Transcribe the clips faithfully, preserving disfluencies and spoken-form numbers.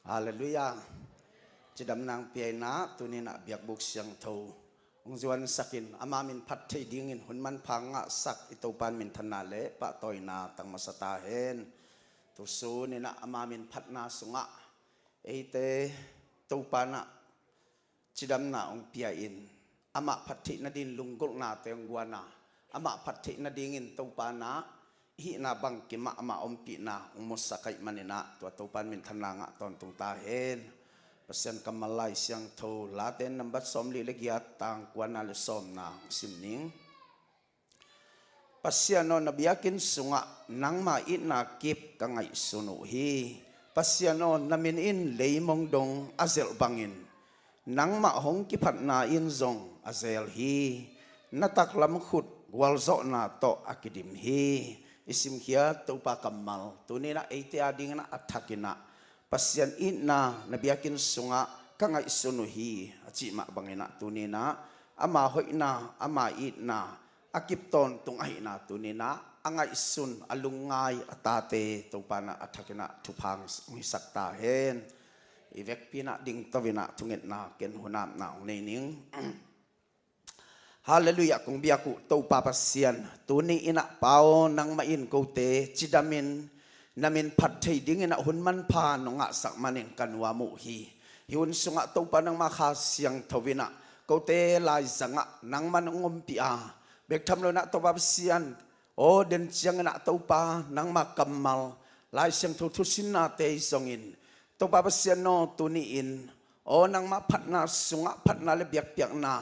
Halleluiah. Cidamna hong pia in ah, tuni in ah biakbuk siangtho hong zuansak in, ama min phat thei dingin hun manpha ngahsak i Topa in minthanna le pahtawina tang masa ta hen. Tusun in ah ama min phatna sungah eite Topa in ah cidamna hong pia in, amah phat theih nading lunggulhnate hong guan a, amah phat theih nadingin Topa in ah i hihna bangkim ah ama ompihna hong musak ahih manin ah, tua Topa in minthanna ngah tawntung ta hen. Pasian kammal Lai Siangtho, Late nambat sawmli le giat, tang kuana le sawmna hong sim ning. Pasian aw, na biakinn sungah nangma itna kip ka ngaihsun uh hi. Pasian aw, na min in leimong dong a zelh bangin, nangmah hong kiphatna in zong a zel hi. Na taklam khut gualzawhna tawh a kidim hi. I simkhiat Topa kammal tuni in ah eite adingin ah a thak in ah, Pasian itna na biakinn sungah ka ngaihsun uh hi, a cih mah bangin ah tuni in ah ama hoihna, ama itna a kip tawntung ahihna tuni in ah a ngaihsun, a lungngai a tate Topa in ah a thak in ah thupha hong hisak ta hen. I vekpi in ah dingto in ah thungetna, ken hun apna hong nei ning. Halleluiah, kong biak uh Topa Pasian, tuni in ah Pa aw, nangmah in kote cidamin na min phat thei dingin ah hun manpha nong ngahsak manin ka nuam uh hi. Hih hun sungah Topa nangma Kha Siangtho in ah kote laizangah nangman hong ompih a, bek tham lo in ah Topa Pasian aw, den ciangin ah Topa nangma kammal Lai Siangtho thusinnate i zongin, Topa Pasian aw, tuni in aw, nangma phatna sungah phatna le biakpiakna,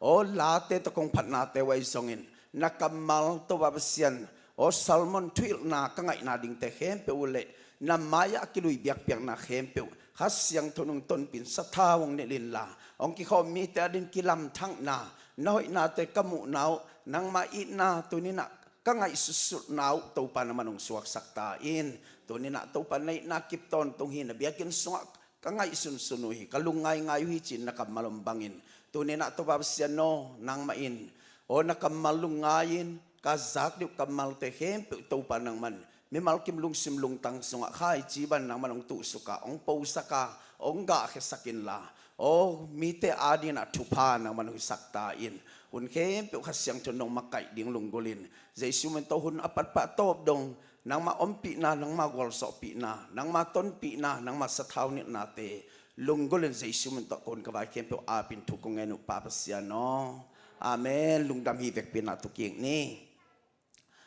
aw, Late tawh kong phatnate uh ahi zongin, na kammal Topa Pasian aw, sermon thuhilhna ka ngaihna dingte khempeuh uh le na mai-ah a kilui biakpiakna khempeuh Kha Siangtho nong tonpih in, sathau hong nilh inla, hong kikhawm mite ading kilamthakna, na hoihnate ka muhna uh, nangma itna tuni in ah ka ngaihsutsulhna uh Topa nangman hong suaksak ta in. Tuni in ah Topa na itna kip tawntung hi, na biakinn sungah ka ngaihsunsun uh hi, ka lungngaingai uh hi ci-in na kammal om bangin, tuni in ah Topa Pasian aw, nangmah in aw, na kammal lungngai in, ka zak ding uh kammalte khempeuh Topa nangman mimal kim lungsim lungtang sungah khaici bangin nangman hong tuhsuk a, hong posak a, hong gahkhiasak inla, aw, mite adingin ah thupha nangman hong hisak ta in. Hun khempeuh Kha Siangtho in hong makaih ding lunggulh in, Jesu min tawh hun a patpah tawp dong nangma ompihna, nangma gualzawhpihna, nangma tonpihna, nangma sathau nilhnate lunggulh in Jesu min tawh ka hun ka vai khempeuh ap in thu kong ngen uh Pa Pasian aw. Amen. Lungdam hi. Vekpi in ah tu kik ni.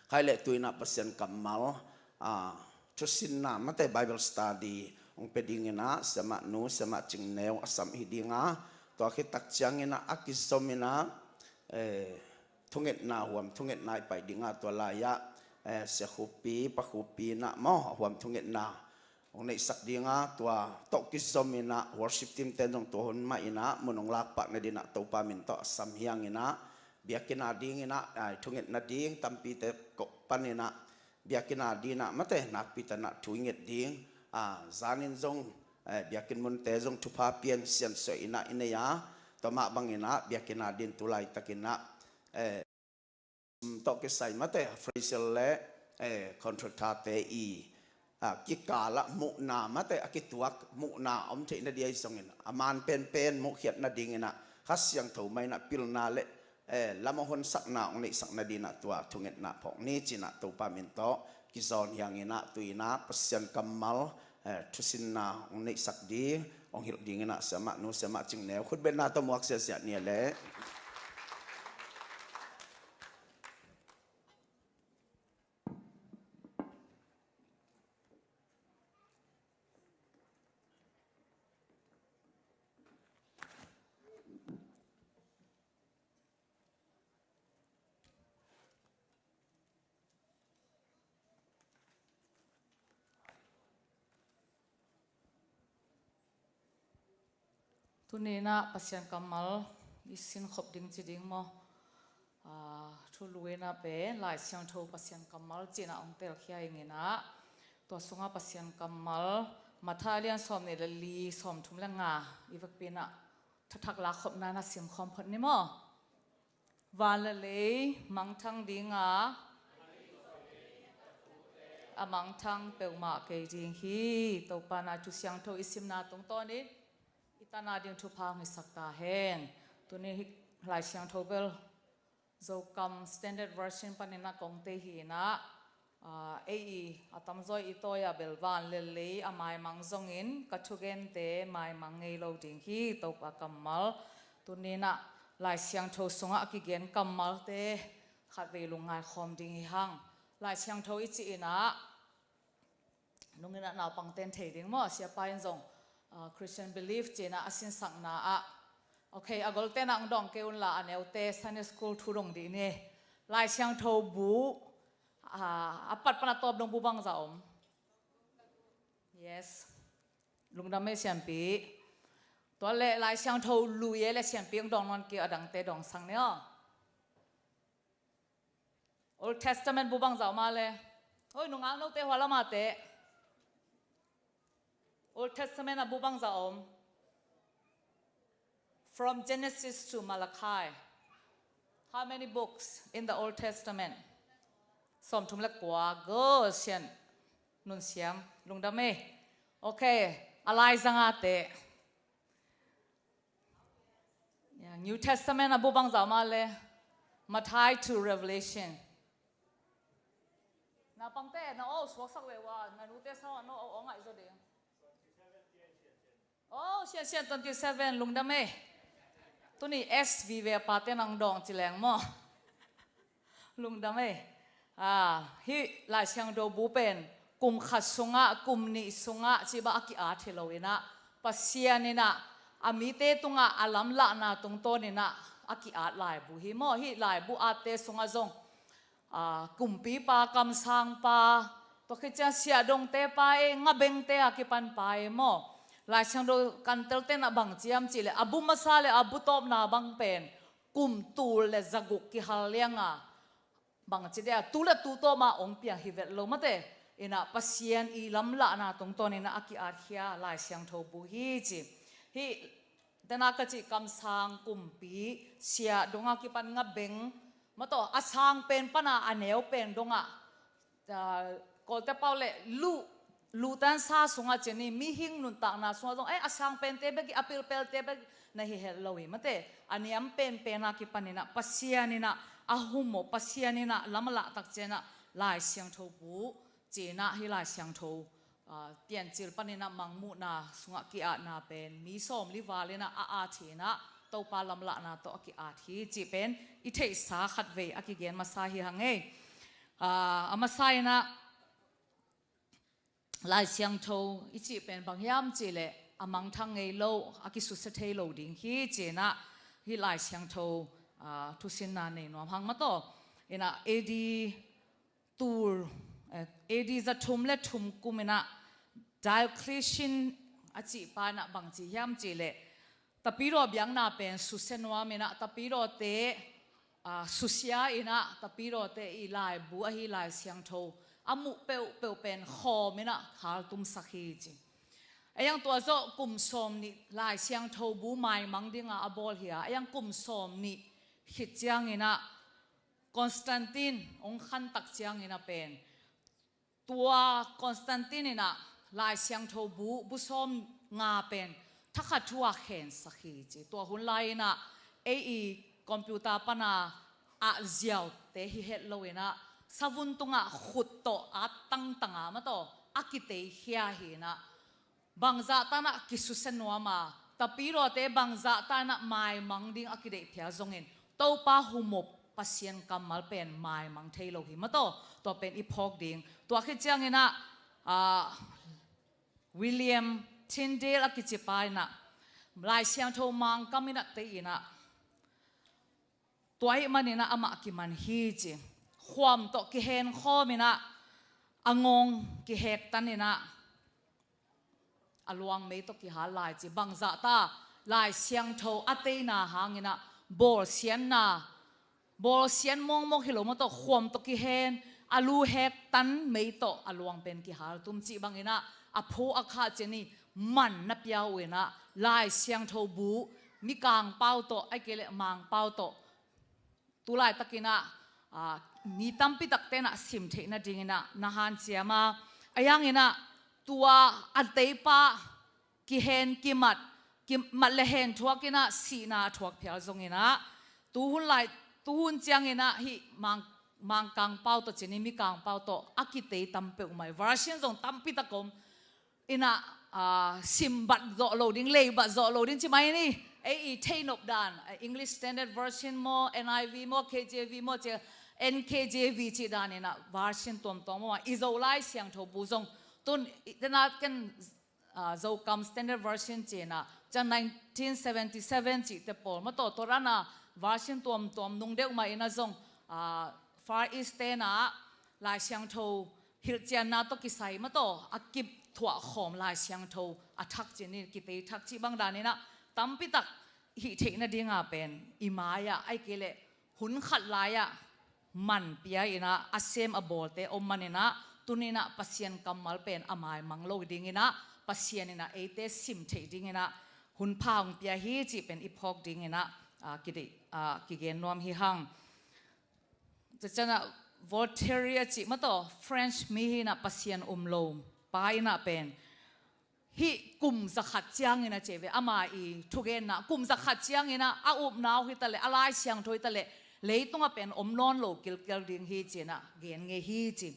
Khai leh tu in ah Pasian kammal, ah, thusinna mate Bible study hong pia dingin ah siamah nu, siamah Cing Neu a sam hi ding a, tua khit tak ciangin ah a kizom in ah, eh, thungetna, huam thungetna i pai ding a, tua lai-ah, eh, Sia Khupi, Pa Khupi in ah maw, a huam thungetna hong neihsak ding a, tua tawh kizom in ah worship team ten zong tua hun mah in ah mun hong lakpah nading in ah Topa min tawh a sam hi hang in ah, biakinn adingin ah, ah, thunget nading tampite koh pan in ah, biakinn adingin ah mate nakpi takin ah thu i nget ding, ah, zanin zong, eh, biakinn munte zong thupha pian siansuah in ah i nei a, tua mah bangin ah biakinn adingin tu laitakin ah, eh, tawh kisai mate appraisal le, eh, contractor-te i, ah, kikalah muhna mate a kituak muhna om theih nading ahi zongin, a man penpen muhkhiat nadingin ah Kha Siangtho mah in ah pilna le, eh, lam a honsakna hong neihsak nadingin ah tua thungetna phawk ni ci-in ah Topa min tawh kizawn hi hang in ah, tu in ah Pasian kammal, eh, thusinna hong neihsak ding, hong hilh dingin ah siamah nu, siamah Cing Neu, khutbetna tawh muak siasia ni leh. Tuni in ah Pasian kammal i sinkhop ding ci ding maw? Ah, thulu in ah pen Lai Siangtho Pasian kammal ci-in ah hong telkhia ing in ah, tua sungah Pasian kammal Matthai a lian sawmnih le li, sawmthum le nga, i vekpi in ah thathak lakhopna in ah simkhawm phot ni maw? Van le lei mangthang ding a, A mangthang peuhmah kei ding hi. Topa na Thu Siangtho i simna tungtawnin i tana ding thupha hong hisak ta hen. Tuni hi Lai Siangtho bel Zokam Standard Version panin a kong tei hi inah, ah, ei i a tamzaw i tawi a bel van lel lei a maimang zongin ka thugente maimang ngei lo ding hi. Topa kammal tuni inah Lai Siangtho sungah a kigen kammalte khatvei lungngai khawm ding hi hang. Lai Siangtho i cih inah nung inah naupangten thei ding maw, siapa in zong, ah, Christian belief ci inah a sinsakna ah, okay, a golte na ang dawng kei unla a neute Sunday school thu dong dih ni. Lai Siangtho bu, ah, a pat pan a tawp dong bu bangza om? Yes. Lungdam ei siampi. Tua le Lai Siangtho lui ei le siampi ang dawng nawn kei a dangte dawng sang ni aw. Old Testament bu bangza om a le? Oi, nungak note hua lamate. Old Testament a bu bangza om? From Genesis to Malachi. How many books in the Old Testament? Sawmthum le kua. Go sian. Nun siam. Lungdam ei. Okay. A lai zangate. Yeah, New Testament a bu bangza om a le? Matthai to Revelation. Naupangte na aw suaksak ve ua, na nute sa aw, na aw ngaih zaw ding. Oh, sian sian, twenty seven, lungdam ei. Tuni S V ve pate nang dawng ci leng maw? Lungdam ei. Ah, hih Lai Siangtho bu pen kum khat sungah, kum nih sungah cih bang a ki-at hi lo inah, Pasian inah a mite tungah a lamlahna tungtawn inah a ki-at laibu hi maw. Hih laibu atte sungah zong, ah, kumpipa, kamsangpa, tua khit ciang siahdongte pa ei, ngabengte a kipanpa ei maw. Lai Siangtho kan telte na bang ciam cih le a bu masa le a bu tawpna bang pen kum tul le zaguk kihal lianga bangci dea tu le tu tawma ong piang hi vet lo mate. Inah Pasian i lamlahna tungtawn inah a ki-at khia Lai Siangtho bu hi ci. Hih tena ka cih kamsang, kumpi, siahdong a kipan ngabeng, mataw, a sang pen pana a neu pen dongah, ah, Kawlte pau le luh, luhtan sa sungah cin i mihing nuntakna sungah zong, eh, a sang pente bek i, a pilpelte bek na hi het lo hi mate. A niam penpen a kipan inah Pasian inah a humawh, Pasian inah lam a lahtak cianah Lai Siangtho bu ci inah hih Lai Siangtho, ah, Piancil pan inah Mangmuhna sungah ki-atna pen mi sawmli val inah a at hi inah Topa lamlahna tawh a ki-at hi cih pen i theihsa khatvei a kigen masa hi hang ei. Ah, a masa inah Lai Siangtho i cih pen bang hiam cih leh a mangthang ngei lo, a kisusia thei lo ding hi ci inah hih Lai Siangtho, ah, thusinna nei nuam hang mataw. Inah A D tul, eh, A D za thum le thum kum inah Diocletian a cih pa inah bang ci hiam cih leh Tapidaw biakna pen susia nuam inah, tapidawte, ah, susia inah, tapidawte i laibu ahi Lai Siangtho a muh peuhpeuh pen khawm inah haltumsak hi ci. A iang tua zawh kum sawm nih Lai Siangtho bu maimang dinga a bawl hi a, a iang kum sawm nih khit ciang inah Constantine ong khantak ciang inah pen tua Constantine inah Lai Siangtho bu, bu sawm nga pen thakhat thu a khensak hi ci. Tua hun lai inah ei i computer pana a ziaute hi het lo inah savun tungah khut tawh a tangtanga mataw a kiteikhia hi inah bangzah tanah kisusia nuam a, tapidawte bangzah tanah maimang ding a kideihphia zongin Topa humawh Pasian kammal pen maimang thei lo hi mataw. Tua pen i phawk ding. Tua khit ciang inah, ah, William Tyndale a kici pa inah Lai Siangtho Mangkam inah tei inah tua ahih man inah amah kiman hi ci. Khuam tawh kihen khawm inah a ngawng kihektan inah a luang mei tawh kihal lai ci. Bangzah ta Lai Siangtho a teina hang inah bawlsiatna, bawlsiat mawngmawng hi lo mataw, khuam tawh kihen a lu hektan mei tawh a luang pen kihaltum cih bang inah a phu a khah cian i man na pia uh inah Lai Siangtho bu Mikang pau tawh, ahih kei leh Mangpau tawh tu laitak inah Aa, mi tampi takte in ah sim theih nadingin ah na hanciam a, a hiangin ah tua a teipa kihen kimat, kimat le hen thuakin ah sihna a thuak phial zongin ah tuhun lai, tuhun ciangin ah hih Mang, Mangkang pau tawh cin i Mikang pau tawh a kitei tam peuhmah i version zong tampi tak om. In ah, aa, sim bat zawh lo ding, lei bat zawh lo ding ci mai ni. Ei i theihnop dan, aa, English Standard Version maw, N I V maw, K J V maw, ci, N K J V cih dan in ah version tuamtuam maw, i Zo Lai Siangtho bu zong tun i, tena ken, aa, Zokam Standard Version ci in ah ciang nineteen seventy seven cihte pawl maw tawh, tua dan a version tuamtuam nung deuh mah in ah zong, aa, Far East te in ah Lai Siangtho hilhcianna tawh kisai maw tawh a kip thuah khawm Lai Siangtho a thak cin i kitei thak cih bang dan in ah tampi tak hih theih nading a pen i mai-ah ahih kei leh hun khat lai-ah man pia in ah a sem a bawlte om man in ah tuni in ah Pasian kammal pen a maimang lo dingin ah Pasian in ah eite sim theih dingin ah hun pha hong pia hi cih pen i phawk dingin ah, aa, kideih, aa, kigen nuam hi hang. Tua ciang ah Voltaire a cih maw tawh, French mi hi in ah Pasian um lo pa in ah pen hih kum zakhat ciangin a ci ve, ama i thugenna kum zakhat ciangin ah a upna uh hi ta leh, a Lai Siangtho hi ta leh, leitungah pen om nawn lo kilkel ding hi ci in ah gen ngei hi ci.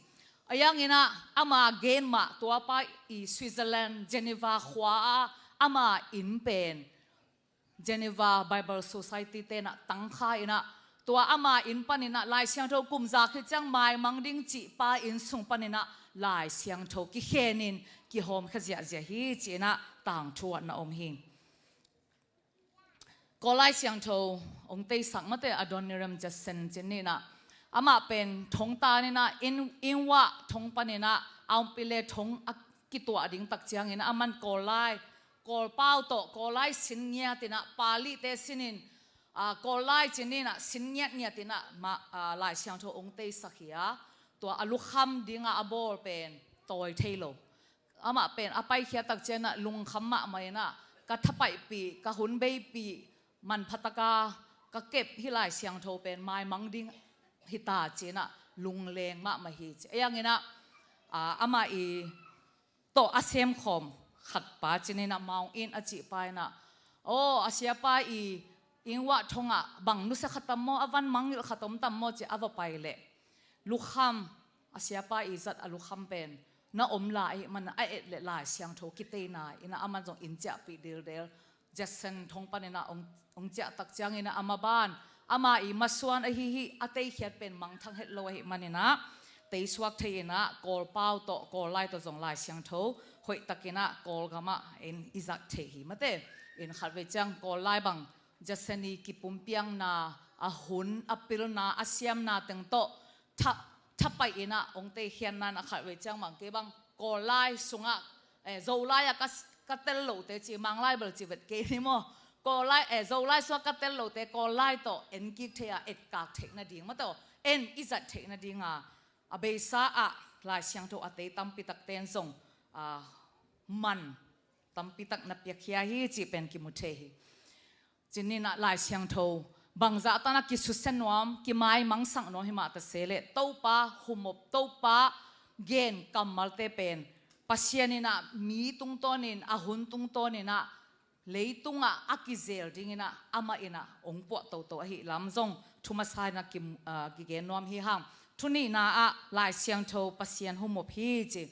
A hiangin ah ama gen mah tua pa i Switzerland, Geneva khua ah ama inn pen Geneva Bible Society te in ah tangkha in ah tua ama inn panin ah Lai Siangtho kum za khit ciang maimang ding cih pa inn sung panin ah Lai Siangtho kikhenin kihawmkhia ziahziah hi ci in ah tangthu ah na om hi. Kawl Lai Siangtho hong teisak mate Adoniram Judson ci in ah amah pen thongtan in ah Ing, Ingwah thong panin ah a ompih le thong a kituah ding tak ciangin ah aman Kawl Lai, Kawl pau tawh Kawl Lai sin ngiat in ah Pali te sin in, aa, Kawl Lai cin in ah sin ngiatngiat in ah mah, aa, Lai Siangtho hong teisak hi a, tua a lukham ding a a bawl pen tawi thei lo. Amah pen a paikhiat tak ciang ah lungkham mahmah in ah ka thapaihpih, ka hun beipih manpha tak a ka kep hih Lai Siangtho pen maimang ding hi ta ci in ah lungleng mahmah hi ci. A hiangin ah, aa, amah i tawh a semkhawm khat pa cin in ah Mount Inn a cih pa in ah, aw, a siapa i Ingwah thong ah bang nusia kha tam maw, a van mangngilh kha tom tam maw ci a va pai leh lukham, a siapa i zat a lukham pen na om lai ahih man a et leh Lai Siangtho kiteina in ah aman zong inn ciahpih dildel Judson thong panin ah hong, hong ciah tak ciangin ah a maban ama i masuan ahi hih a teikhiat pen mangthang het lo ahih manin ah teisuak thei in ah Kawl pau tawh Kawl Lai tawh zong Lai Siangtho hoih takin ah Kawlgam ah in i zat thei hi mate. In khatvei ciang Kawl Lai bang Judson i kipumpiakna, a hun, a pilna, a siamna teng tawh tha, thapaih in ah hong teikhiatna in ah khatvei ciang bang kei bang Kawl Lai sungah, eh, Zolai ah ka, ka tel lote ci, Manglai bel ci vet kei ni maw. Kawl Lai, eh, Zolai sungah ka tel lote Kawl Lai tawh en kik thei a, etkak theih nading maw tawh, en i zat theih nading a, a beisa ah Lai Siangtho a tei tampi takte in zong, aa, man tampi tak na piakkhia hi cih pen kimu thei hi. Cin in ah Lai Siangtho bangzah tan a kisusia nuam, kimaimangsak nuam hi mah ta se leh Topa humop, Topa gen kammalte pen Pasian in ah mi tungtawnin, a hun tungtawnin ah leitungah a kizel dingin ah amah in ah hong puah toto ahih lam zong thu masa in ah ki, aa, kigen nuam hi hang. Thu nihna ah Lai Siangtho Pasian humop hi ci.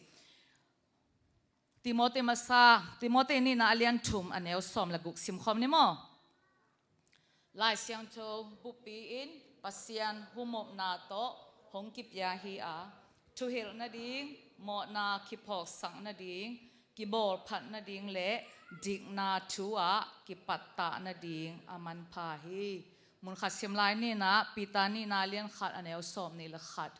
Timoti masa, Timoti nihna a lian thum a neu sawm le guk simkhawm ni maw? Lai Siangtho buppi in Pasian humopna tawh hong kipia hi a, thuhilh nading, mawhna kiphawksak nading, kibawlphat nading le dikna thu ah kipattah nading a manpha hi. Munkhat sim lai ni in ah, Peter nihna a lian khat a neu sawm nih le khat.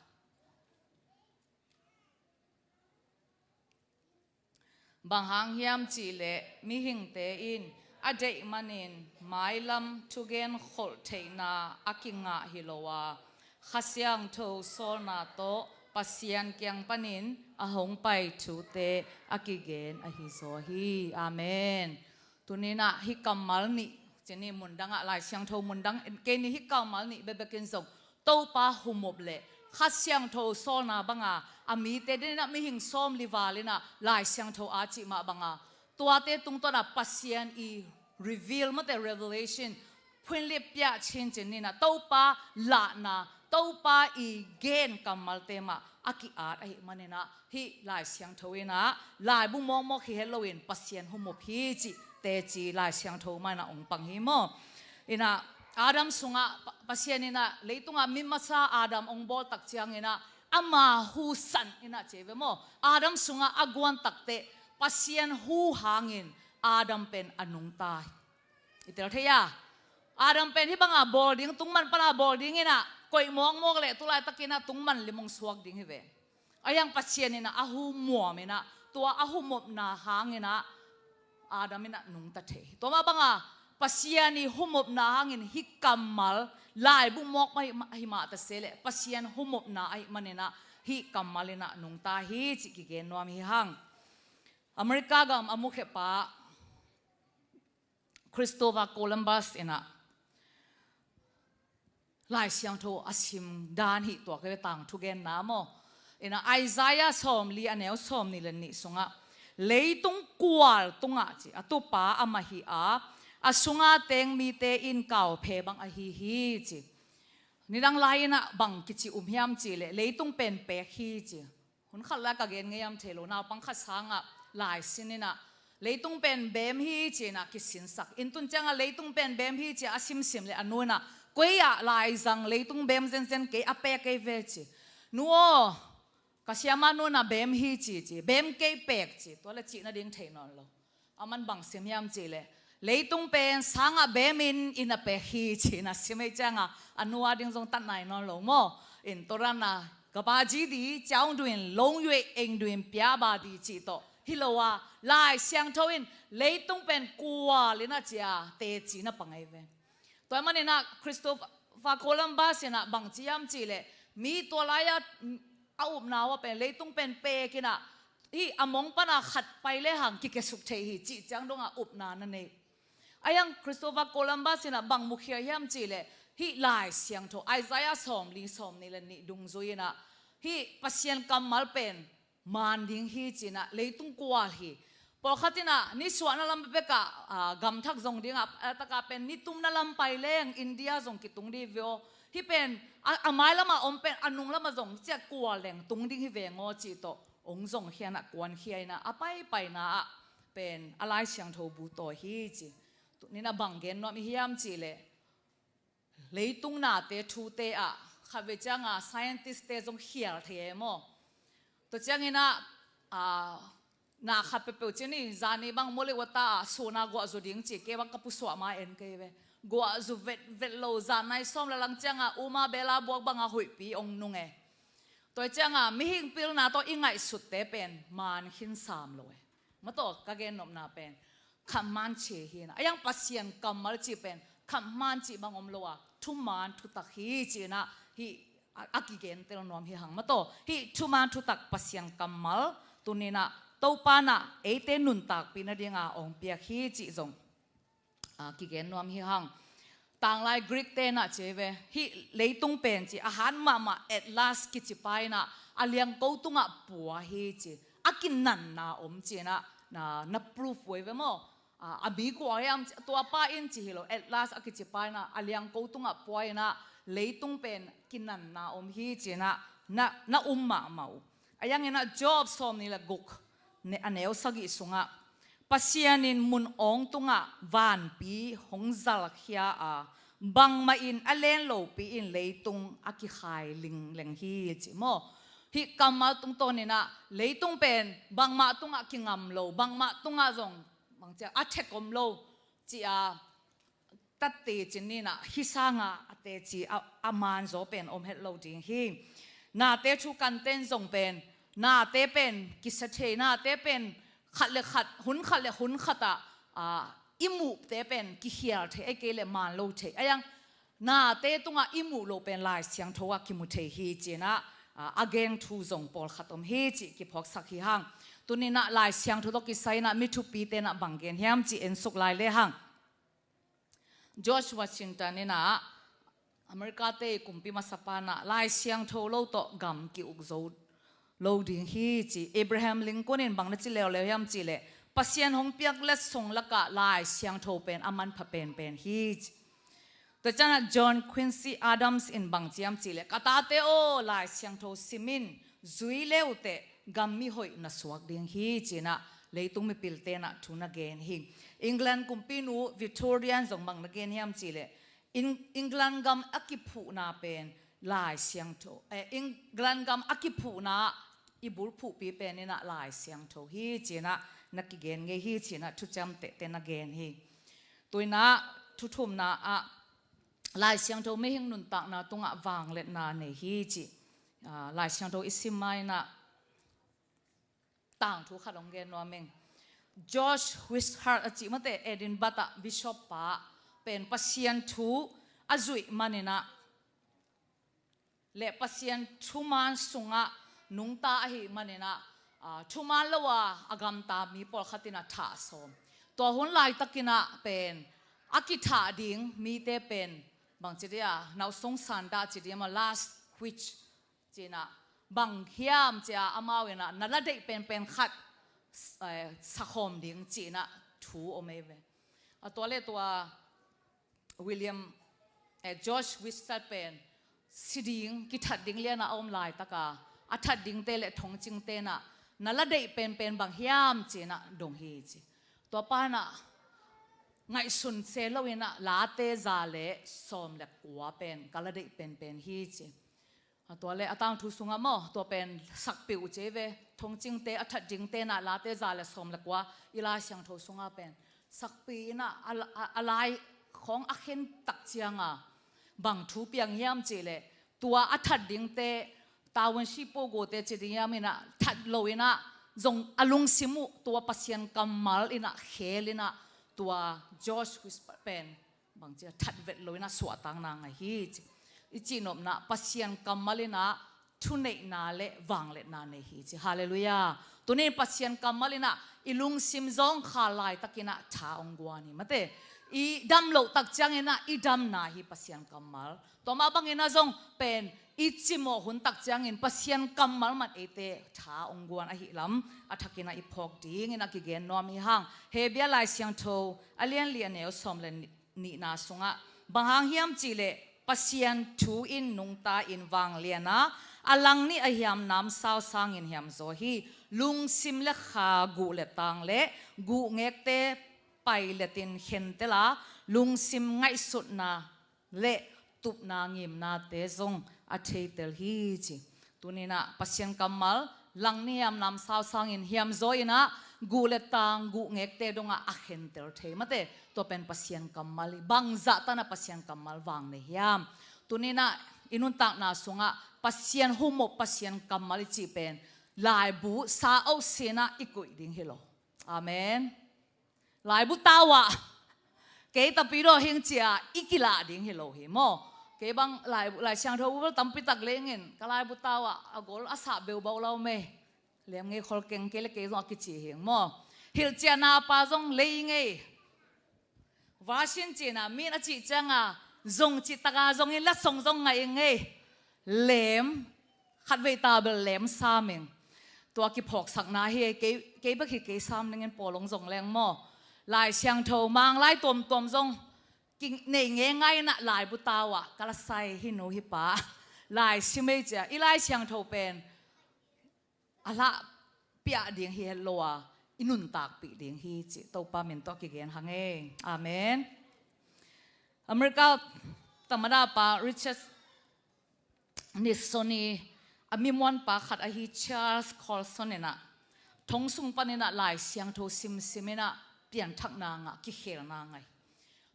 Bang hang hiam cih leh mihingte in a deih manin mailam thugen kholh theihna a kingah hi lo a, Kha Siangtho sawlna tawh Pasian kiang panin a hong pai thute a kigen ahi zaw hi. Amen. Tuni in ah hih kammal nih, cin in mundang ah Lai Siangtho mundang, kei nih hih kammal nih bekbek in zong Topa humop le Kha Siangtho sawlna banga a mite deninah mihing sawmli val inah Lai Siangtho a cih mah banga tuate tungtawna Pasian i reveal mate revelation phuinlip piah cincin ninah Topa lahna, Topa i gen kammalte mah a ki-at ahih maninah hih Lai Siangtho inah laibu mawkmawk hi het loin Pasian humop hi cih teci Lai Siangtho mah inah ong pang hi maw? Inah Adam sungah Pa-, Pasian inah leitungah mi masa Adam ong bawl tak cianginah ama hu san inah ci ve maw? Adam sungah a guan takteh Pasian hu hangin Adam pen a nungta hi. I tel thei a, Adam pen hih banga bawl ding, tungman pana bawl ding inah koih mawkmawk leh tulaitakinah tungman limong suak ding hi ve. Ahiang Pasian inah a hu muam inah tua a humopna hanginah Adam inah nungta thei. Tua mah banga Pasian i humopna hangin hih kammal laibu mawk mah hi mah ta se leh Pasian humopna ahih maninah hih kammal inah nungta hi cih kigen nuam hi hang. America gam a mukhia pa Christopher Columbus inah Lai Siangtho a sim dan hih tuak ve tangthu genna maw? Inah Isaiah sawmli a neu sawmnih le nih sungah leitung kual tungah ci a tupa amah hi a, a sunga teng mite in kauphe bang ahi hi ci. Nidang lai inah bang kici um hiam ci leh leitung pen pek hi ci. Hun khat lai ka gen ngei am thei lo, naupang khat sangah lai sin inah leitung pen beem hi ci inah kisinsak. Inn tun ciangah leitung pen beem hi ci a simsim le a nu inah koi ah lai zang leitung beem zenzen kei a pek kei ve ci. Nu aw, ka siama nu inah beem hi ci ci, beem kei pek ci, tua le cih nading thei nawn lo. Aman bang sim hiam ci leh leitung pen sangah beemin inn a pek hi ci inah sim ei ciangah a nu a ding zong tat nai nawn lo maw? In toranna gaba ji di ciaung duin long yue eng duin pia ba di cih tawh hi lo a, Lai Siangtho in leitung pen kual inah ci a teci na pang ei ve. Tua ahih maninah Christopher Columbus inah bang ci hiam ci leh mi tua lai-a a upna uh a pen leitung pen pek inah hih a mong pana khat pai lehang kikiasuk thei hi cih ciang dongah upna na nei. Ahiang Christopher Columbus inah bang mukhia hiam ci leh hih Lai Siangtho Isaiah sawmli sawmnih le nih dungzui inah hih Pasian kammal pen maan ding hi ci inah leitung kual hi. Pawlkhat inah nisuahna lam bekbekah gamthak zong dingah a takah pen nitumna lam pai leng India zong kitung dih vio. Hih pen a, a mai lamah om pen a nung lamah zong ciat kual leng tung ding hi veng aw cih tawh ong zong khianah kuan khia inah a paipaina ah pen a Lai Siangtho bu tawi hi ci. Tuninah bang gen nuam i hiam ci leh leitung nate thute ah khatvei cianga scientist te zong khial thei e maw? Tua cianginah na khat peuhpeuh ci ni, zani bang mawlih wata ah suna guahzu ding ci kei bang ka pusuah ma en kei ve. Guahzu vetvet lo zan nai sawm le lang cianga uma bela buak banga huihpi ong nung e. Tua cianga mihing pilna tawh i ngaihsutte pen maan khin sam lo e. Mataw ka gennopna pen khammaan ci hi na. Ahiang Pasian kammal cih pen khammaan cih bang om lo a thumaan thutak hi ci na. Hih a, a kigentel nuam hi hang mataw. Hih thumaan thutak Pasian kammal tuninah Topa na eite nuntakpih nadinga ong piak hi cih zong a, kigen nuam hi hang. Tanglai Greek te na ci ve, hih leitung pen ci a han mahmah Atlas kici pa inah a liangko tungah pua hi ci. A kinanna om ci inah na, na proof uh ei ve maw? A, a mi kua hiam ci, tua pa in ci hi lo, Atlas a kici pa inah a liangko tungah pua inah leitung pen kinanna om hi ci inah na, na um mahmah uh. Ahiang inah Job sawmnih le guk a neu sagih sungah Pasian in mun awng tungah vanpi hong zalkhia a, bangmah in a len lopi in leitung a kikhai lingleng hi ci maw? Hih kammal tungtawn inah leitung pen bangmah tungah kingam lo, bangmah tungah zong bang ci a thek om lo ci a tat teci ninah hih sanga a teci a, a manzaw pen om het lo ding hi. Nate thu kanten zong pen nate pen kisa thei, nate pen khat le khat, hun khat le hun khatah a, i muhte pen kikhial thei, ei kei le maan lo thei. Ahiang nate tungah i muh lo pen Lai Siangtho ah kimu thei hi ci inah a, a geng thu zong pawlkhat om hi cih kiphawksak hi hang. Tuninah Lai Siangtho tawh kisai inah mi thupite inah bang gen hiam cih en suk lai le hang. George Washington inah America te kumpi masa pa in ah Lai Siangtho lo tawh gam ki-uk zo lo ding hi ci. Abraham Lincoln in bang na ci leuleu hiam cih leh Pasian hong piak letsong lakah Lai Siangtho pen a manpha penpen hi ci. Tua ciangin ah John Quincy Adams in bang ci hiam cih leh, ka tate aw, Lai Siangtho sim in, zui le uh teh gam mihoih na suak ding hi ci-in ah leitung mipilte in ah thu na gen hi. England kumpinu Victoria in zong bang na gen hiam cih leh, Eng-, England gam a kiphuhna pen Lai Siangtho, eh, England gam a kiphuhna i bulphuhpi pen in ah Lai Siangtho hi ci-in ah na kigen ngei hi ci-in ah thuciam tehteh na gen hi. Tua in ah thu thumna ah Lai Siangtho mihing nuntakna tungah vangliatna nei hi ci. Ah, Lai Siangtho i sim ma-in ah tangthu khat hong gen nuam ing. George Wishart a cih mate, Edinburgh ah bishop pa pen Pasian thu a zuih man in ah le Pasian thuman sungah nungta ahih man in ah, ah, thuman lo a a gamta mi pawlkhat in ah thah sawm. Tua hun laitak in ah pen a kithah ding mite pen bang ci ding a, nauhsong sandah ci ding maw, last wish ci-in ah, bang hiam ci-a amau in ah na la deih penpen khat, eh, sakhawm ding ci-in ah thu om ei ve. A tua le tua William, eh, George Wishart pen si ding, kithat ding lian ah a om laitak a, a that dingte le thongcingte in ah na la deih penpen bang hiam ci-in ah dong hi ci. Tua pa in ah ngaihsun se lo in ah late za le sawm le kua pen ka la deih penpen hi ci. A tua le a tangthu sungah maw, tua pen sakpih uh ci ei ve. Thongcingte a that dingte in ah late za le sawm le kua i Lai Siangtho sungah pen sakpih in ah a, a, a lai khawng a khen tak ciang a bang thu piang hiam cih leh, tua a that dingte, tavuansi puaguate ci ding hiam in ah that lo in ah zong a lungsim uh tua Pasian kammal in ah khel in ah tua George Wishart pen bang ci a that vet lo in ah suahtakna ngah hi ci. I cihnopna Pasian kammal in ah thuneihna le vangliatna nei hi ci. Halleluiah. Tuni in Pasian kammal in ah i lungsim zawngkhal laitak in ah tha hong guan hi mate. I dam loh tak ciangin ah i damna hi Pasian kammal. Tua mah bangin ah zong pen i cimawh hun tak ciangin Pasian kammal mah in eite tha hong guan ahih lam a thak in ah i phawk ding in ah kigen nuam hi hang. Hebru Lai Siangtho a lian li a neu sawm le nihna sungah bang hang hiam cih leh, Pasian thu in nungta in vanglian a, a langnih a hiam namsau sangin hiamzaw hi. Lungsim le kha, guh le tang le guhngekte pailet in khentel a, lungsim ngaihsutna le tupna ngimnate zong a theitel hi ci. Tuni in ah Pasian kammal langnih a hiam namsau sangin hiamzaw in ah guh le tang, guhngekte dongah a khentel thei mate. Tua pen Pasian kammal hi. Bangzah tan ah Pasian kammal vang nei hiam? Tuni in ah i nuntakna sungah Pasian humop, Pasian kammal i cih pen laibu sa-auh sin ah i kuih ding hi lo. Amen. Laibu tau ah kei tapidaw hing ci-a i kilah ding hi lo hi maw. Kei bang Lai, Lai Siangtho bel tampi tak lei ing in, ka laibu tau ah a gol a sah beubau lo mei. Lem ngei khol keng, kei le kei zong a kici hing maw. Hilhciahna pa zong lei ing ei. Version ci-in ah min a cih ciang a zong cih tak a zong in la song zong ngah ing ei. Lem khatvei ta bel lem sam ing. Tua kiphawksakna hi, kei, kei bek hi, kei sam ning in pawl hong zong leng maw. Lai Siangtho Manglai tuamtuam zong kinei ngeingai in ah laibu tau ah ka la sai hi, nu hi pa, lai sim ei ci-a i Lai Siangtho pen a hlah piah ding hi het lo a, i nuntakpih ding hi cih Topa min tawh kigen hang ei. Amen. America tamada pa Richard Nixon i a mimuanpa khat ahi Charles Colson in ah thong sung panin ah Lai Siangtho simsim in ah pianthakna ngah, kikhelna ngah hi.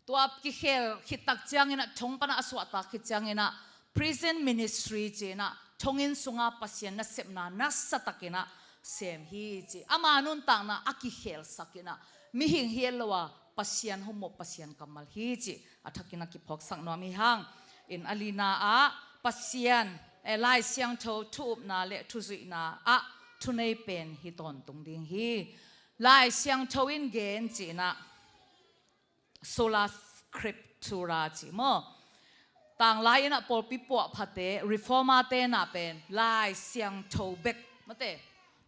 Tua kikhel khit tak ciangin ah, thong pan ah a suahtak khit ciangin ah, prison ministry ci-in ah, thonginn sunga Pasian nasepna nasa takin ah sem hi ci. Ama nuntakna a kikhelsak in ah, mihing hi lo a, Pasian humop, Pasian kammal hi ci a thakin a kiphawksak nuam hi hang. In a lina ah, Pasian, eh, Lai Siangtho thu-upna le thuzuihna ah thunei pen hi tawntung ding hi. Lai Siangtho in gen ci-in ah, Sola Scriptura ci maw. tanglai in ah pawlpi puahphate, reformer te in ah pen Lai Siangtho bek, mate,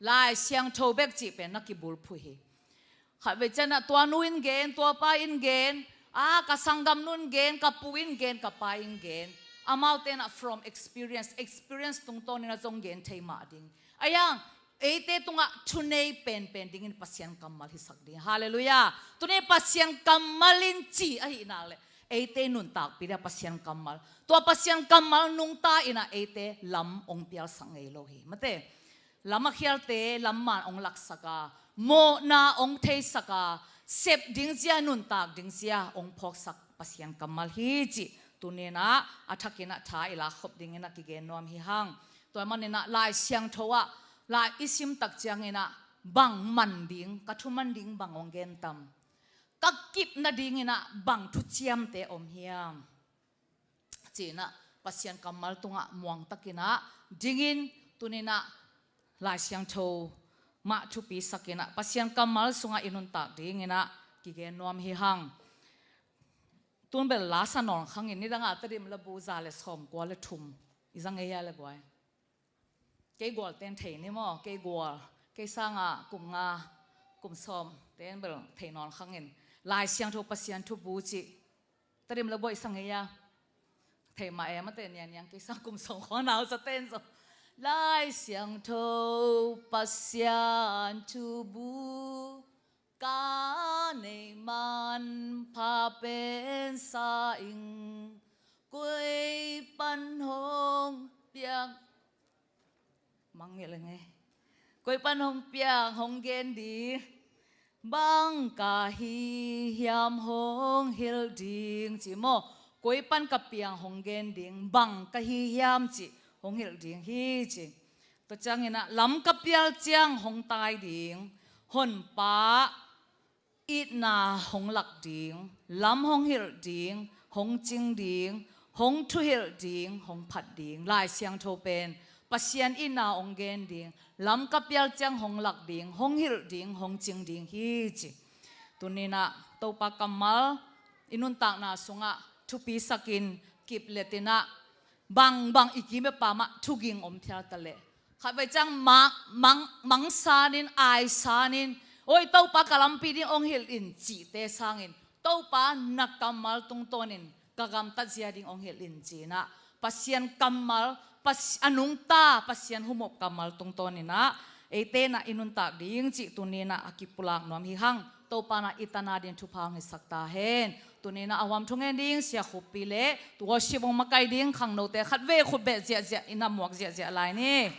Lai Siangtho bek cih pen na kibulphuh hi. Khatvei ciang ah tua nu in gen, tua pa in gen, a, ka sanggamnu in gen, ka pu in gen, ka pa in gen. Amaute in ah from experience, experience tungtawn in ah zong gen thei mah ding. Ahi hang, eite tungah thunei penpen dingin Pasian kammal hisak ding. Halleluiah. Tuni Pasian kammal in ci ahih nak leh, eite nuntakpih ding ah Pasian kammal. Tua Pasian kammal nungta in ah eite lam hong pialsak ngei lo hi. Mate, lam a khialte lam man hong laksak a, mawhna hong theisak a, sep ding zia, nuntak ding zia hong phawksak Pasian kammal hi cih tuni in ah a thak in ah tha i lak khop dingin ah kigen nuam hi hang. Tua manin ah Lai Siangtho ah, lai i sim tak ciangin ah bang man ding, ka thuman ding bang hong gen tam? Ka kip nadingin ah bang thuciamte om hiam? Ci-in ah Pasian kammal tungah muangtakin ah dingin, tuni in ah Lai Siangtho mah thupisak in ah Pasian kammal sungah i nuntak dingin ah kigen nuam hi hang. Tun bel la sa nawn khang in, nidang a Tedim labu za le sawmkua le thum i za ngei a le guai. Kei gual ten thei ni maw, kei gual, kei sang a kum nga, kum sawm ten bel thei nawn khang in. Lai Siangtho Pasian thubu cih Tedim labu i sa ngei a. Thei mah e, mate, niang niang, kei sang kum sawm khawng na uh sa ten zong. Lai Siangtho Pasian thubu, ka neih manpha pen sa ing, koi pan hong piang, mang ngei le ngei, koi pan hong piang hong gen ding, bang ka hi hiam hong hilh ding, ci maw? Koi pan ka piang hong gen ding, bang ka hi hiam cih hong hilh ding hi, ci. Tua ciangin ah lam ka pial ciang hong tai ding, Honpa itna hong lak ding, lam hong hilh ding, hong cing ding, hong thuhilh ding, hong phat ding. Lai Siangtho pen Pasian itna hong gen ding, lam ka pial ciang hong lak ding, hong hilh ding, hong cing ding hi, ci. Tuni in ah Topa kammal i nuntakna sungah thupisakin, kipletin ah, bangbang i kim i pam ah thuging om phial ta leh, khatvei ciang mang, mang, mangsanin, aisanin, oi, Topa ka lampi ding hong hilh in, cihte sangin, Topa na kammal tungtawnin ka gamtat zia ding hong hilh in, ci-in ah Pasian kammal, Pas-, a nungta Pasian humop kammal tungtawnin ah eite in ah i nuntak ding cih tuni in ah a kipulak nuam hi hang. Topa in ah i tan a ding thupha hong hisak ta hen. Tuni in ah a huam thungen ding Sia Khup Pi le worship hong makaih ding khangnote khatvei khut beh ziahziah in ah muak ziahziah lai ni.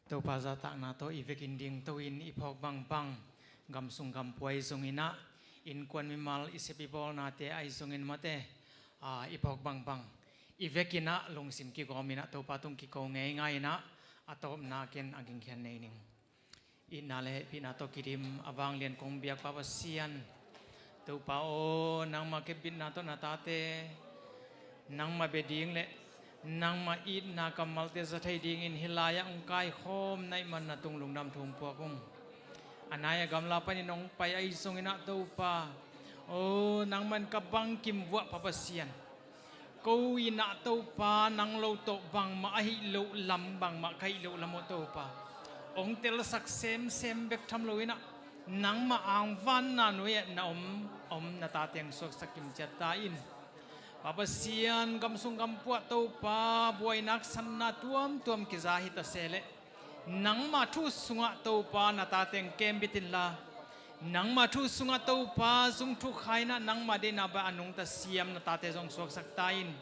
Topa zahtakna tawh i vekin dingto in i phawk bangbang, gamsung gampua ahi zongin ah, innkuan mimal i sep i bawlnate ahi zongin mate, a, i phawk bangbang, i vekin ah lungsim kigawmin ah Topa tung kiko ngeingai in ah, a tawpna ken a gingkhian nei ning. Itna le hehpihna tawh kidim a vanglian kong biak Pa Pasian, Topa aw, nangmah kepbitna tawh na tate nangmah bia ding le nangmah itna kammalte za thei dingin hih lai-ah hong kaikhawm na hih man na tung lungdam thu hong puak ung. A nai-a gamla panin hong pai ahi zongin ah Topa aw, nangmah in ka bangkim vuah Pa Pasian. Ko in ah Topa nang lo tawh bangmah ahih loh lam, bangmah ka hih loh lam aw Topa, hong telsak semsem bek tham lo in ah, nangmah angvanna nuai-ah na om, om na tate hong suaksak kim ciat ta in. Pa Pasian, gamsung gampuah Topa buainak sanna tuamtuam kiza hi ta se leh, nangmah thu sungah Topa na tate hong kembit inla, nangmah thu sungah Topa zung thuk kha in ah nangmah deihna bang a nungta siam na tate zong suaksak ta in.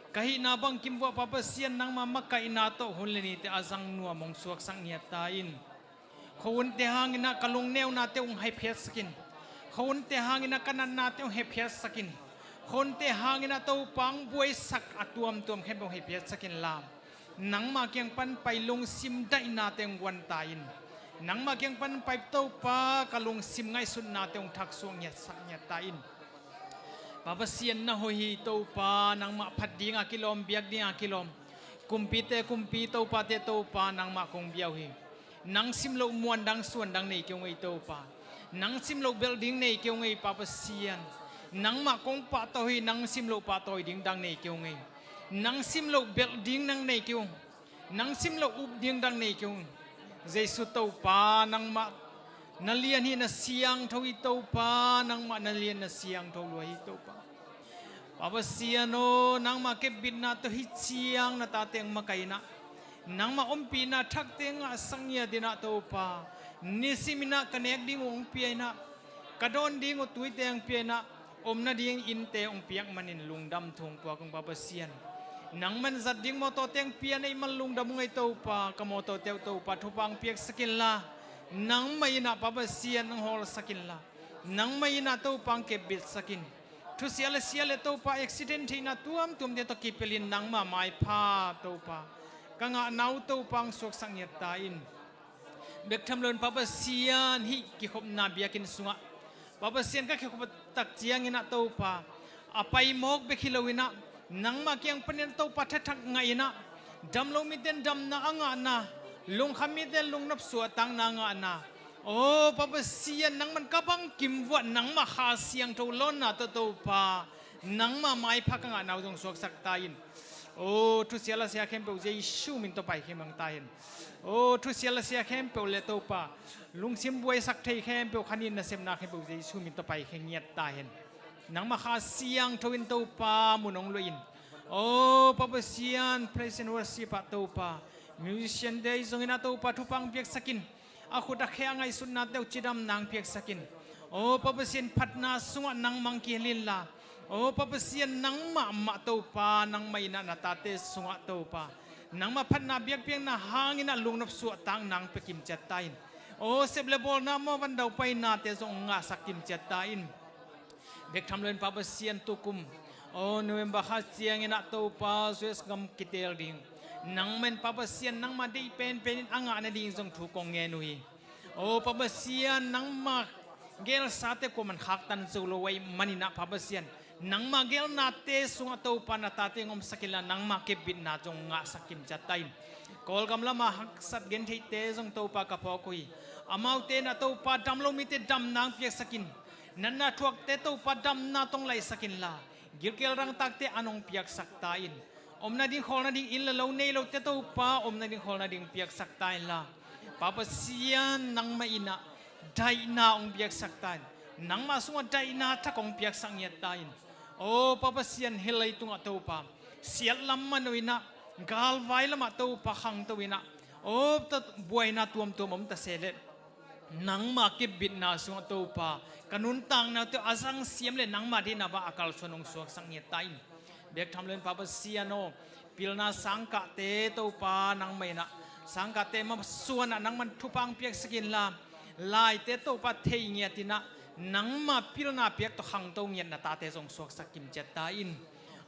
Ka hihna bangkim vuah Pa Pasian, nangmah makaihna tawh hun le nite a zang nuam hong suaksak ngiat ta in. Khuahunte hangin ah ka lungneunate hong hephiatsak in. Khuahunte hangin ah ka natnate hong hephiatsak in. Khuahunte hangin ah Topa hong buaisak a tuamtuam khempeuh hong hephiatsak inla, nangmah kiang pan pai lungsim daihnate hong guan ta in. Nangmah kiang pan paip Topa, ka lungsim ngaihsutnate hong thaksuak ngiatsak ngiat ta in. Pa Pasian na hoih hi Topa, nangmah phat dinga kilawm, biak dinga kilawm. Kumpite kumpi, topate Topa, nangmah kong bia uh hi. Nang simloh muan dang suan dang nei kei ung ei Topa. Nang simloh belh ding nei kei ung ei Pa Pasian. Nangmah kong pahtawi hi, nang simloh pahtawi ding dang nei kei ung ei. Nang simloh belh ding nang nei kei ung. Nang simloh up ding dang nei kei ung. Jesu Topa, nangmah na lian hi, na siangtho hi Topa, nangmah na lian na siangtho lua hi Topa. Pa Pasian aw, nangmah kepbitna tawh hih ciang na tate hong makaih in ah, nangmah ompihna thakte ngahsak ngiat in ah Topa, nisimin ah ka nek ding uh hong pia in ah, ka dawn ding uh tuite hong pia in ah, om nading innte hong piak manin lungdam thu hong puak ung Pa Pasian. Nangman zat ding mawtawte hong pia na hih man lungdam ung ei Topa, ka mawtawte uh Topa thupha hong piaksak inla, nangmah in ah Pa Pasian hong hawlsak inla, nangmah in ah Topa hong kepbitsak in. Thusia le sia le Topa accident theihna tuamtuamte tawh kipelhin nangmah maipha Topa, ka ngahna uh Topa hong suaksak ngiat ta in. Bek tham loin Pa Pasian, hih kikhopna biakinn sungah Pa Pasian ka kikhop tak ciangin ah Topa, a pai mawk bek hi loin ah, nangmah kiang panin Topa thathak ngah in ah, damlo mite in damna a ngahna, lungkham mite in lungnop suahtakna a ngahna. Aw Pa Pasian, nangman ka bangkim vuah nangmah Kha Siangtho lawnna tawh Topa, nangmah maipha ka ngahna uh zong suaksak ta in. Aw thusia lasia khempeuh Jesu min tawh paikhia mang ta hen. Aw thusia lasia khempeuh le Topa, lungsim buaisak thei khempeuh, khanin nasepna khempeuh Jesu min tawh paikhia ngiat ta hen. Nangmah Kha Siangtho in Topa mun hong luah in. Aw Pa Pasian, praise and worship ah Topa, musiciante zongin ah Topa thupha hong piaksak in. A khut a khe a ngaihsutnate uh cidamna hong piaksak in. Aw Pa Pasian, phatna sungah nangmah hong kihel inla, aw Pa Pasian, nangmah mah Topa, nangmah in ah na tate sungah Topa, nangmah phatna biakpiakna hangin ah lungnop suahtakna hong pia kimciat ta in. Aw sep le bawlna, mawh van daupainate zong hong ngahsak kimciat ta in. Bek tham loin Pa Pasian, tukum aw November kha ciangin ah Topa, U S gam kiteel ding, nangmah in Pa Pasian, nangmah deih penpen in a ngah nading zong thu kong ngen uh hi. Aw Pa Pasian, nangmah geelsate kuaman khaktan zo lo ahih manin ah Pa Pasian, nangmah geelnate sungah Topa na tate hong omsak inla, nangmah kepbitna zong ngahsak kimciat ta in. Kawlgam lama haksat gentheihte zong Topa ka phawk uh hi. Amaute in ah Topa damlo mite damna hong piaksak in. Natna thuakte Topa damna tawh hong laihsak inla, gilkial dangtakte an hong piaksak ta in. Om nading khawl nading inn le lo nei lote Topa, om nading khawl nading piaksak ta inla, Pa Pasian, nangmah in ah daihna hong piaksak ta in. Nangmah sungah daihna thak hong piaksak ngiat ta in. Aw Pa Pasian, hih leitungah Topa, siat lam mano in ah, galvai lamah Topa khangto in ah, aw ta buaina tuamtuam om ta se leh, nangmah kepbitna sungah Topa, ka nuntaknate uh a zangsiam le nangmah deihna bang a kalsuan hong suaksak ngiat ta in. Bek tham loin Pa Pasian aw, pilna sangkahte Topa, nangmah in ah sangkahte masuan ah nangman thupha hong piaksak inla, laite Topa thei ngiat in ah, nangmah pilna piak tawh khangto ngiat na tate zong suaksak kimciat ta in.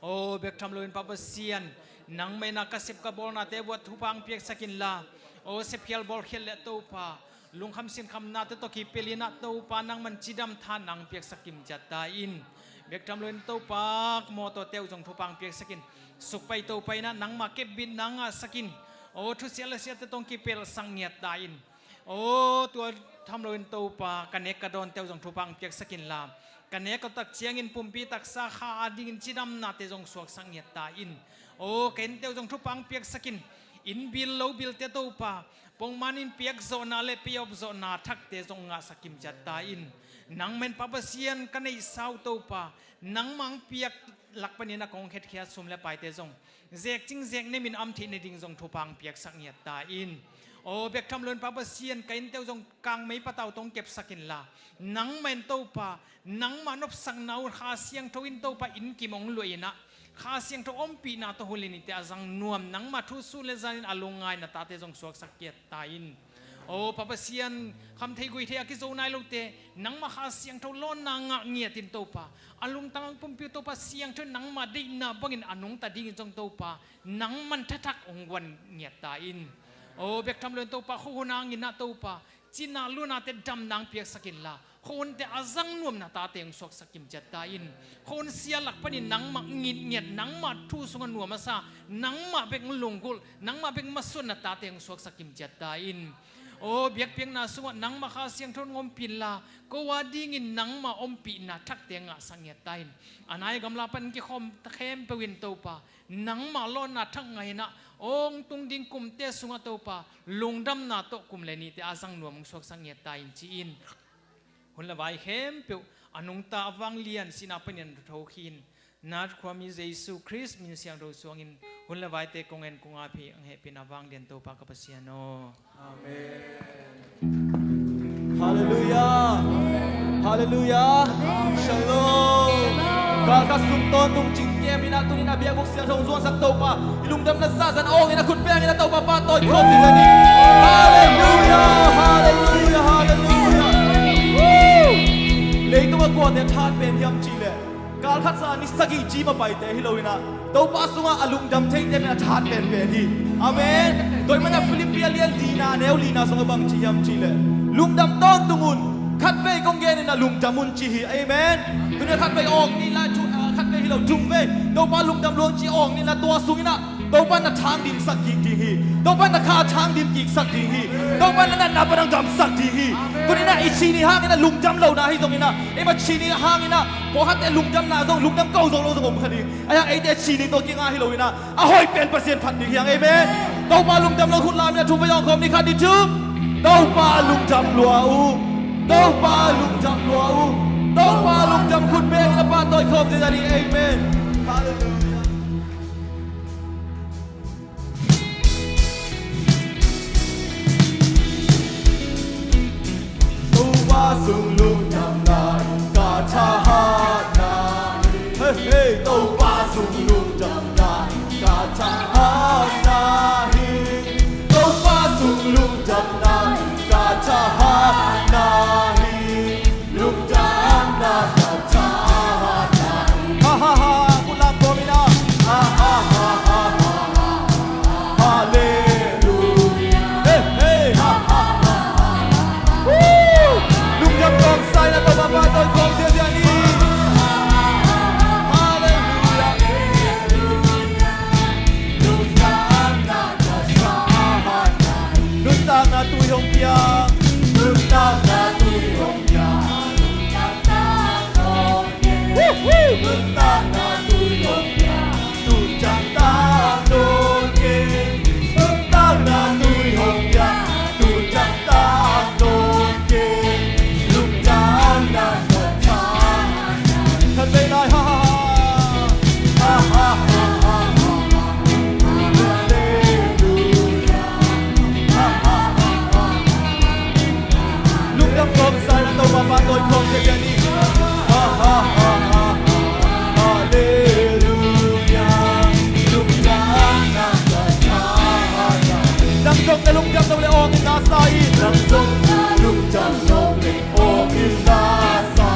Aw bek tham loin Pa Pasian, nangmah in ah ka sep ka bawlnate vuah thupha hong piaksak inla, aw sepkhial bawlkhial le Topa, lungkham sinkhamnate tawh kipelhin ah Topa, nangman cidam tha nang piaksak kimciat ta in. Bek tham loin Topa, mawtawte uh zong thupha hong piaksak in. Sukpai Topa in ah nangmah kepbitna ngahsak in. Aw thusia lasiate tawh hong kipelsak ngiat ta in. Aw tua tham loin Topa, ka nek ka dawnte uh zong thupha hong piaksak inla, ka nek ka tak ciangin pumpi taksa kha adingin cidamnate zong suaksak ngiat ta in. Aw ka innte uh zong thupha hong piaksak in. Inn bil lo bilte Topa, pongman in piak zawhna le pay off zawhna thakte zong ngahsak kimciat ta in. Nangmah in Pa Pasian, ka neihsa uh Topa, nangmah hong piak lak panin a kong khetkhia sum le paite zong zekcing zeknem in am theih nading zong thupha hong piaksak ngiat ta in. Aw bek tham loin Pa Pasian, ka innte uh zong kangmei patau tawh hong kepsak inla, nangmah in Topa, nangmah nopsakna uh Kha Siangtho in Topa inn kim hong luah in ah, Kha Siangtho ompihna tawh hul in, hihte a zang nuam, nangmah thu sun le zanin a lungngai na tate zong suaksak ngiat ta in. Aw Pa Pasian, khamthei guihthei a kizo nai lote, nangmah Kha Siangtho lawnna ngah ngiat in Topa, a lungtang a pumpi uh Topa, siangtho in nangmah deihna bangin a nungta dingin zong Topa, nangman thathak hong guan ngiat ta in. Aw bek tham loin Topa, khuahun hangin ah Topa, Sinah lunate damna hong piaksak inla, khuahunte a zang nuam na tate hong suaksak kimciat ta in. Khuahun sia lak panin nangmah ngitngiat, nangmah thu sungah nuam a sa, nangmah bek hong lunggulh, nangmah bek masuan na tate hong suaksak kimciat ta in. Aw biakpiakna sungah nangmah Kha Siangtho hong ompih inla, ko a dingin nangmah ompihna thakte ngahsak ngiat ta in. A nai a gamla pan kikhawm khempeuh in Topa, nangmah lawnna thak ngainah hong tung ding kumte sungah Topa, lungdamna tawh kum le nite a zang nuam hong suaksak ngiat ta in ci-in, hun le vai khempeuh a nungta a vanglian sinah panin a thokhin, na khuami Jesu Khrist min siangtho suangin hun le vaite kong en kong ap hi. Hong hehpihna vanglian Topa ka Pasian aw. Amen. Halleluiah. Halleluiah. Shalom. Kal khat sung tawntung cingkem inah tuni-in a biakbuk siangtho hong zuansak Topa, i lungdamna zahzah awngin a khut bengin a Topa pahtawi khawm ding hi. Halleluiah. Halleluiah. Halleluiah. Leitung a kuate thahat pen hiam cih leh, kal khat sa ni sagih cim a paite hi lo inah, Topa sungah a lungdam theite pen a thahat penpen hi. Amen. Tua ahih manin a Filippi a lian lina, a neu lina sungah bang ci hiam cih leh, lungdam tawntung un, khatvei kong genin a lungdam un ci hi. Amen. Tuni-in a khatvei awng ni la, thu, ah, khatvei hi lo, thumvei Topa lungdam lua un ci awng ni la, tua sung inah Topa in na thang dimsak kik ding hi. Topa in na kha thang dim kiksak ding hi. Topa in na natna pan hong damsak ding hi. Tuni-in a i sining hangin a lungdam lohna hi zongin a, eima sining hangin a pawlkhatte lungdamna zong, lungdam ko zo lo zong om kha ding. Ahi hang eite sining tawh kingah hi lo inah, a hoih pen Pasian phat ding hi hang. Amen. Topa lungdam lo khut lam inah thumvei awng khawm ni, khat ni thum. Topa lungdam lua uh. Topa lungdam lua uh. Topa lungdam, khut bengin a pahtawi khawm ding hi. Amen. Halleluiah. Topa sung lungdamna in ka thahatna hi. Hey, hey. Topa sung lungdamna in ka thahatna hi. Topa sung lungdamna in ka thahatna hi. Lungdamna ka thahatna hi. Ha, ha, ha, khut lam khawm inah. Ha, ha, ha, ha, ha, ha. Halleluiah. Hey, hey. Ha, ha, ha, ha, ha. Woo! Lungdam tawmsa inah Topa pahtawi khawm ziahziah ni. Halleluiah. Nuntakna tui hong piang. Nuntakna tui hong piang. Woo, woo. Nuntakna tui hong piang. Tucang tang nawn kei. Nuntakna tui hong piang. Tucang tang nawn kei. Lungdamna ka thahatna. Khatvei lai, ha, ha, ha. Ha, ha, ha, ha, ha, ha. Halleluiah. Ha, ha, ha, ha, ha. Lungdam tawmsa inah Topa pahtawi khawm ziahziah ni. Ha, ha, ha, ha, ha. Halleluiah. Lungdamna ka thahatna. Nang zong na lungdam nop leh awngin la sa in. Nang zong na lungdam nop leh awngin la sa.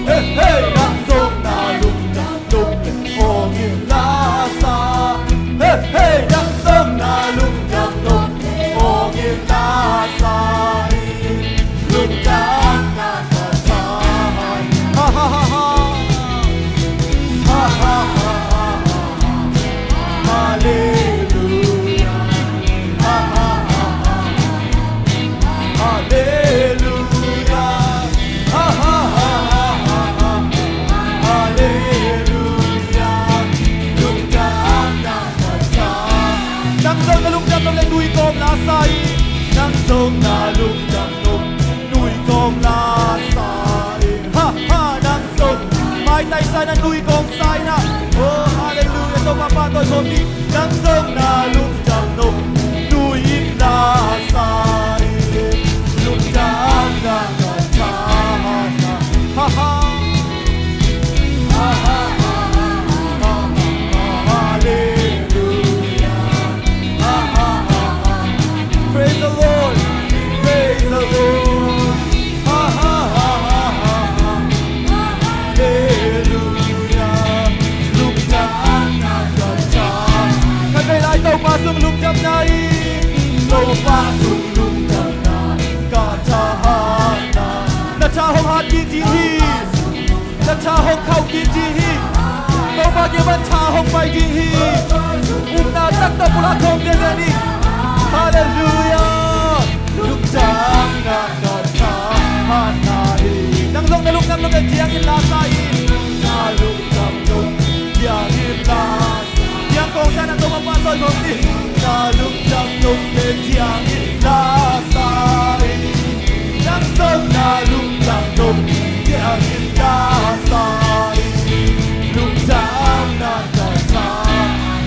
Hey, hey, nang zong na lungdam nop leh awngin la sa. Hey, hey, nang zong na lungdam nop leh awngin la sa. Lungdamna ka thahatna. Ha, ha, ha, ha. Ha, ha, ha, ha, ha. Halleluiah. Ha, ha, ha, ha, ha. Halleluiah. Ha, ha, ha, ha, ha, ha. Halleluiah. Lungdamna ka thahatna. Nang zong na lungdam nop leh nui kawm la sa in. Nang zong na lungdam nop nui kawm la sa in. Ha, ha, nang zong maitai sa in a nui kawm sa in a. Oh, halleluiah, Topa pahtawi khawm ni. Nang zong na lungdam nop nui in la sa in. Lungdamna ka thahatna. Ha, ha. Ha, ha, ha, ha, ha, ha. Halleluiah. Ha, ha, ha, ha, ha. Praise the Lord. Praise the Lord. Ha, ha, ha, ha, ha, ha. Halleluiah. Lungdamna ka thahatna. Khatvei lai Topa sung lungdamna in. Topa sung lungdamna in ka Khauh kik ding hi. Topa kiang pan tha hong pai ding hi. Upna taktak pulak khawm zenzen ni. Halleluiah. Lungdamna ka tha hatna hi. Nang zong na lungdam nop ciangin la sa in. Na lungdam nop ciangin la sa in. Ciang kong sa na Topa pan tawi khawm ni. Na lungdam nop ciangin la sa in. Nang zong na lungdam nop ciangin la sa in. Lungdamna ka tha.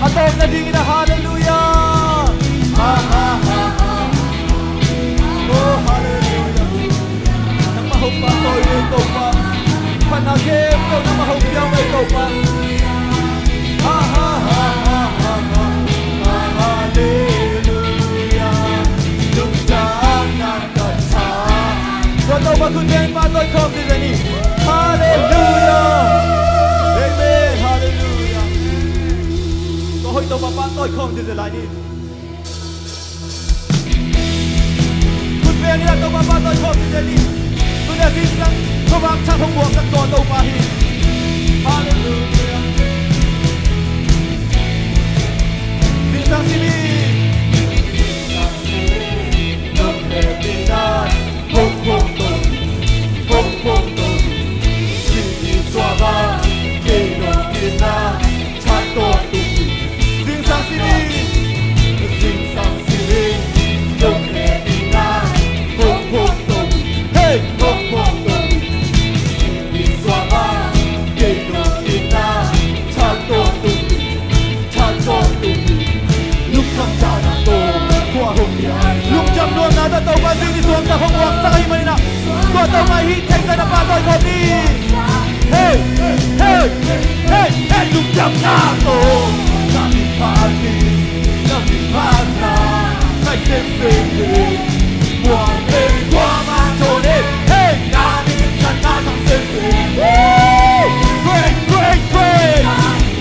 A tawpna dingin a halleluiah. Ha, ha, ha, ha. Oh, halleluiah. Nangmah hong pahtawi ei Topa. Phatna khempeuh nangmah hong piak ei Topa. Ha, ha, ha, ha, ha, ha. Halleluiah. Lungdamna ka tha. Tua Topa khut beng pahtawi khawm zenzen ni. Halleluiah. Amen. Halleluiah. Tua hoih Topa pahtawi khawm zenzen lai ni. Khut beng in a Topa pahtawi khawm zenzen ni. Tuni a zingsang khuavak thak hong buaksak tua Topa hi. Halleluiah. Zingsang simi. Lungdam nuamna tawh Topa zing ni suang tawh hong buaksak ahih manin ah, tua Topa hih theihsa na pahtawi khawm ni. Hei, hei, hei, hei, lungdamna tawh na min phat ni, na min phatna ngai semsem hi. Muang ei kuamah thawn ei. Hei, na min phatna ngai semsem. Praise, praise, praise.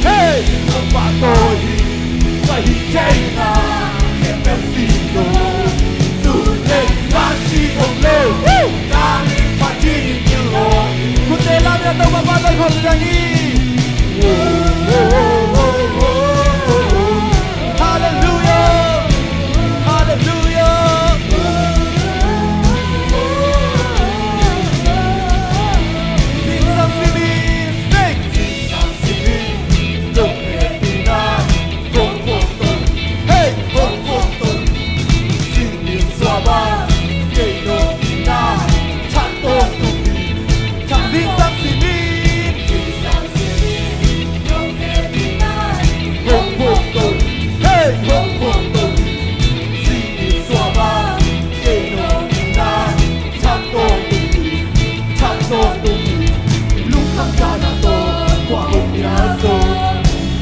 Hei, Topa tawh hi. Ka hih theihna khempeuh si lo. Sun le zan ci om lo. Ka min phat ding in lo. Khut teh lam in a Topa pahtawi khawm zenzen ni. Halleluiah. Halleluiah. Zingsang simi, sing. Zingsang simi, dong hehpihna.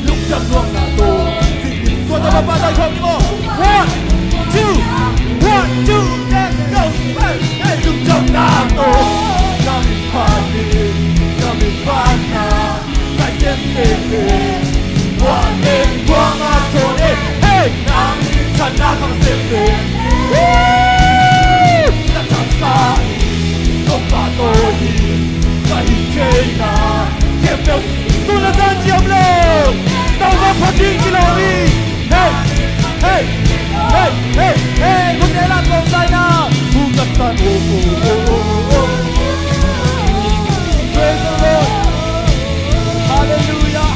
Lungdam nuamna tawh, tua tawh pahtawi khawm ni maw. One, two, one, two, let's go. Hey, hey, lungdamna tawh na min phat ni, na min phatna ngai semsem hi. Kuamah thawn ei. Hey, na min phatna ngai semsem. Woo! Na thahatna hi. Topa tawh hi. Ka hih theihna khempeuh. Sun le zan ci om lo. Topa phat ding ci lo hi. Hey, hey, hey, hey, hey. Khut teh lam kong sa in ah. Praise the Lord. Halleluiah.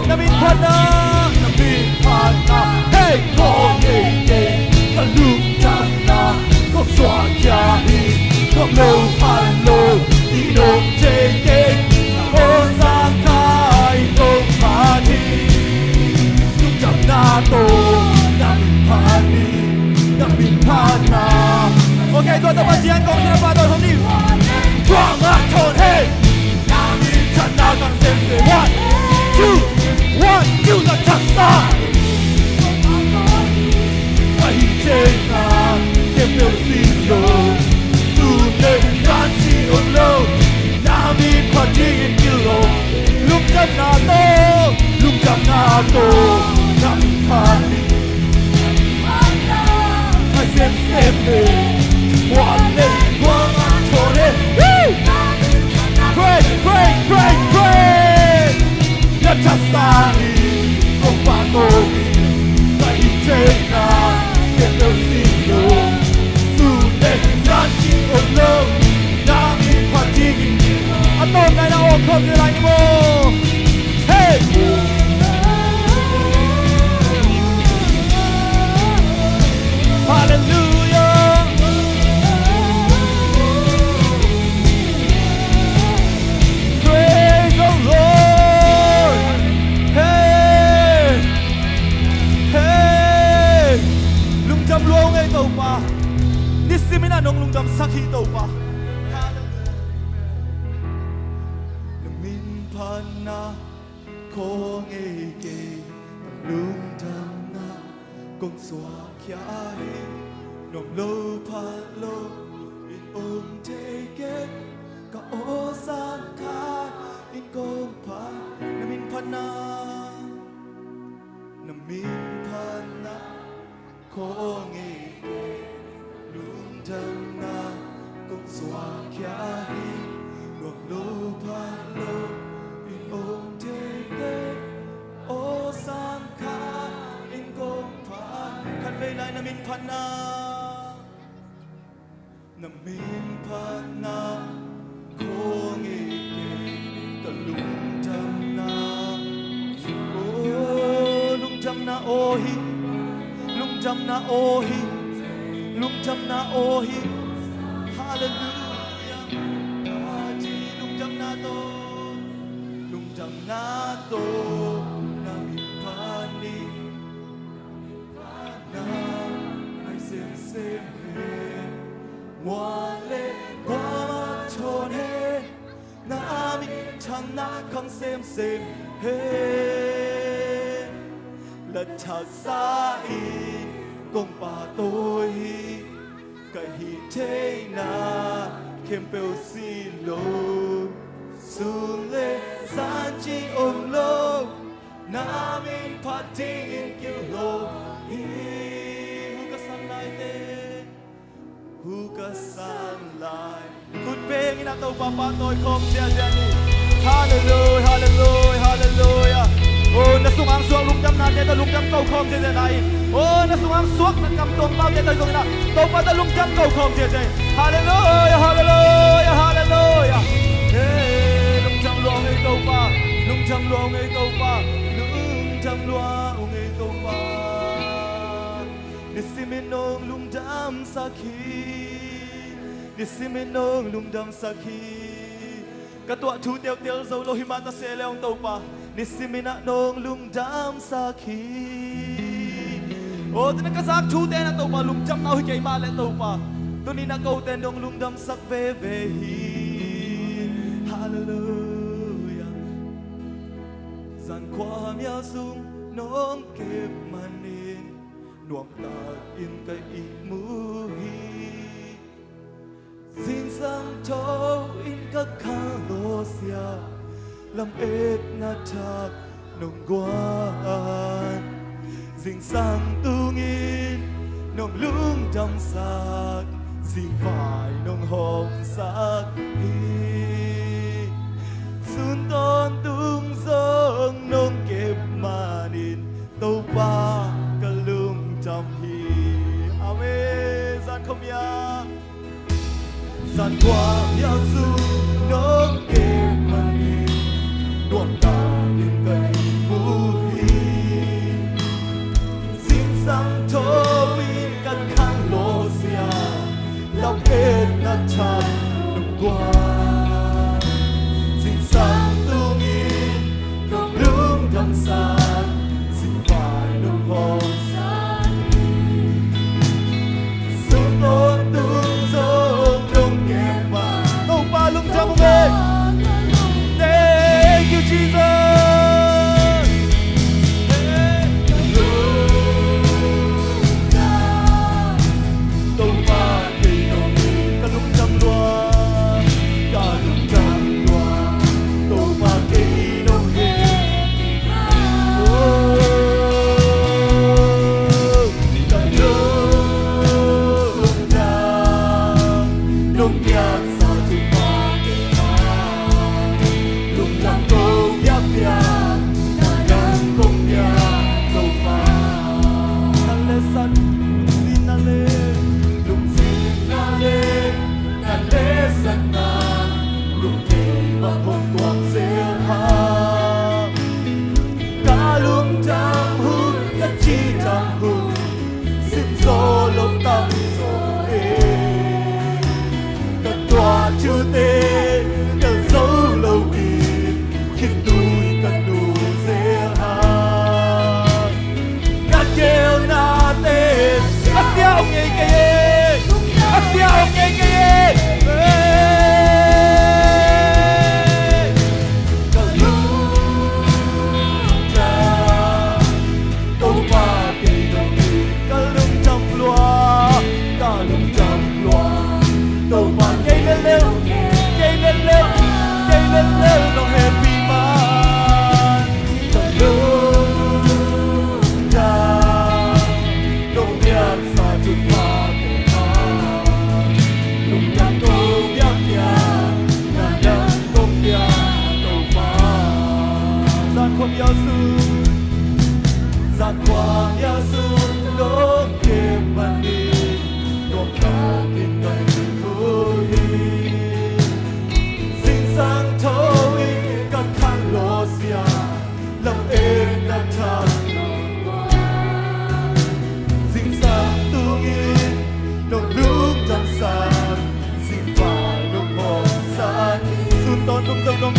Na min phatna, na min phatna, hey, kong ei ei, ka lungdamna kong suak khia hi. Kong lo phat lo i nong thei kei, ka aw sang kha in kong phat hi. Lungdamna tawh na min phat hi, na min phatna. Ok, tua tawh Pasian kong sin a pahtawi khawm ni. Ka hih theihna khempeuh sin lo, sun le zan cih om lo, na min phat dingin gilo. Lungdamna tawh, lungdamna tawh, na min phat ding. Ngai semsem le, mual le gual a thawn e. Woo! Praise, praise, praise, praise. Na thaksa in kong pahtawi hi. Ka hih theihna khempeuh sin lo, sun le zan cih om lo, na min phat dingin. A tawm nai na awk khawm ding lai ni maw? Hey! Hallelujah! Praise the Lord! Hey! Hey! Lungdam lua ung ei Topa. Nisimin ah nong lungdamsak hi Topa. Hallelujah. Na min phatna kong ngei kei, lungdamna kong suakkhia hi. Nuam lo pha lo in om thei kei, ka aw sang khat in kong phat. Na min phatna, na min phatna kong ngei kei, lungdamna kong suakkhia hi. Nuam lo pha lo in om thei kei, aw sang khat in kong phat. Khatvei lai na min phatna, na min phatna kong ngei kei, ka lungdamna. Oh, lungdamna aw hi, lungdamna aw hi, lungdamna aw hi. Hallelujah. Party lungdamna tawh, lungdamna tawh na min phat ni. Na ngai semsem hi. Mual le guam a thawn hi. Na minthanna khang semsem hi. La thaksa in kong pahtawi hi. Ka hih theihna khempeuh sin lo, sun le zan cih om lo, na min phat dingin gilo hi. Hu ka san lai te, hu ka san lai. Khut beng in ah Topa pahtawi khawm ziahziah ni. Hallelujah, hallelujah, hallelujah. Oh, na sungah suak lungdamnate tawh lungdam ko khawm ziahziah lai. Oh, na sungah suak na kam tuang paute tawh zong in ah Topa tawh lungdam ko khawm ziahziah. Hallelujah, hallelujah, hallelujah. Hey, lungdam lua ung ei Topa, lungdam lua ung ei Topa, lungdam lua ung ei Topa. Nisimin nong lungdamsak hi. Nisimin nong lungdamsak hi. Ka tuah thu teutel zo lo hi mah ta se leng Topa, nisimin ah nong lungdamsak hi. Oh, tuni ka zak thute na Topa lungdamna uh hi kei mah leh Topa, tuni na kote nong lungdamsak veve hi. Hallelujah. Zan khuamial sung nong kep manin nuamtak in ka ihmu hi. Zingsang tho in ka khang lawsia, lam etna thak nong guan. Zingsang tungin nong lungdamsak, zingvai nong hawmsak hi. Sun tawntung zong nong kep manin Topa ka lungdam hi. Amen. Zan khuamial, zan khuamial sung nong kep manin nuamtak in ka ihmu hi. Zingsang tho in ka khang lawsia, lam etna thak nong guan. Zingsang tungin nong lungdamsak, zingvai nong hawmsak hi. Sun tawntung zong nong kep manin Topa lungdam ung ei. Thank you, Jesus. Hey.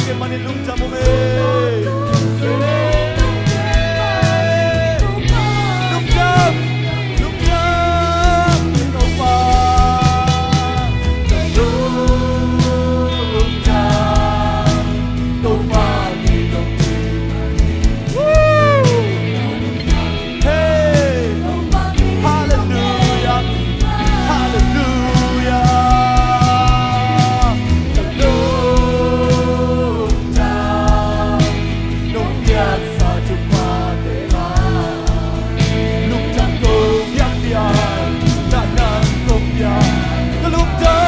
Keimah in lungdam ung ei. Lungdam, lungdam, Topa. Lungdam, Topa, kei nong Woo! Hey! Hallelujah! Hallelujah! Ka lungdam nong piaksa thuphate ah. Lungdam kong piak piak, na nang kong piak. Ka lungdam,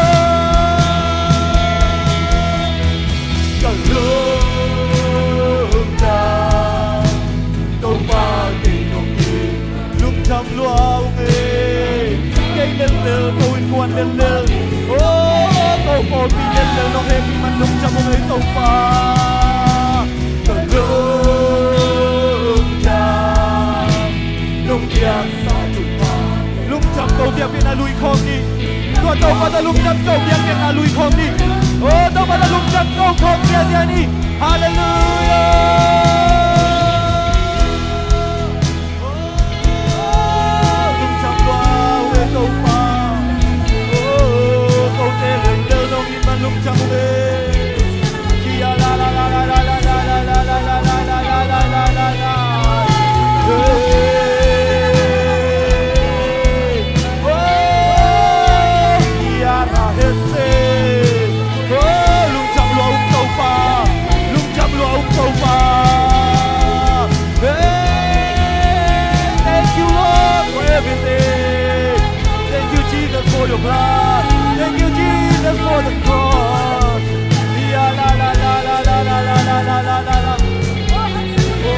ka lungdam, Topa kei nong it, lungdam lua ung ei. Kei lellel, ko innkuan lellel, oh, ko pawlpi lellel nong hehpih man lungdam ung ei Topa. Ka lungdam nong piaksa thupha. Lungdam ko biakpiakna lui khawm ni. Tua Topa tawh lungdam ko biakpiakna lui khawm ni. Oh, Topa tawh lungdam ko khawm ziazia ni. Hallelujah. Oh, lungdam lua ung ei Topa. Oh, kote lellel nong it man lungdam ung ei. Kia la la la la. Hey. Oh, kia la hese. Oh, lungdam lua ung Topa. Lungdam lua ung Topa. Hey, thank you, Lord, for everything. Thank you, Jesus, for your blood. Thank you, Jesus, for the cross. Ia la la la. Oh,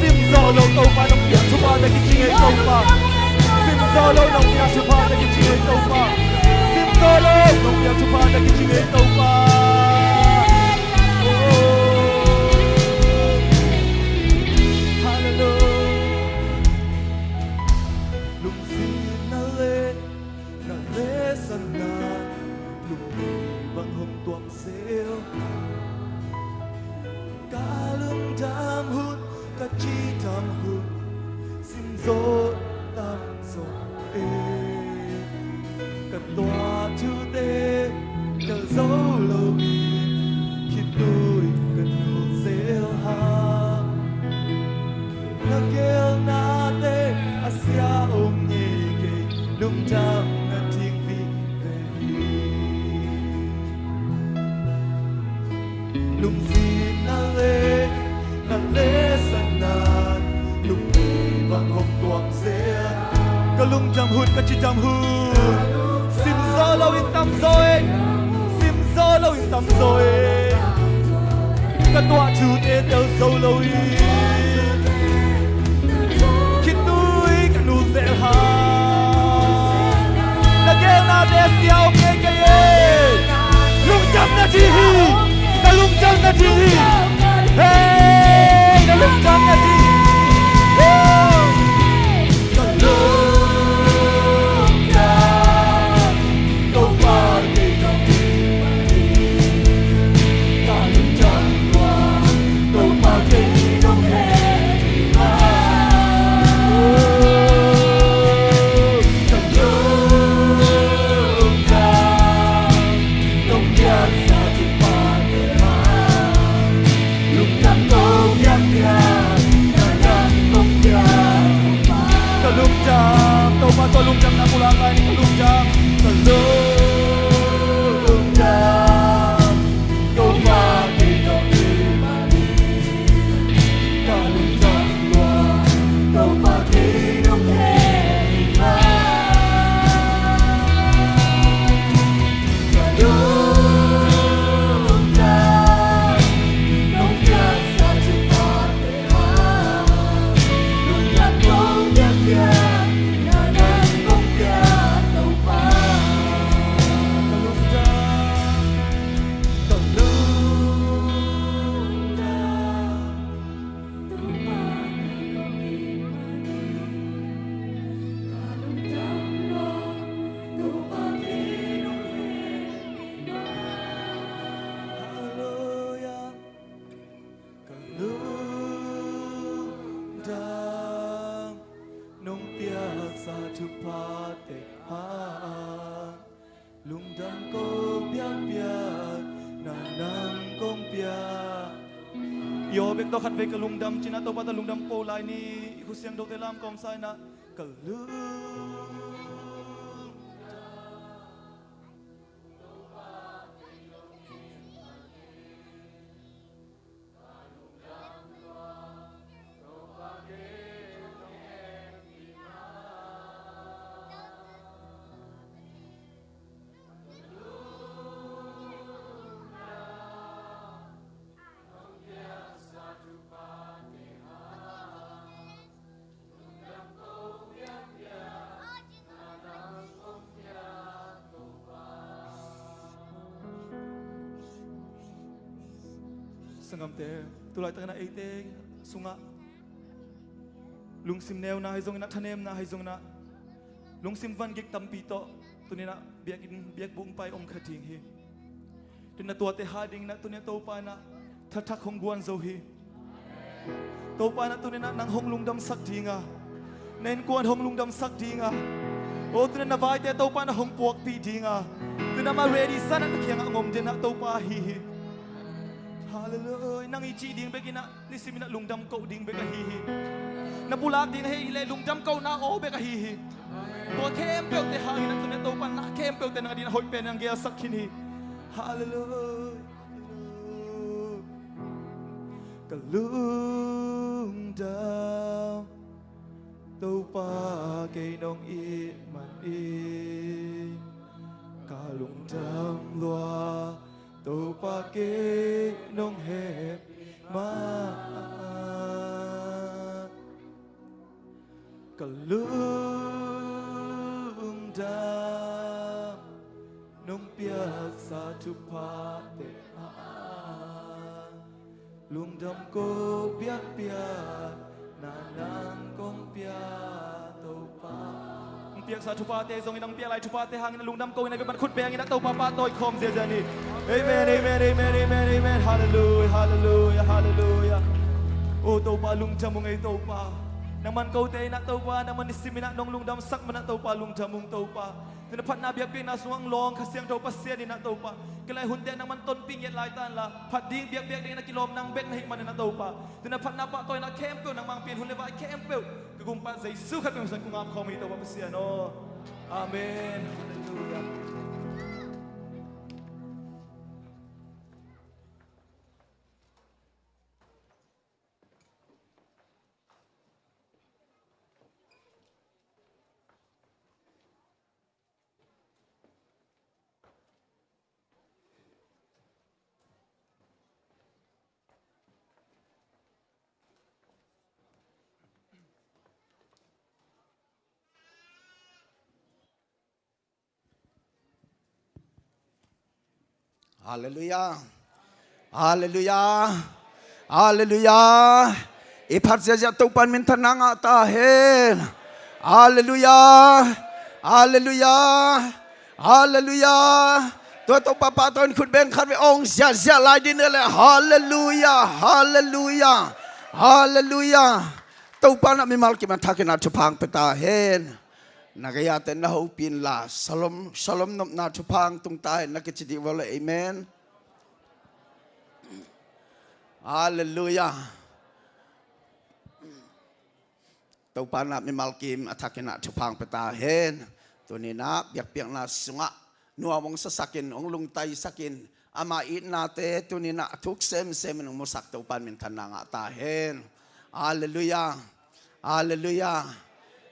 sim zawh lo Topa nong piak thupha tawh kici ngei Topa. Sim zawh lo nong piak thupha tawh kici ngei Topa. Sim zawh lo nong piak thupha tawh kici ngei Topa. Oh. Hallelujah. Lungsim na le na le sana lungpi bang hong tuam zel. Ka lungdam hun, ka cidam hun, sim zawh tam zawh e. Ka tuah thute tel zo lo in, khitui ka nul zel hang. Na gelnate a sia om ngei kei, lungdamna ding vive hi. Lungsim na le na le sana lungpi bang hong tuam zel. Ka lungdam hun, ka cidam hun, sim zawh lo in tam zaw e. Sim zawh lo in tam zaw e. Ka tuah thute tel zo lo in, khitui ka nul zel hang. Na gelnate a sia om ngei kei e. Lungdamna ding hi. Na lungdamna ding hi. Hey, na lungdamna ding hi. Woo! Ka lungdam, Topa kei nong it hi. Ka lungdam lua, Topa kei nong hehpih hi. Ka lungdam, Dam kong piakpiak, na nang kong piak. I aw bek tawh khatvei ka lungdam ci-in ah Topa tawh lungdam ko lai ni. I khut siangthote lam kawmsa in ah ka lungdam. Sanggamte, tu laitak in ah eite sungah lungsim neuna ahi zongin ah, thanemna ahi zongin ah, lungsim vangik tampi tawh tuni-in ah biakinn, biakbuk pai om kha ding hi. Tuni-in ah tuate hang dingin ah tuni-in ah Topa in ah thathak hong guan zo hi. Topa in ah tuni-in ah nang hong lungdamsak ding a, na innkuan hong lungdamsak ding a, aw tuni-in ah na vaite Topa in ah hong puakpih ding a, tuni-in ah amah ready sa-in ah na kiangah hong om den ah Topa ahi hi. Halleluiah. Nang i cih ding bek in ah, nisimin ah lungdam ko ding bek ahi hi. Na pulak ding ahi leh lungdam kohna aw bek ahi hi. Tua khempeuhte hangin ah tuni-in ah Topa in ah khempeuhte nang adingin ah hoih pen nang gelsak khin hi. Halleluiah. Ka lungdam Topa kei nong it manin, ka lungdam lua Topa kei nong hehpih man. Ka lungdam nong piaksa thuphate hang, lungdam ko piakpiak, na nang kong piak Topa. Hong piaksa thuphate zongin, hong piak lai thuphate hangin lungdam ko in ah, biakman khut bengin ah Topa pahtawi khawm ziahziah ni. Amen, amen, amen, amen, amen. Halleluiah, halleluiah, halleluiah. O Topa, lungdam ung ei Topa. Nangman kote in ah Topa, nangman nisimin ah nong lungdamsak man ah Topa, lungdam ung Topa. Tuni-in ah phatna biakpiakna sungah hong lawng Kha Siangtho Pasian in ah Topa, ka lai hunte nangman tonpih ngiat lai ta inla, phat ding biakpiak dingin ah kilawm nang bek na hih manin ah Topa, tuni-in ah phatna pahtawina khempeuh nangmah hong pia in, hun le vai khempeuh ka gumpa Jesu khat min hong san kong ap khawm hi Topa Pasian aw. Amen. Halleluiah. Halleluiah. Halleluiah. Halleluiah. I phat ziahziah Topa in minthanna ngah ta hen. Halleluiah. Halleluiah. Halleluiah. Tua Topa pahtawi in khut beng khat vei ong ziahziah lai ding hi leh. Halleluiah. Halleluiah. Halleluiah. Topa in ah mimal kim a thakin ah thupha hong pia ta hen. Na gei-ate na hopih inla, shalom, shalom nopna thupha hong tung ta hen na kici dih uh leh, amen. Halleluiah. Topa in ah mimal kim a thakin ah thupha hong pia ta hen. Tuni-in ah biakpiakna sungah nuam hong sasakin, hong lungtaisakin, ama itnate tuni-in ah a thuk semsemin hong musak Topa in minthanna ngah ta hen. Halleluiah. Halleluiah.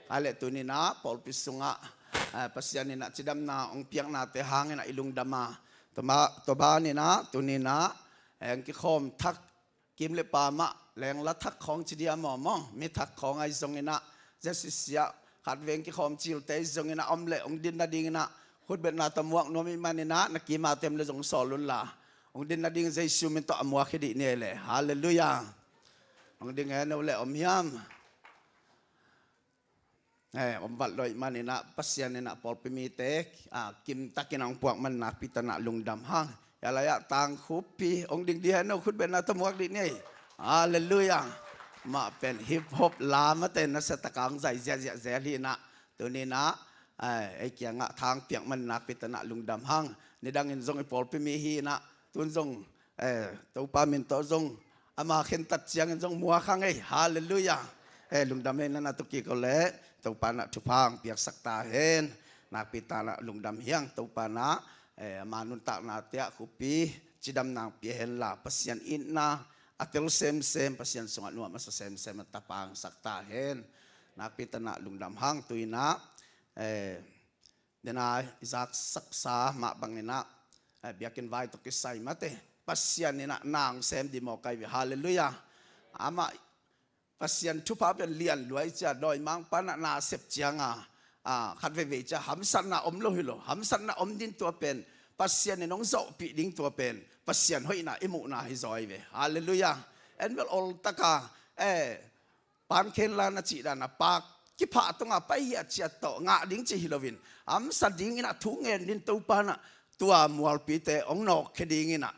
Ka leh tuni-in ah pawlpi sungah, eh, Pasian in ah cidamna hong piaknate hangin ah i lungdam a, tua ma-, tua banin ah tuni-in ah, eh, hong kikhawm thak kim le pa mah, lengla thak khawng ci dia maw maw, mi thak khawng ahi zongin ah, zia sisia khatvei hong kikhawm cilte ahi zongin ah, om leh hong din nadingin ah khutbetna tawh muak nuam ih manin ah, na kim a tem leh zong sawl unla, hong din nading Jesu min tawh a muak hi dih ni ei leh. Halleluiah. Hong ding hen uh leh om hiam? Eh, om vat lo ih manin ah Pasian in ah pawlpi mite, ah, kimtakin ah hong puak man nakpi takin ah lungdam hang. Hia lai-ah Tangkhup Pi, hong ding dih hen aw, khutbetna tawh muak dih ni. Halleluiah. Mah pen hip hop la mate nasia takin hong zai ziahziah zel hi in ah, tuni-in ah Ai, ei kiangah thang piak man nakpi tanah lungdam hang. Nidangin zong i pawlpi mi hi inah, tun zong, eh, Topa min tawh zong ama khentat ciangin zong muak hang ei. Halleluiah. Eh, lungdam ei, nana tukik o leh Topa nah thupha hong piaksak ta hen. Nakpi tanah lungdam hiang. Topa nah, eh, ama nuntakna tiah khupi cidam nang pia henla, Pasian itna a tel semsem, Pasian sungah nuam a sa semsem a tapa hong sak ta hen. Nakpi tanah lungdam hang. Tu inah, eh, dena i zak saksa mah bang inah, eh, biakinn vai tawh kisai mate, Pasian inah na hong sem dih mawk ai ve. Halleluiah. Amah Pasian thupha pen lian lua hi cia, dawimangpa nah na sep cianga, ah, khat veivei cia hamsatna om lo hi lo, hamsatna om ding tua pen, Pasian in hong zawhpih ding tua pen Pasian hoihna i muhna hi zaw ai ve. Halleluiah. En bel oltaka, eh, pankhenla na cih dana pak kiphah tunga pai hiat ciat tawh ngah ding cih hi loin, hamsa ding inah thu ngen ding Topa nah tua mualpite hong nawkkhia ding inah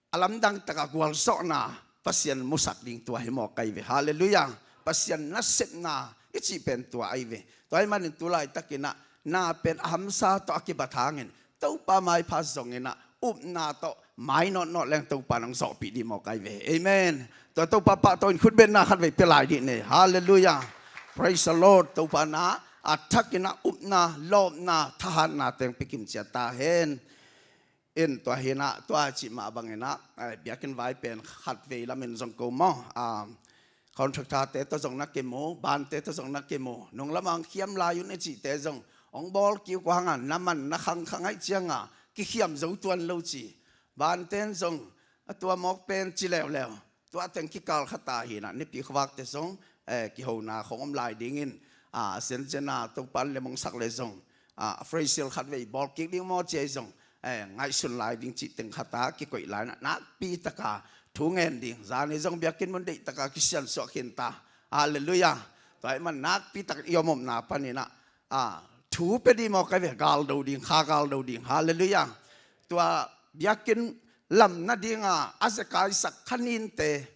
a lamdang taka gualzawhna Pasian musak ding tua hi mawk ai ve. Halleluiah. Pasian nasepna i cih pen tua ai ve. Tua ahih manin tu laitakinah na pen a hamsa tawh a kibat hangin Topa maipha zong inah upna tawh mai nawtnawt leng Topa nong zawhpih dih mawk ai ve. Amen. Tua Topa pahtawi in khutbetna khat vei pia lai dih ne. Halleluiah. Praise the Lord. Topa nah a thakinah upna, lawpna, thahatna teng pikim ciat ta hen. In tua hinah, tua cih mah banginah, eh, biakinn vai pen khat vei lamin zong ko maw, ah, contractor-te tawh zong na kimu, bante tawh zong na kimu, nung lamah hong khiam lai un i cihte zong hong bawl kik uh hanga, na man na khangkhang aih cianga kikhiam zo tuan lo ci. Bante in zong a tua mawk pen ci leuleu. Tua teng kikal khat ah hinah, nipi khuavakte zong, eh, kihona khong om lai dingin, ah, a siansiana Topa in lem hong sak le zong, ah, a phrase khat vei bawl kik ding maw ci ei zong, eh, ngaihsun lai ding cih teng khat ah kikoih lai nah, nakpi taka thu ngen ding. Zani zong biakinn mun deih taka kisiansuah khin ta. Halleluiah. Tua ahih man nakpi tak i om omna paninah, ah, thu pia dih mawk ai ve, galdo ding, kha galdo ding. Halleluiah. Tua biakinn lam nadinga a zekaisak khaninte,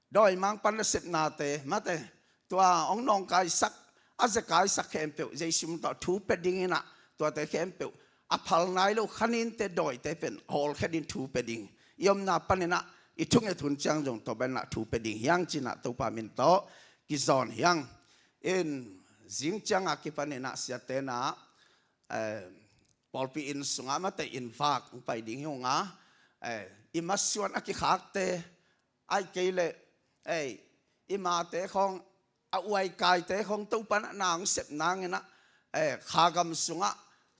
dawimangpa nasepnate mate, tua hong nawngkaisak, a zekaisak khempeuh Jesu min tawh thu pia dinginah, tuate khempeuh a phal nai lo khaninte, dawite pen hawlkhia ding thu pia ding. I omna paninah i thunget hun ciang zong tua banah thu pia ding hiang cinah Topa min tawh kizawn hiang. In zing cianga kipaninah siatenah, eh, pawlpi inn sungah mate, inn vak hong pai ding hi unga, eh, i masuan a kikhakte, ahih kei leh, eh, i mate khawng, a uaikaite khawng Topa nah na hong sep nanginah, eh, kha gam sungah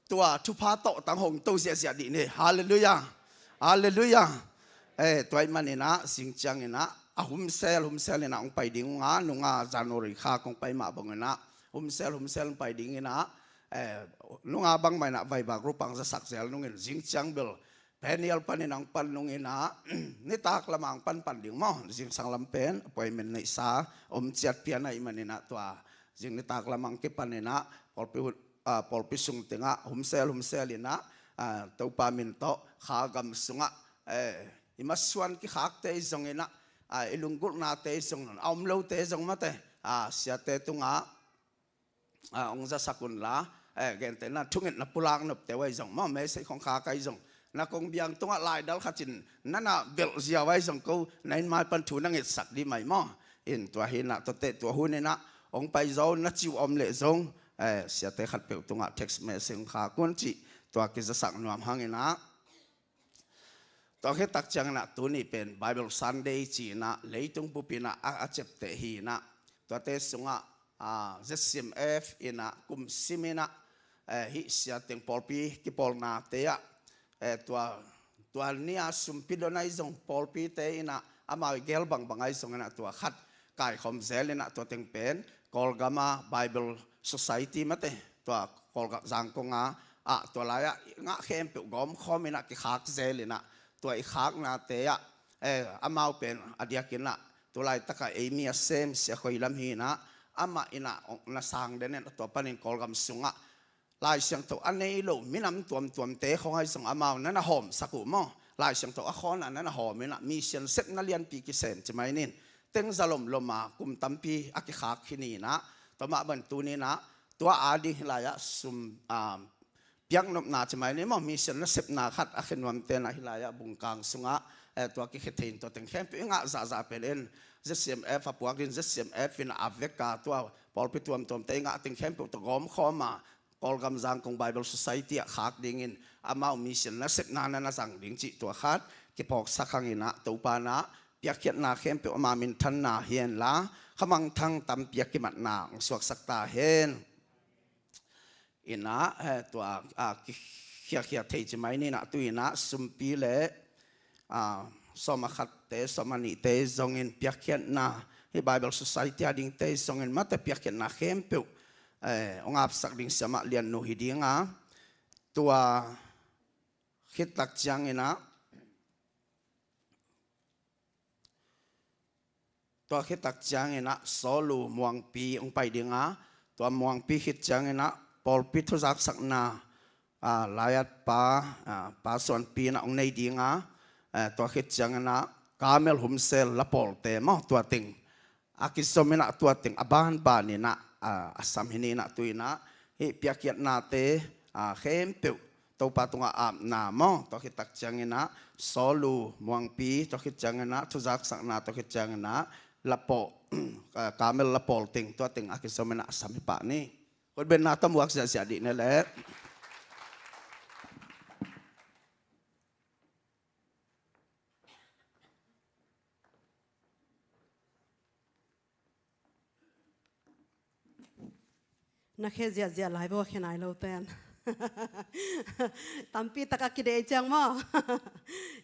tua thupha tawhtang hong to ziahziah dih ni. Halleluiah. Halleluiah. Eh, tua ahih maninah zing cianginah a humsel humsel inah hong pai ding unga, nunga January kha kong pai mah banginah humsel humsel hong pai dinginah, eh, nunga bangmah inah vaibak rupang zasak zel nungin zing ciang bel Peniel panin hong pan nunginah nitak lamah hong panpan ding maw, zingsang lam pen appointment neihsa om ciat pian ahih maninah tua zing nitak lamah hong kipaninah pawlpi, ah, pawlpi sung tengah humsel humsel inah, ah, Topa min tawh kha gam sungah, eh, i masuan kikhakte i zonginah, ah, i lunggulhnate i zong, a om lote i zong mate, ah, siate tungah, ah, hong zasak unla, eh, gentehna thungetna pulak nopte uh ahi zong maw, message khong khak ahi zong, na kong biang tungah laidal khatin nana belh ziau ahi zong ko, na inn mai pan thu na ngetsak dih mai maw. In tua hinah tuate tua huninah hong pai zaw na ci uh om leh zong, eh, siate khatpeuh tungah text message hong khak un cih tua kizasak nuam hanginah. Tua khit tak cianginah tuni pen Bible Sunday ci-inah leitung bupinah a, a ciapteh hi-inah, tuate sungah, ah, Z C M F inah kum siminah, eh, hih siateng pawlpi kipawlnate ah, eh, tua, tua ni-a sumpi don ahi zong pawlpite inah amau i gel bangbang ahi zonginah tua khat kaikhawm zel inah tua teng pen Kawlgama Bible Society mate, tua Kawlgam Zangkong a, ah, tua lai-ah i ngah khempeuh gawmkhawm inah kikhak zel inah tua i khaknate ah, eh, amau pen a diakinah tu laitaka eimi a sem Sia Khoi Lam hi-inah, amah inah na sang den inah tua panin Kawlgam sungah Lai Siangtho a nei lo minam tuamtuamte khong ahi zong amau na na hawmsak uh maw. Lai Siangtho a khawnah na na hawm inah mission sepna lianpi kisem ci mai nin. Teng za lomlom a kum tampi a kikhak hi ni inah, tua mah bang tuni inah tua ading hih lai-ah sum, ah, piaknopna ci mai ni maw, mission nasepna khat a khe nuamte na hih lai-ah bungkang sungah, eh, tua kikhia thei in tua teng khempeuh i ngah zahzah pen in Z C M F a puak in Z C M F in a vek a tua pawlpi tuamtuamte i ngah teng khempeuh tawh gawmkhawm a Kawlgam Zangkong Bible Society ah khak dingin amau mission nasepna na na zang ding cih tua khat kiphawksak hang in ah Topa in ah piakkhiatna khempeuh ama minthanna hi henla khamangthang tampi a kimatna hong suaksak ta hen. In ah, eh, tua, ah, kikhiakhia thei ci mai ni in ah tu in ah sumpi le, ah, sawm a khatte, sawm a nihte zongin piakkhiatna, hih Bible Society a dingte zongin mate piakkhiatna khempeuh, eh, hong apsak ding siamah liannu hi ding a, tua khit tak ciangin ah, tua khit tak ciangin ah Sawlu Muangpi hong pai ding a, tua Muangpi khit ciangin ah pawlpi thuzaksakna, ah, laiat pa, ah, Pa Suanpi in ah hong nei ding a, eh, tua khit ciangin ah Kamel Humsel lapawlte maw, tua teng a kizom in ah tua teng a banban in ah, ah, a sam hi ni in ah tu in ah hih piakkhiatnate, ah, khempeuh Topa tungah apna maw, tua khit tak ciangin ah Sawlu Muangpi, tua khit ciangin ah thuzaksakna, tua khit ciangin ah lapawh, ah, Kamel lapawl teng, tua teng a kizom in ah a sam hi pah ni. Khutbetna tawh muak ziahziah dih ni leh. Na khe ziahziah lai vo, khe nai lo ten. Tampi tak a kideih ciang maw.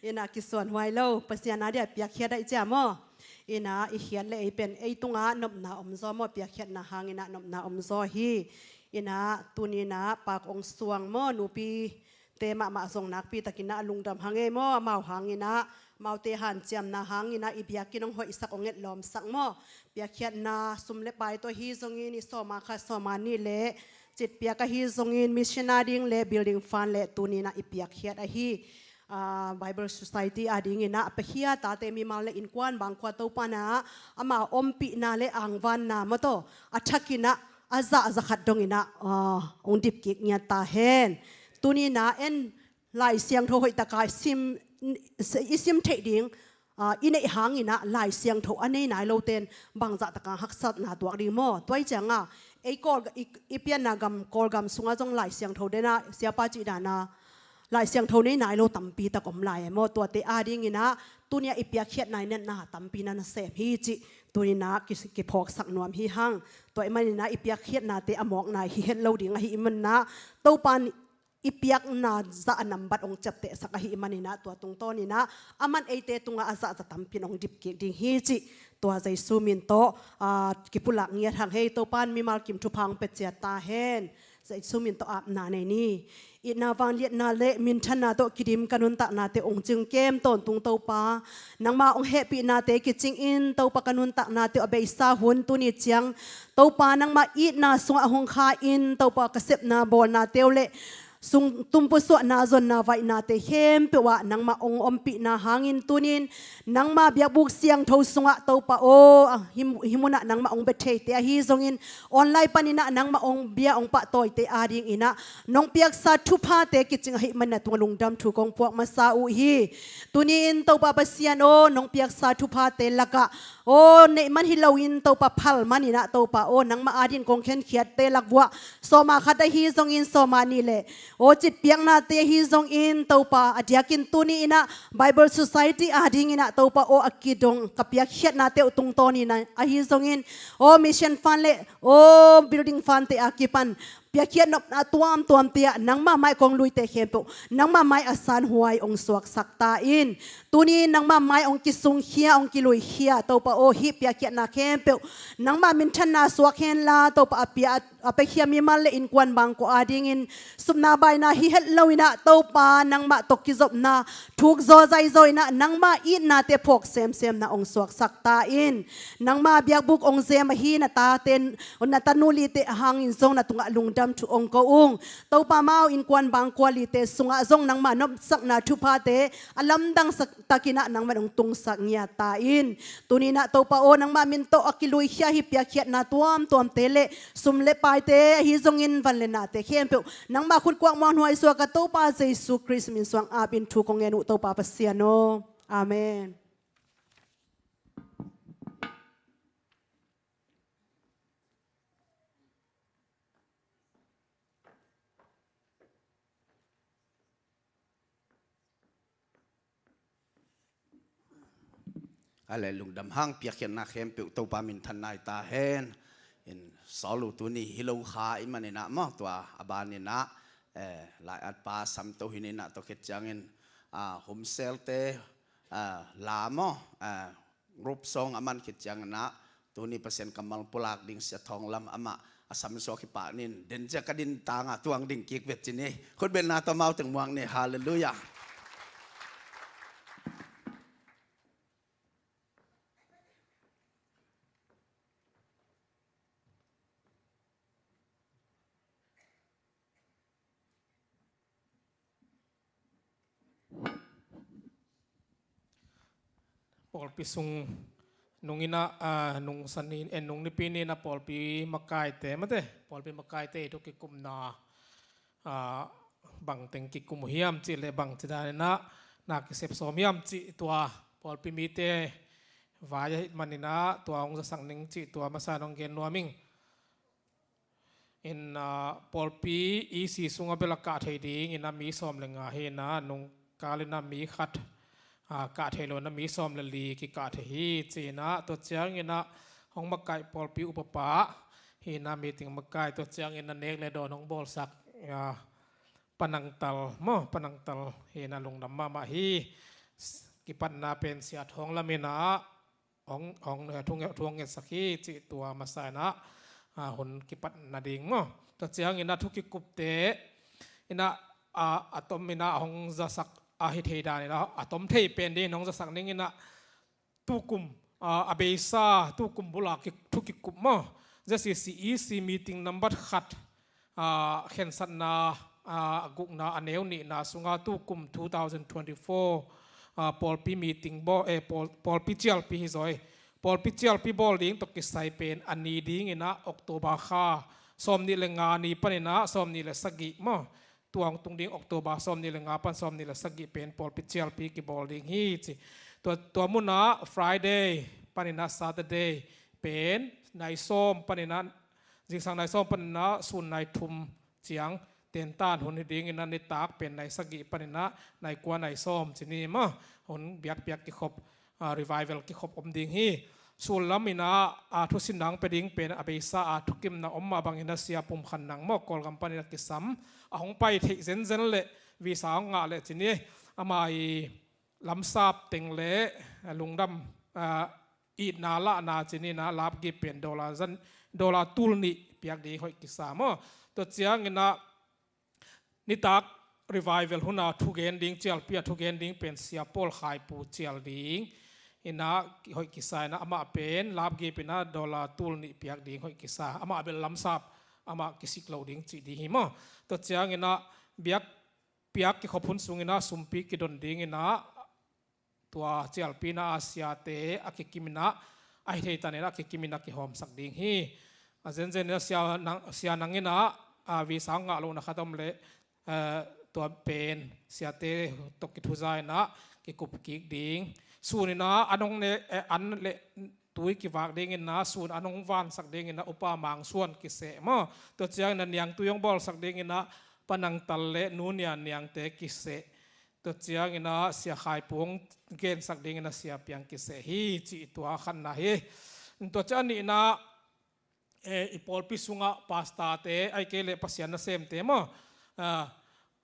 In ah kisuan huai lo, Pasian a dia piakkhiat ahih ciang maw. In ah i khiat le ei pen ei tungah nopna om zaw maw, piakkhiatna hang in ah nopna om zaw hi. In ah tuni in ah Pak Ong Suang maw, nupi te mahmah zong nakpi takin ah a lungdam hang ei maw, amau hang in ah, amaute hanciamna hang in ah i biakinn hong hoihsak, hong etlawmsak maw. Piakkhiatna sum le pai tawh ahi zongin i sawm a khat, sawm a nih le citpiak ahi zongin mission a ding le building fund le tuni in ah i piakkhiat ahi, ah, Bible Society a ding in ah a piakhia tate mimal le innkuan bangkua Topa in ah ama ompihna le angvanna maw tawh a thak in ah a zahzah khat dong in ah, ah, hong dipkik ngiat ta hen. Tuni in ah en Lai Siangtho hoih tak a i sim, i sim theih ding, ah, i neih hang in ah Lai Siangtho a nei nai lo ten bangzah tak a haksatna tuak ding maw. Tua ahih ciang a ei Kawl, i, i pianna gam Kawlgam sungah zong Lai Siangtho den a, siapa cih dan a Lai Siangtho nei nai lo tampi tak om lai e maw. Tuate a ding in ah tuni a i piakkhiatna i natna tampi na nasem hi cih tuni in ah ki, kiphawksak nuam hi hang. Tua ahih man in ah i piakkhiatnate a mawkna hi het lo ding ahih man in ah Topa in i piakna zah a nambat hong ciaptehsak ahih man in ah tua tungtawn in ah aman eite tungah a zahzah tampi in hong dipkik ding hi cih tua Jesu min tawh, ah, kipulak ngiat hang ei. Topa in mimal kim thupha hong pia ciat ta hen. Jesu min tawh apna nei ni. Itna, vangliatna le minthanna tawh kidim ka nuntaknate hong cing kem tawntung Topa, nangma hong hehpihnate kicing in Topa ka nuntaknate a beisa hun tuni ciang Topa nangma itna sungah hong kha in Topa ka sepna bawlnate uh le sung tumpusuahna zonna vaihnate khempeuh ah nangmah hong ompihna hangin tunin nangma biakbuk siangtho sungah Topa aw, hih, hih munah nangmah hong bia theite ahi zongin online paninah nangmah hong bia hong pahtawite adinginah nong piaksa thuphate kicing ahih manin a tungah lungdam thu kong puak masa uh hi. Tuni-in Topa Pasian aw, nong piaksa thuphate lakah aw, neih man hi loin Topa phal maninah Topa aw, nangmah adin kong khenkhiatte lakvuah sawma khat ahi zongin sawma nih le aw, citpiaknate ahi zongin Topa a diakin tuni-inah Bible Society adinginah Topa aw, a kidong ka piakkhiatnate uh tungtawninah ahi zongin aw, mission fund le aw, building fundte a kipan piakkhiat nopna tuamtuamte ah nangmah mai kong luite khempeuh nangmah mai a sanhuai hong suaksak ta in. Tuni nangmah mai hong kisungkhia, hong kiluikhia Topa aw, hih piakkhiatna khempeuh nangmah minthanna suak henla Topa a pia a piakhia mimal le innkuan bangkua adingin supna baina hi het loinah Topa nangmah tawh kizopna thukzaw zaizaw inah nangmah itnate phawk semsemna hong suaksak ta in. Nangmah biakbuk hong zem ahi na tate na tanu lite ahangin zong na tungah lungdam damthu hong ko ung. Topa, amau innkuan bangkua lite sungah zong nangmah nopsakna thuphate a lamdang sak takinah nangman hong tungsak ngiat ta in. Tuninah Topa aw, nangmah min tawh a kiluikhia hi piakkhiatna tuamtuamte le sum le paite ahi zongin van le nate khempeuh nangmah khutkuak muang hnuai suak a Topa Jesu Khrist min suang apin thu kong ngen uh Topa Pasian aw. Amen. Ale lungdam hang piakkhiatna khempeuh Topa minthan nai ta hen. In sawl uh tuni hi lo kha i maninah maw tua a baninah eh, lai-at pa Sam To Hin inah tawh khit ciangin ah, humselte ah, la maw ah, group song a man khit cianginah tuni Pasian kammal pulak ding Sia Thawng Lam amah a samsuak hi pah nin den ciak a din tanga tuang ding kik vet cin hi. Khutbetna tawh amau teng muak ni. Halleluiah. Pawlpi sung nung inah ah, nung san in eh, nung nipi ni inah pawlpi makaite mate pawlpi makaite i thu kikumna ah, bangteng kikum uh hiam cih le bangci dan inah na kisep sawm hiam cih tua pawlpi mite vai ahih maninah tua hong zasak ning cih tua masa in hong gen nuam ing. In ah, pawlpi E C sungah bel a kah thei ding inah mi sawm le nga hi inah nung kal inah mi khat ah, kah thei lo inah mi sawm le li kikah thei hi ci inah tua ciang inah hong makaih pawlpi upapa hi inah meeting makaih tua ciang inah nek le dawn hong bawlsak ah, panangtal maw panangtal hi inah lungdam mahmah hi. Kipatna pen Sia Thawng Lam inah hong, hong, eh, thu nge-, thu hong ngetsak hi cih tua masa inah ah, hun kipat nading maw. Tua ciang inah thu kikupte inah ah, a tom inah hong zasak ahi thei dan inah a tom thei pen ding hong zasak ning inah tukum ah, a beisa tukum bula ki, thu kikup maw. Z C C E C meeting nambat khat ah, khensatna ah, a gukna a neu nihna sunga tukum two thousand twenty-four ah, pawlpi meeting bawl eh, pawl, pawlpi cialpi hi zaw hi. Pawlpi cialpi bawl ding tawh kisai pen a ni ding inah October kha sawm nih le nga ni pan inah sawm nih le sagih maw. Tua hong tung ding October sawm nih le nga pan sawm nih le sagih pen pawlpi cialpi kibawl ding hi ci. Tua, tua munah Friday pan inah Saturday pen nai sawm pan inah zingsang nai sawm pan inah sun nai thum ciang tentan hun hi ding inah nitak pen nai sagih pan inah nai kua nai sawm ci ni maw. Hun biakpiak kikhop ah, revival kikhop om ding hi. Sullam inah ah, thusin dang pe ding pen a beisa ah, thukimna om mah bang inah Sia Pum Khan Nang maw Kawlgam pan inah kisam a hong pai theih zenzen le visa hong ngah le ci ni. Amah i lamsap teng le ah, lungdam ah, itna lahna ci ni inah lapgip pen dollar zan, dollar tul nih piak ding hoih kisa maw. Tua ciang inah nitak revival huna thugen ding cialpi a thugen ding pen Sia Paul Khaipu cial ding inah hoih kisa inah amah pen lapgip inah dollar tul nih piak ding hoih kisa amah bel lamsap amah kisik lo ding cih ding hi maw. Tua ciang inah biak piak kikhop hun sung inah sumpi kidon ding inah tua cialpi inah a siate a kikim inah ahi thei tan inah a kikim inah kihawmsak ding hi. A zenzen inah Sia Nang, Sia Nang inah a visa ngah lohna khat om le eh, tua pen siate tawh kithuza inah kikup kik ding. Sun inah an hong ne eh, an le tui kivak ding inah sun an hong vansak ding inah upa Mang Suan kiseh maw. Tua ciang inah niangtui hong bawlsak ding inah Pa Nang Tal le Nu Nian Niangte kiseh. Tua ciang inah Sia Khaipu hong gensak ding inah Sia Piang kiseh hi cih tua khatna hi. Tua ciang a nihna eh, i pawlpi sungah pastorte ahi kei le Pasian nasemte maw. Ah,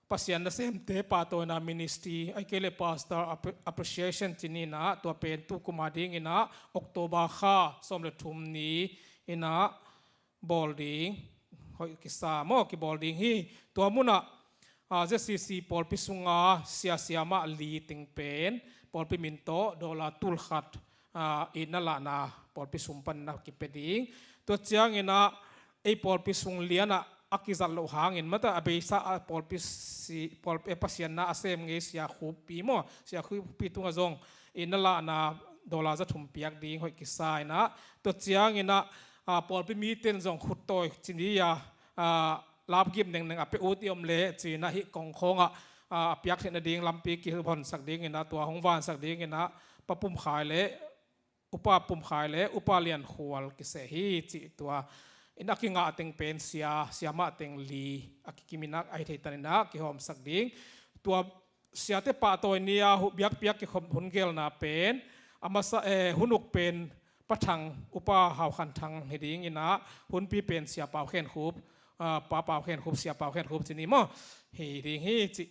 Pasian nasemte pahtawina ministry ahi kei le pastor appre-, appreciation ci ni inah tua pen tukum a ding inah October kha sawm le thum ni inah bawl ding hoih kisa maw kibawl ding hi. Tua munah ah, Z C C pawlpi sunga siasia mah li teng pen pawlpi min tawh dollar tul khat ah, itna lahna pawlpi sum pan inah kipia ding. Tua ciang inah ei pawlpi sung lianah a kizat loh hangin mata a beisa a pawlpi si, pawlpi, eh, Pasian na a sem ngei sia Khup Pi maw, sia Khup Pi tungah zong i na lahna dollar za thum piak ding hoih kisa in ah, tua ciangin ah, ah, pawlpi mite in zong khuttawi ci ni a, ah, lapgim nengneng a pia ut i om leh ci-in ah hih kongkhawng ah, ah, a piak theihna ding lampi kihonsak dingin ah, tua hong vansak dingin ah Pa Pum Khai le Upa Pum Khai le Upa Lian Khual kiseh hi cih tua in a kingah teng pen sia, siamah teng li a kikim in ah, a hi thei tan in ah kihawmsak ding. Tua siate pahtawi ni a hu-, biakpiak kikhop hun gelna pen a masa, eh, hun uk pen Pa Thang, Upa Hau Khan Thang hi dingin ah, hunpi pen sia Pau Khen Khup, ah, Pa Pau Khen Khup, sia Pau Khen Khup ci ni maw, hi ding hi cih.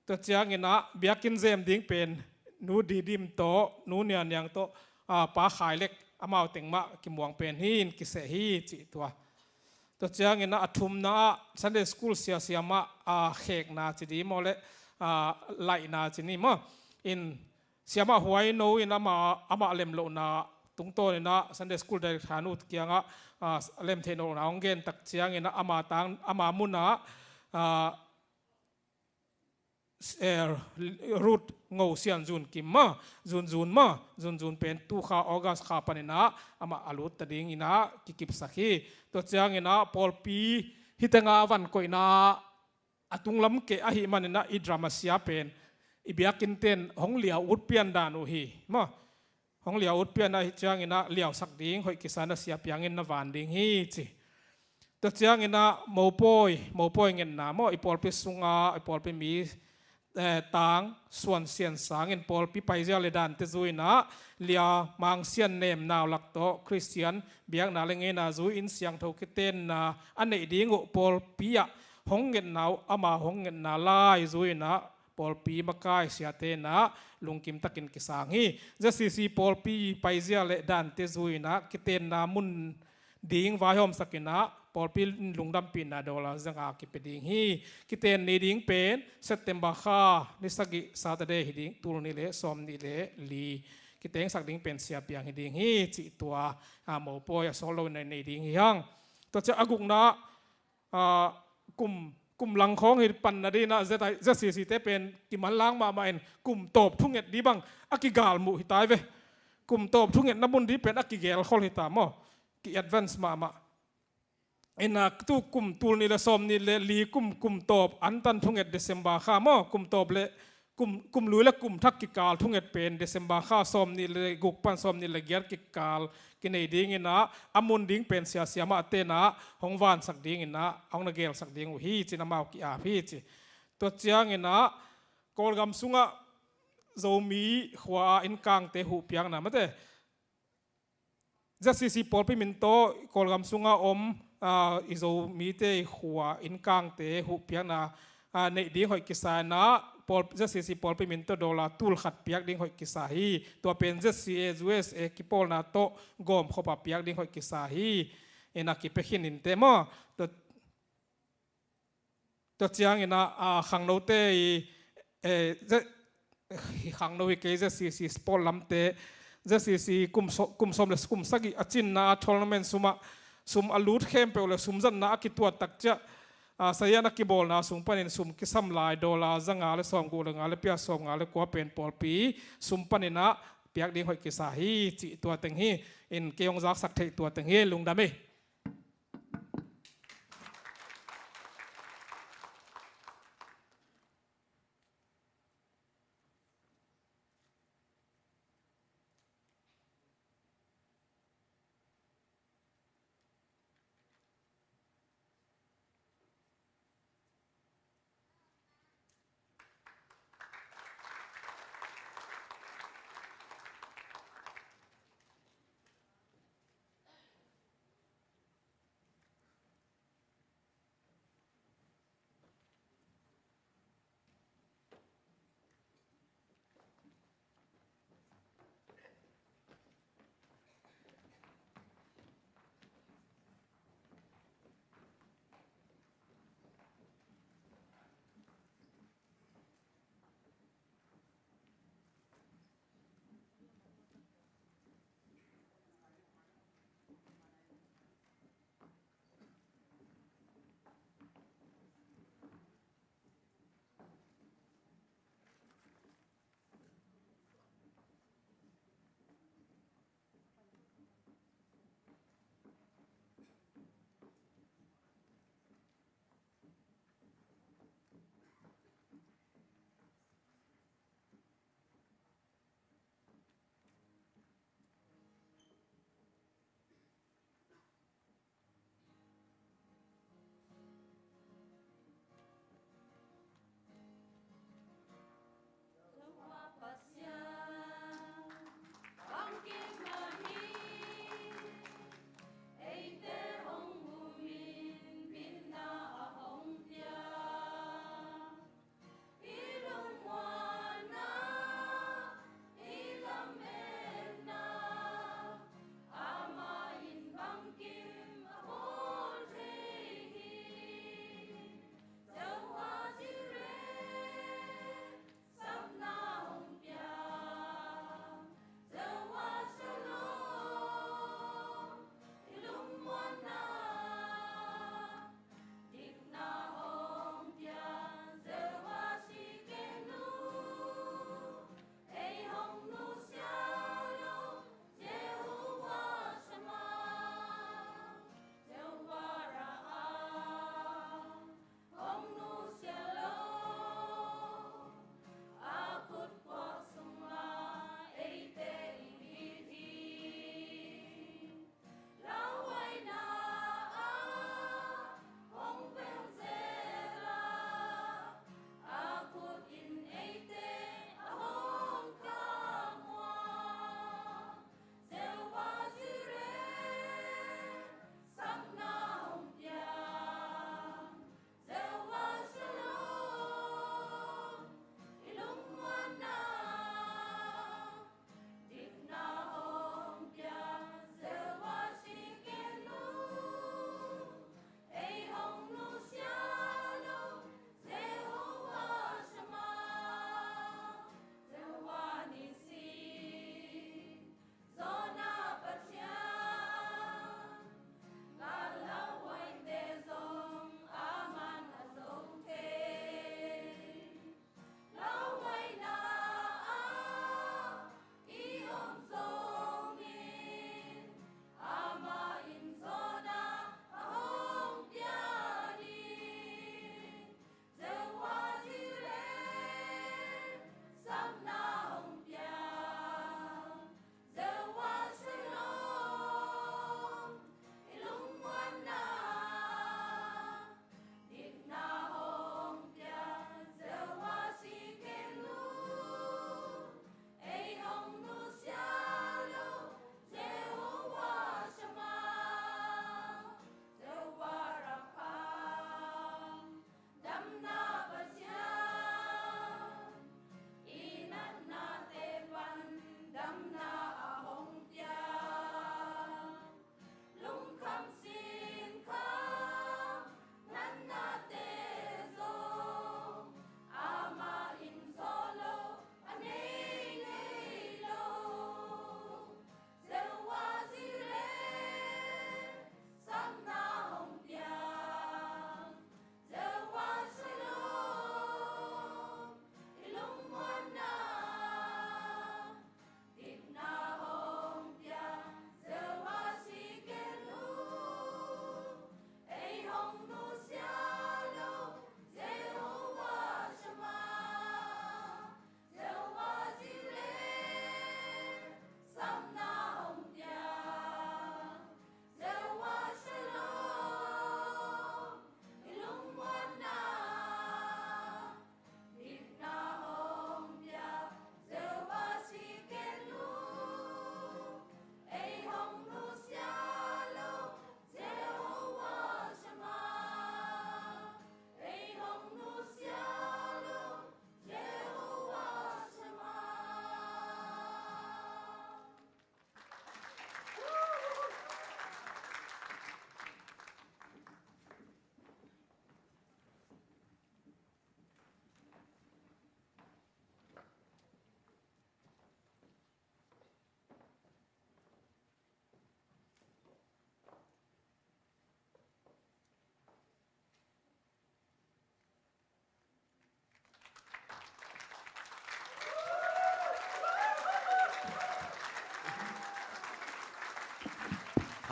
Tua ciangin ah biakinn zem ding pen Nu Di Dim tawh, Nu Nia Niang tawh, ah, Pa Khai Lek, amau teng mah kimuang pen hi in kiseh hi cih tua. Tua ciangin ah a thumna ah Sunday school sia siamah, ah, khekna ci ding maw le, ah, laihna ci ni maw. In siamah Huai No in amah, amah lemlohna tungtawn in ah Sunday school director nu kiangah, ah, lemtheih lohna hong gen tak ciangin ah ama tang, ama mun ah, ah, eh, Ruth Ngo Sian Zun Kim maw, Zun Zun maw, Zun Zun pen tu kha August kha panin ah amah a lut ta dingin ah kikipsak hi. Tua ciangin ah pawlpi hih tengah van koihna a tunglam keh ahih manin ah i drama sia pen i biakinn ten hong liau ut pian dan uh hi maw. Hong liau ut pian ahih ciangin ah liausak ding hoih kisa in ah sia piangin na van ding hi ci. Tua ciangin ah mopawi, mopawi ngetna maw, i pawlpi sunga, i pawlpi mi, eh, tang suan sian sangin pawlpi paizia le dante zui in ah lia mangsian nemnau lak tawh Khristian biakna le ngeina zui in siangtho kitenna a neih ding uh pawlpi ah hong ngetna uh, ama hong ngetna lai zui in ah pawlpi makai siate in ah lungkim takin kisang hi. Z C C pawlpi paizia le dante zui in ah kitenna mun ding vaihawmsak in ah pawlpi lungdampihna dollar za nga kipia ding hi. Kiten ni ding pen September kha ni sagih Saturday hi ding, tul nih le sawm nih le li. Kitengsak ding pen sia piang hi ding hi cih tua, ah, mopawi a sawt lo in nei ding hi hang. Tua ciang a gukna, ah, kum, kum lang khawng hi panna dingin ah Z I, Z C C te pen kimanlang mahmah in kum tawp thunget ding bang a kigalmuh hi tai ve. Kum tawp thungetna mun ding pen a kigelkhol hi ta maw. Ki-advance mahmah. In ah tu kum tul nih le sawm nih le li kum, kum tawp antan thunget December kha maw, kum tawp le kum, kum lui le kum thak kikal thunget pen December kha sawm nih le guk pan sawm nih le giat kikal kinei dingin ah, a mun ding pen sia siamahte in ah hong vansak dingin ah, hong na gelsak ding uh hi ci-in amau ki-ap hi ci. Tua ciangin ah Kawlgam sungah Zomi khua-a innkangte huh piakna mate. Z C C pawlpi min tawh Kawlgam sungah om, ah, i Zomite i khua innkangte huh piakna, ah, neih ding hoih kisa in ah, pawl-, Z C C pawlpi min tawh dollar tul khat piak ding hoih kisa hi. Tua pen Z C A U S A kipawlna tawh gawmkhop a piak ding hoih kisa hi. In ah kipia khin in teh maw. Tua Tua ciangin ah, ah, khangnote i, eh, ze-, khangno hi kei, Z C C sport lamte, Z C C kum so-, kum sawm le kum sagih a cinna a tournament sumah, sum a lut khempeuh le sum zatna a kituat tak ciah, ah, sayan a kibawlna sung panin sum kisam lai dollar za nga le sawm guk le nga le pia sawm nga le kua pen pawlpi sum panin ah piak ding hoih kisa hi cih tua teng hi. In kei hong zaksak theih tua teng hi, lungdam hi.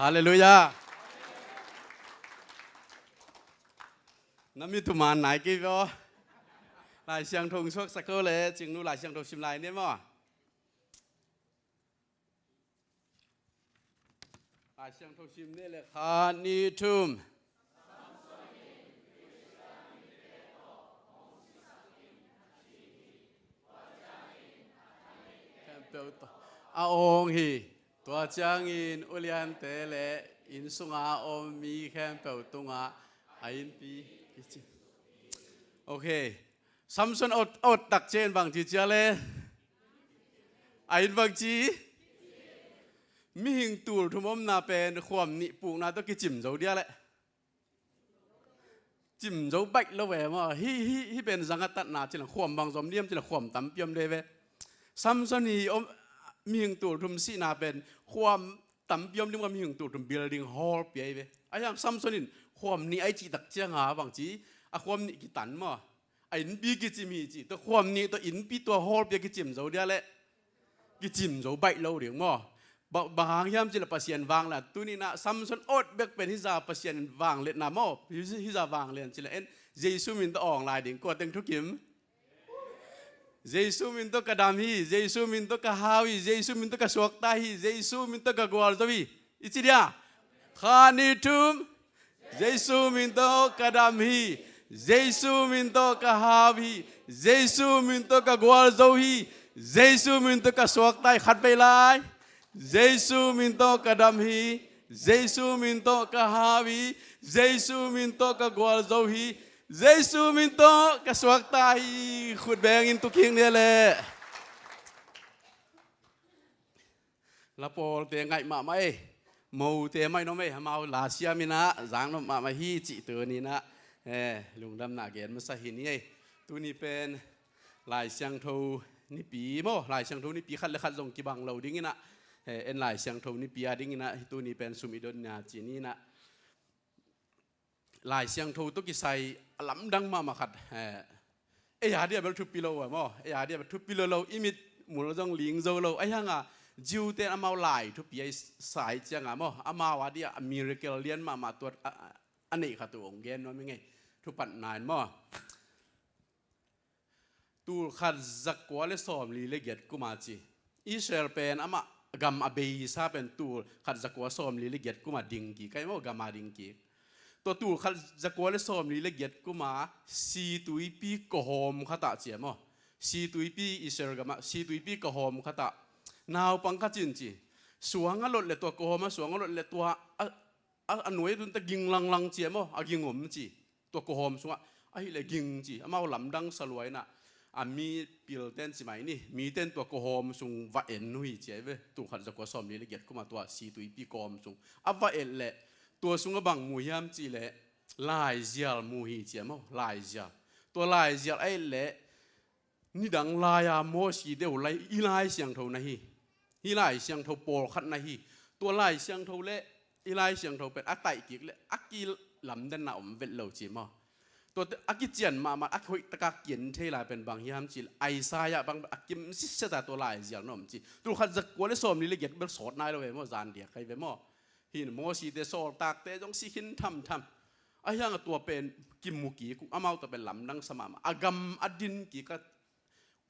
Halleluiah. Na mi tuman nai kei ve aw. Lai Siangtho suaksak ko le, Cingnu Lai Siangtho sim lai ni maw. Lai Siangtho sim ni le khat, nih, thum. Khempeuh tawh a awng hi. Tua ciangin uliante le inn sunga om mi khempeuh tungah a innpi kici. Ok. Samson a ot, a ot tak ciangin bang ci ciang le? A inn bang ci? Mihing tul thum omna pen khuam nih pukna tawh kicim zo dia le? Cim zo baih lo ve maw. Hih, hih, hih pen zang a tatna ci le, khuam bang zom diam ci le, khuam tampi om de ve. Samson hi om, mihing tul thum sihna pen khuam tampi om ding maw, mihing tul thum building hall pia hi ve. Ahi hang Samson in khuam nih a i cih tak cianga bang ci, a khuam nih kitan maw. A innpi kicim hi ci, tua khuam nih tua innpi tua hall pia kicim zo dia le? Kicim zo baih lo ding maw. Ba, bang hang hiam ci le Pasian vanglian. Tuni-in ah Samson ot bek pen hih zah Pasian vangliatna maw. Hih, hih zah vanglian ci le en. Jesu min tawh awng lai ding. Kua teng thukim? Jesu min tawh ka dam hi. Jesu min tawh ka hau hi. Jesu min tawh ka suakta hi. Jesu min tawh ka gualzo hi. I ci dia? Khat, nih, thum. Jesu min tawh ka dam hi. Jesu min tawh ka hau hi. Jesu min tawh ka gualzo hi. Jesu min tawh ka suakta hi. Khat vei lai. Jesu min tawh ka dam hi. Jesu min tawh ka hau hi. Jesu min tawh ka gualzo hi. Jesu min tawh ka suakta hi. Khut bengin tu kik ni le. Lapawlte ngaih mahmah ei. Mote maih nop ei. Amau lasiam in ah zang nop mahmah hi cih tuni-in ah, eh, lungdamna gen masa hi ni ei. Tuni pen Lai Siangtho nipi maw. Lai Siangtho nipi khat le khat zong kibang lo dingin ah, eh, en Lai Siangtho nipi a dingin ah tuni pen sum i dotna ci ni-in ah. Lai Siangtho tawh kisai a lamdang mahmah khat, eh, ei a dia bel thupi lo a maw, ei a dia bel thupi lo lo, i mit mul zong ling zo lo. Ahi hanga Jew-te in amau lai thupi a i sai cianga maw, amau a dia a miracle lian mahmah tuat a, a, a neih khat uh hong gen nuam i ngei. Thupatna in maw. Tul khat za kua le sawmli le giat kuma ci. Israel pen amah gam a beisa pen tul khat za kua sawmli le giat kuma ding kik, kai maw, gam a ding kik. Tua tul khat za kua le sawmli le giat kuma situipi kawhawm khatah ci a maw. Situipi, Israel gamah situipi kawhawm khatah naupang khat in ci. Suang a lot le tua kawhawm a suang a lot le tua a, a, a nuai tun ta ging langlang ci a maw, a ging om ci. Tua kawhawm sungah, ahih leh ging ci, amau lamdang sa lua in ah, a mi pilten ci mai ni, miten tua kawhawm sung va en uh hi ci a hi ve, tul khat za kua sawmli le giat kuma tua situipi kawhawm sung. A va et leh, tua sungah bang mu hiam cih leh, laizial mu hi ci a maw, laizial. Tua laizial a et leh, nidang lai-a Mosi deuh lai, i Lai Siangtho na hi. Hih Lai Siangtho pawlkhat na hi. Tua Lai Siangtho le i Lai Siangtho pen a taih kik le a kilamdanna om vet lo ci maw. Tua a kician mahmah, a hoih taka kian thei lai pen bang hiam cih leh Isaiah bang a kim sitset a tua laizial na om ci. Tul khat za kua le sawmli le giat bel sawt nai lo ve maw, zan diak kai ve maw. Hin Mosite sawltakte zong si khin thamtham. Ahi hanga tua pen kimu kik uh, amau tua pen lamdang sa mahmah. A gam a din kik a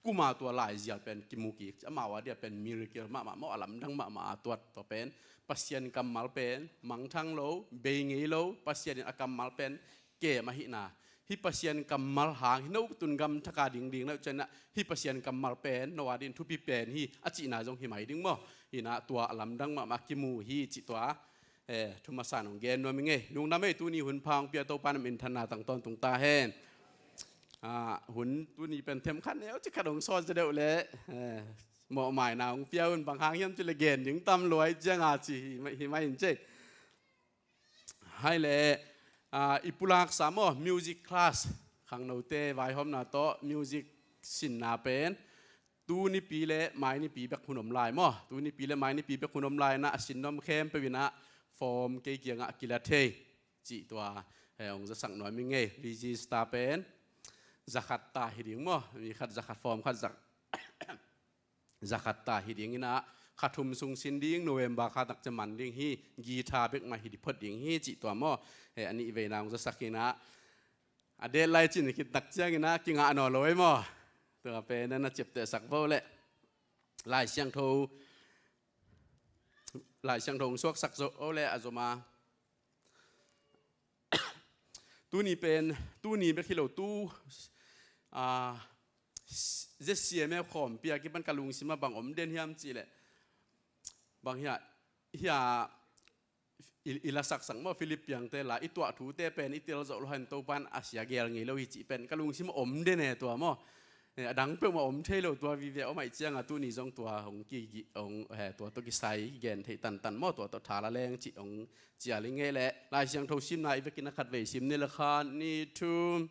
kuma tua laizial pen kimu kik. Amau a dia pen miracle mahmah maw, a lamdang mahmah a tuat tua pen. Pasian kammal pen mangthang lo, bei ngei lo, Pasian in a kammal pen kem ahihna. Hih Pasian kammal hang, hih no tun gam thaka dingding na uh ciangin ah, hih Pasian kammal pen no a din thupi pen hi, a cihna zong hi mai ding maw. Hi in ah tua a lamdang mahmah kimu hi cih tua, eh, thu masa in hong gen nuam i ngei. Lungdam ei, tuni hun pha hong pia Topa in a minthanna tang tawntung ta hen. Ah, hun tuni pen themkhat neu ci khat hong sawt zaw deuh leh, eh, mawhmaina hong pia un, bang hang hiam cih leh gen ding tam lua hi cianga ci hi mai, hi mai in cei. Hai leh, ah, i pulaksa maw, music class, khangnote vaihawmna tawh music sinna pen tu nipi le mai nipi bek hun om lai maw. Tu nipi le mai nipi bek hun om lai in ah a sin nuam khempeuh in ah form kei kiangah kila thei cih tua, eh, hong zasak nuam i ngei. Register pen za khat ta hi ding maw. Mi khat za khat, form khat za, za khat ta hi ding in ah, kha thum sung sin ding, November kha tak ciang man ding hi, guitar bek mah hi ding phot ding hi cih tua maw. Eh, a nih veina hong zasak inah, a deadline cin khit tak ciang inah kingah nawn lo ei maw. Tua pen na ciaptehsak vo leh. Lai Siangtho, Lai Siangtho hong suaksak zo leh a zom a. Tuni pen, tuni bek hi lo tu, a, Z C M F khawmpi a kipan ka lungsim ah bang om den hiam cih leh. Bang hiah, hiah, i, i la saksak maw Philip piangte la, i tuah thute pen i tel zoh lo hen Topan a sia gel ngei lo hi cih pen ka lungsim ah om den e tua maw. Eh, a dang peuhmah om thei lo tua vive om ahih cianga tuni zong tua hong ki, hong, eh, tua tawh kisai gen theih tantan maw, tua tawh tha la leng cih hong cial i ngei leh Lai Siangtho simna i vekin a khat vei sim ni la khan ni thum.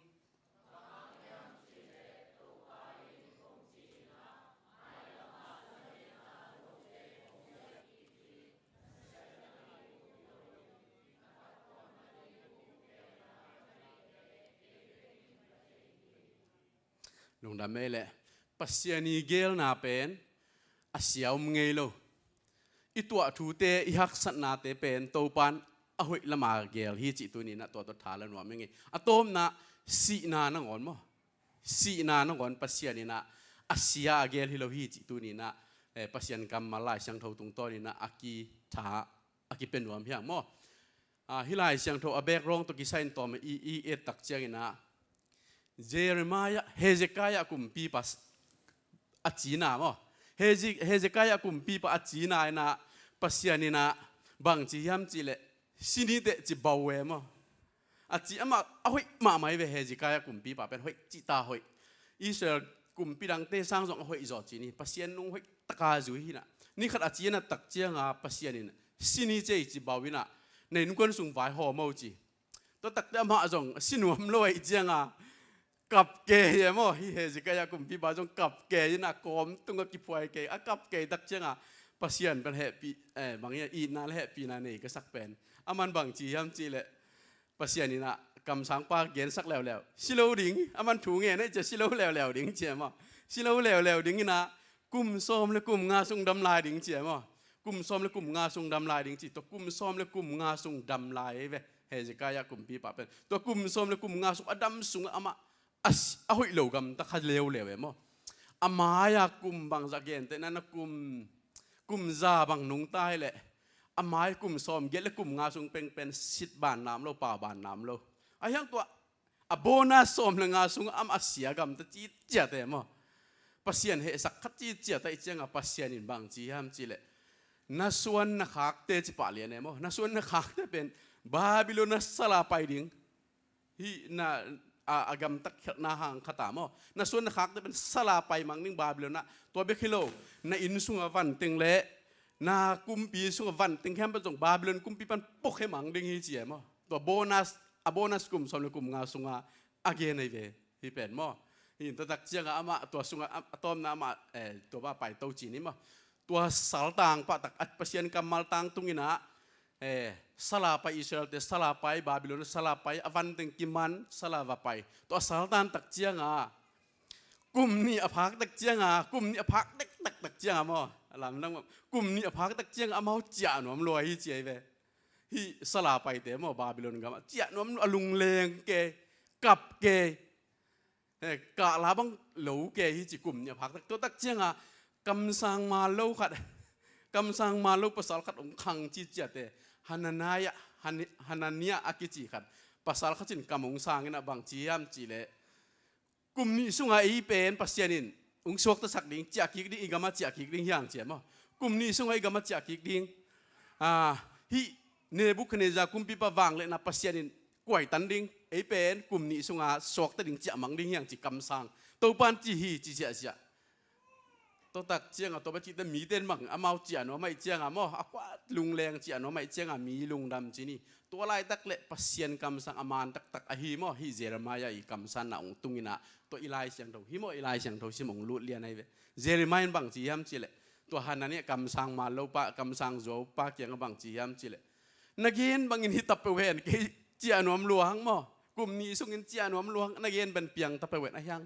Lungdam ei leh, Pasian i gelna pen a sia om ngei lo. I tuah thute, i haksatnate pen Topan a hoih lama gel hi cih tuni inah tua tawh tha la nuam i ngei. A tawpna, sihna nangawn maw. Sihna nangawn Pasian inah a sia a gel hi lo hi cih tuni inah, eh, Pasian kammal Lai Siangtho tungtawn inah a kitha, a kipia nuam hiang maw. Ah, hih Lai Siangtho a background tawh kisai in tawm i, i et tak ciang inah Jeremiah, Hezekiah kumpipa s-, a cina maw. Heze-, Hezekiah kumpipa a cina inah Pasian inah bang ci hiam cih leh, si ni teh ci bau e maw. A ci amah a hoih mahmah hi ve, Hezekiah kumpipa pen hoih cihta hoih. Israel kumpi dangte sang zong a hoih zaw ci ni. Pasian nung hoih taka zui hi inah. Ni khat a cina tak cianga Pasian in si ni cei ci bau inah, na innkuan sung vaihawm o ci. Tua takte amah zong si nuam lo ahih cianga kap kei hi e maw. Hih Hezekiah kumpipa zong kap kei inah kawm tungah kiphuai kei, a kap kei tak cianga Pasian pen hehpih, eh, bang hiah itna le hehpihna nei ka sak pen. Aman bang ci hiam cih leh, Pasian inah kamsangpa gensak leuleu, si lo ding, aman thu ngen ahih ciah si lo leuleu ding ci e maw. Si lo leuleu ding inah kum sawm le kum nga sung dam lai ding ci e maw. Kum sawm le kum nga sung dam lai ding ci. Tua kum sawm le kum nga sung dam lai ei ve, Hezekiah kumpipa pen. Tua kum sawm le kum nga sung a dam sungah amah a s-, a hoih lo gamta kha leuleu e maw. A mai-a kum bangzah gentehna na kum, kum za bang nungta hi leh, a mai kum sawm giat le kum nga sung pengpen sit ban nam lo, pau ban nam lo. A hiang tua a bonus sawm le nga sungah amah a sia gamta citciat e maw. Pasian hehsak khat citciat ahih cianga Pasian in bang ci hiam cih leh, na suan na khakte ci pah lian e maw. Na suan na khakte pen Babylon ah sala pai ding. Hih na, a, a gamtat khialhna hang khat a maw. Na suan na khakte pen sala pai mang ding Babylon ah. Tua bek hi lo, na inn sunga vanteng le na kumpi sunga vanteng khempeuh zong Babylon kumpi pan pok he mang ding hi ci e maw. Tua bonus, a bonus kum sawm le kum nga sunga a gen ahi ve. Hih pen maw. Hih in tua tak cianga amah tua sunga a, a tawmna amah, eh, tua bang pai to ci ni maw. Tua saltang pah tak a Pasian kammal tangtung inah, eh, sala pai Israelte, sala pai Babylon, sala pai a vanteng kiman, sala va pai. Tua saltan tak cianga kum nih a phak tak cianga, kum nih a phak tektek tak cianga maw. A lamdang maw. Kum nih a phak tak cianga amau ciah nuam lua hi ci ahi ve. Hih sala paite maw Babylon gamah ciah nuam lua, a lungleng kei, kap kei. Eh, kahla bang lo kei hi ci kum nih a phak tak. Tua tak cianga kamsang mal lo khat, kamsang mal lo pasal khat hong khang citciat e. Hananiah, Hani-, Hananiah a kici khat. Pasal khat cin kam hong sang inah bang ci hiam cih leh, kum nih sunga ei pen Pasian in hong suaktasak ding, ciah kik ding, i gamah ciah kik ding hiang ci e maw. Kum nih sunga i gamah ciah kik ding. Ah, hih Nebuchadnezzar kumpipa vangliatna Pasian in kuaitan ding, ei pen kum nih sunga suakta ding, ciah mang ding hiang ci kamsang. Topan ci hi ci siahsiah. Tua tak cianga tua bang cihte mite in bang amau ciah nuam ahih cianga maw, a kuat lungleng ciah nuam ahih cianga mi lungdam ci ni. Tua laitak le Pasian kamsang a man taktak ahi maw, hih Jeremiah i kamsanna hong tung inah, tua i Lai Siangtho hi maw, i Lai Siangtho sim hong lut lian ahi ve. Jeremiah in bang ci hiam cih leh, tua Hananiah kamsang mal lo pa, kamsang zuau pa kiangah bang ci hiam cih leh, na gen bangin hi ta peuh hen, kei ciah nuam lua hang maw. Kum nih sungin ciah nuam lua hang, na gen bang piang ta peuh hen a hiang.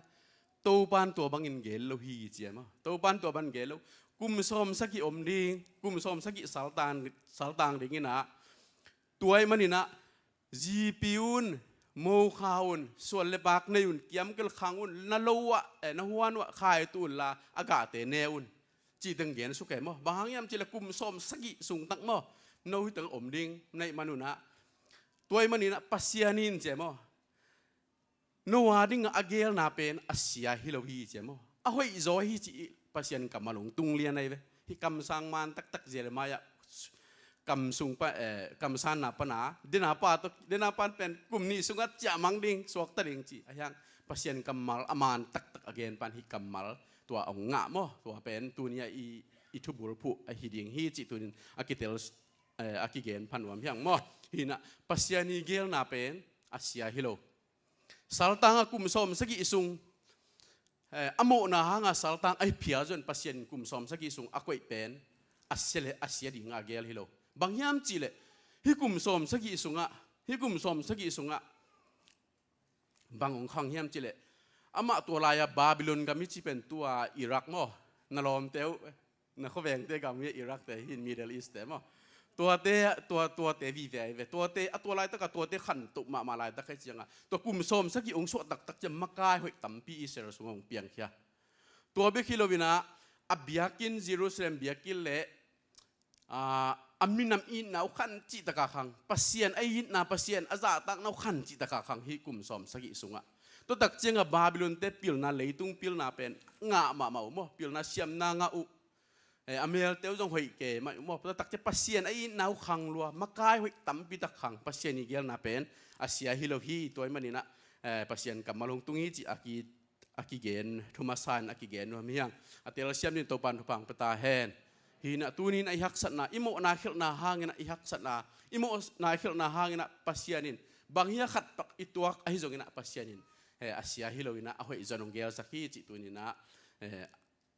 Topan tua bangin gel lo hi ci e maw. Topan tua bangin gel lo. Kum sawm sagih om ding, kum sawm sagih saltang, saltang dingin ah, tua ahih manin ah, zipi un, mokha un, suan le pak nei un, kiamkel khang un, na lo uh ah, eh, na huan uh ah khaitu unla, a gahte ne un, cih teng gen suk e maw. Bang hang hiam cih leh kum sawm sagih sung tak maw, no hi teng om ding na hih man un ah, tua ahih manin ah Pasian in ci e maw, no a dingah a gelna pen a sia hi lo hi ci e maw. A hoih zaw hi cih Pasian kammal hong tung lian ahi ve. Hih kamsang man taktak Jeremiah kam sung pan, eh, kamsanna pan a, dena pa tawh, dena pan pen kum nih sungah ciah mang ding, suakta ding ci. Ahih hang Pasian kammal a man taktak a gen pan hih kammal tua hong ngah maw. Tua pen tuni-ah i, i thubul phuh ahi ding hi cih tunin a kitel, eh, a kigen pha nuam hi hang maw. Hi-in ah Pasian i gelna pen a sia hi lo. Saltang a kum sawm sagih sung, eh, a mawhna hanga saltang a hi phial zong Pasian kum sawm sagih sung a koih pen a sia le, a sia dingah a gel hi lo. Bang hiam cih leh, hih kum sawm sagih sungah, hih kum sawm sagih sungah bang hong khang hiam cih leh, amah tua lai-a Babylon gam i cih pen tua Iraq maw, na lawmte uh, na khuavengte gam hi a, Iraq te hi, Middle East te maw. Tuate, tua, tuate vive ahi ve. Tuate, a tua laitak a tuate khantoh mahmah laitak hi ciangah, tua kum sawm sagih hong suah taktak ciang makai hoih tampi Israel sungah hong piangkhia. Tua bek hi lo-in ah, a biakinn, Jerusalem biakinn le, ah, a minam itna uh khan cihtak a khang. Pasian a itna, Pasian a zahtakna uh khan cihtak a khang hih kum sawm sagih sungah. Tua tak ciangah Babylon te pilna, leitung pilna pen ngah mahmah uh maw. Pilna siamna ngah uh. Eh, a melte uh zong hoih kei mah uh maw. Tua tak ciang Pasian a itna uh khang lua, makai hoih tampi tak khang. Pasian i gelna pen a sia hi lo hi, tua ahih manin ah, eh, Pasian kammal hong tung hi cih a ki, a kigen, thu masa in a kigen nuam hi hang. A telsiam dingin Topan thupha pia ta hen. Hi-in ah tuni-in ah i haksatna, i mawhna khialhna hangin ah i haksatna, i mawhna khialhna hangin ah Pasian in bang hi a khat pak i tuak ahi zongin ah Pasian in, eh, a sia hi lo-in ah a hoih zaw hong gelsak hi cih tuni-in ah, eh,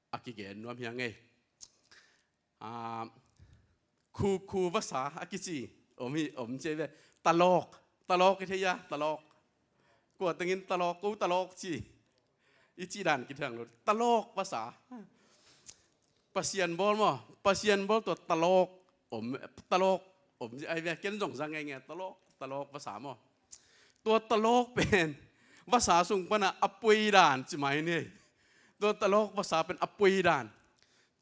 a kigen nuam hi hang ei. Ah, khu, khu vasa a kici om hi, om ci ve. Talawk, talawk i thei a, talawk. Kua tengin talawk, ko talawk ci. I cih dan kithiang lo. Talawk vasa. Pasian bawl maw, Pasian bawl tua talawk om, talawk om ci ahi ve. Ken zong za ngeingei, talawk, talawk vasa maw. Tua talawk pen vasa sung panah a poi dan ci mai ni. Tua talawk vasa pen a poi dan.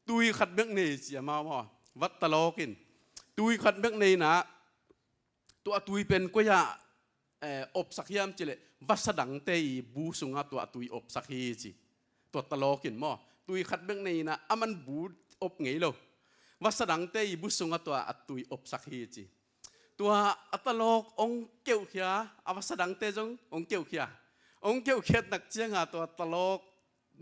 Tui khat bek nei ci amau maw. Vat talawk in. Tui khat bek nei-in ah, tua a tui pen koi-ah, eh, opsak hiam cih leh vasa dangte i bu sungah tua a tui opsak hi ci. Tua talawk in maw. Tui khat bek nei-in ah, aman bu op ngei lo. Vasa dangte i bu sungah tua a tui opsak hi ci. Tua a talawk hong keuhkhia, a vasa dangte zong hong keuhkhia. Hong keuhkhia tak ciangah tua talawk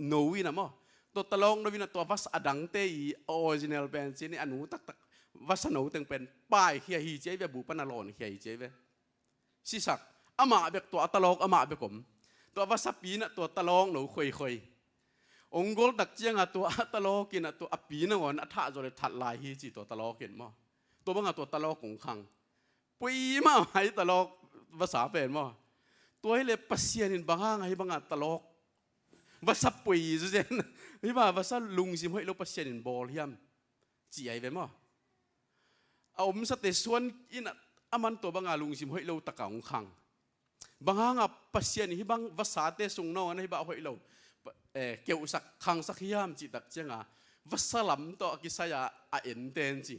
no in ah maw. Tua talawk no in ah tua vasa dangte i a original pen ci ni, a nu taktak vasa no teng pen paikhia hi ci ahi ve, bu pan a lawnkhia hi ci ahi ve. Sisak, amah bek, tua a talawk amah bek om. Tua vasapi in ah tua talawk no khoikhoi. Hong gol tak ciangah tua a talawk in ah tua a pi nangawn a thah zaw leh that lai hi ci tua talawk in maw. Tua bangah tua talawk hong khang. Poi mahmah hi talawk vasa pen maw. Tua hi leh Pasian in bang hang a hih bangah talawk vasa poi zawzen, hih bangah vasa lungsim hoih lo Pasian in bawl hiam ci ahi ve maw. A omsate suan in ah aman tua bangah lungsim hoih lo takah hong khang. Bang hangah Pasian in hih bang vasate sung nangawn ah hih bangah hoih lo, eh, keuhsak, khangsak hiam cih tak ciangah, vasa lam tawh a kisai-a a enten ci.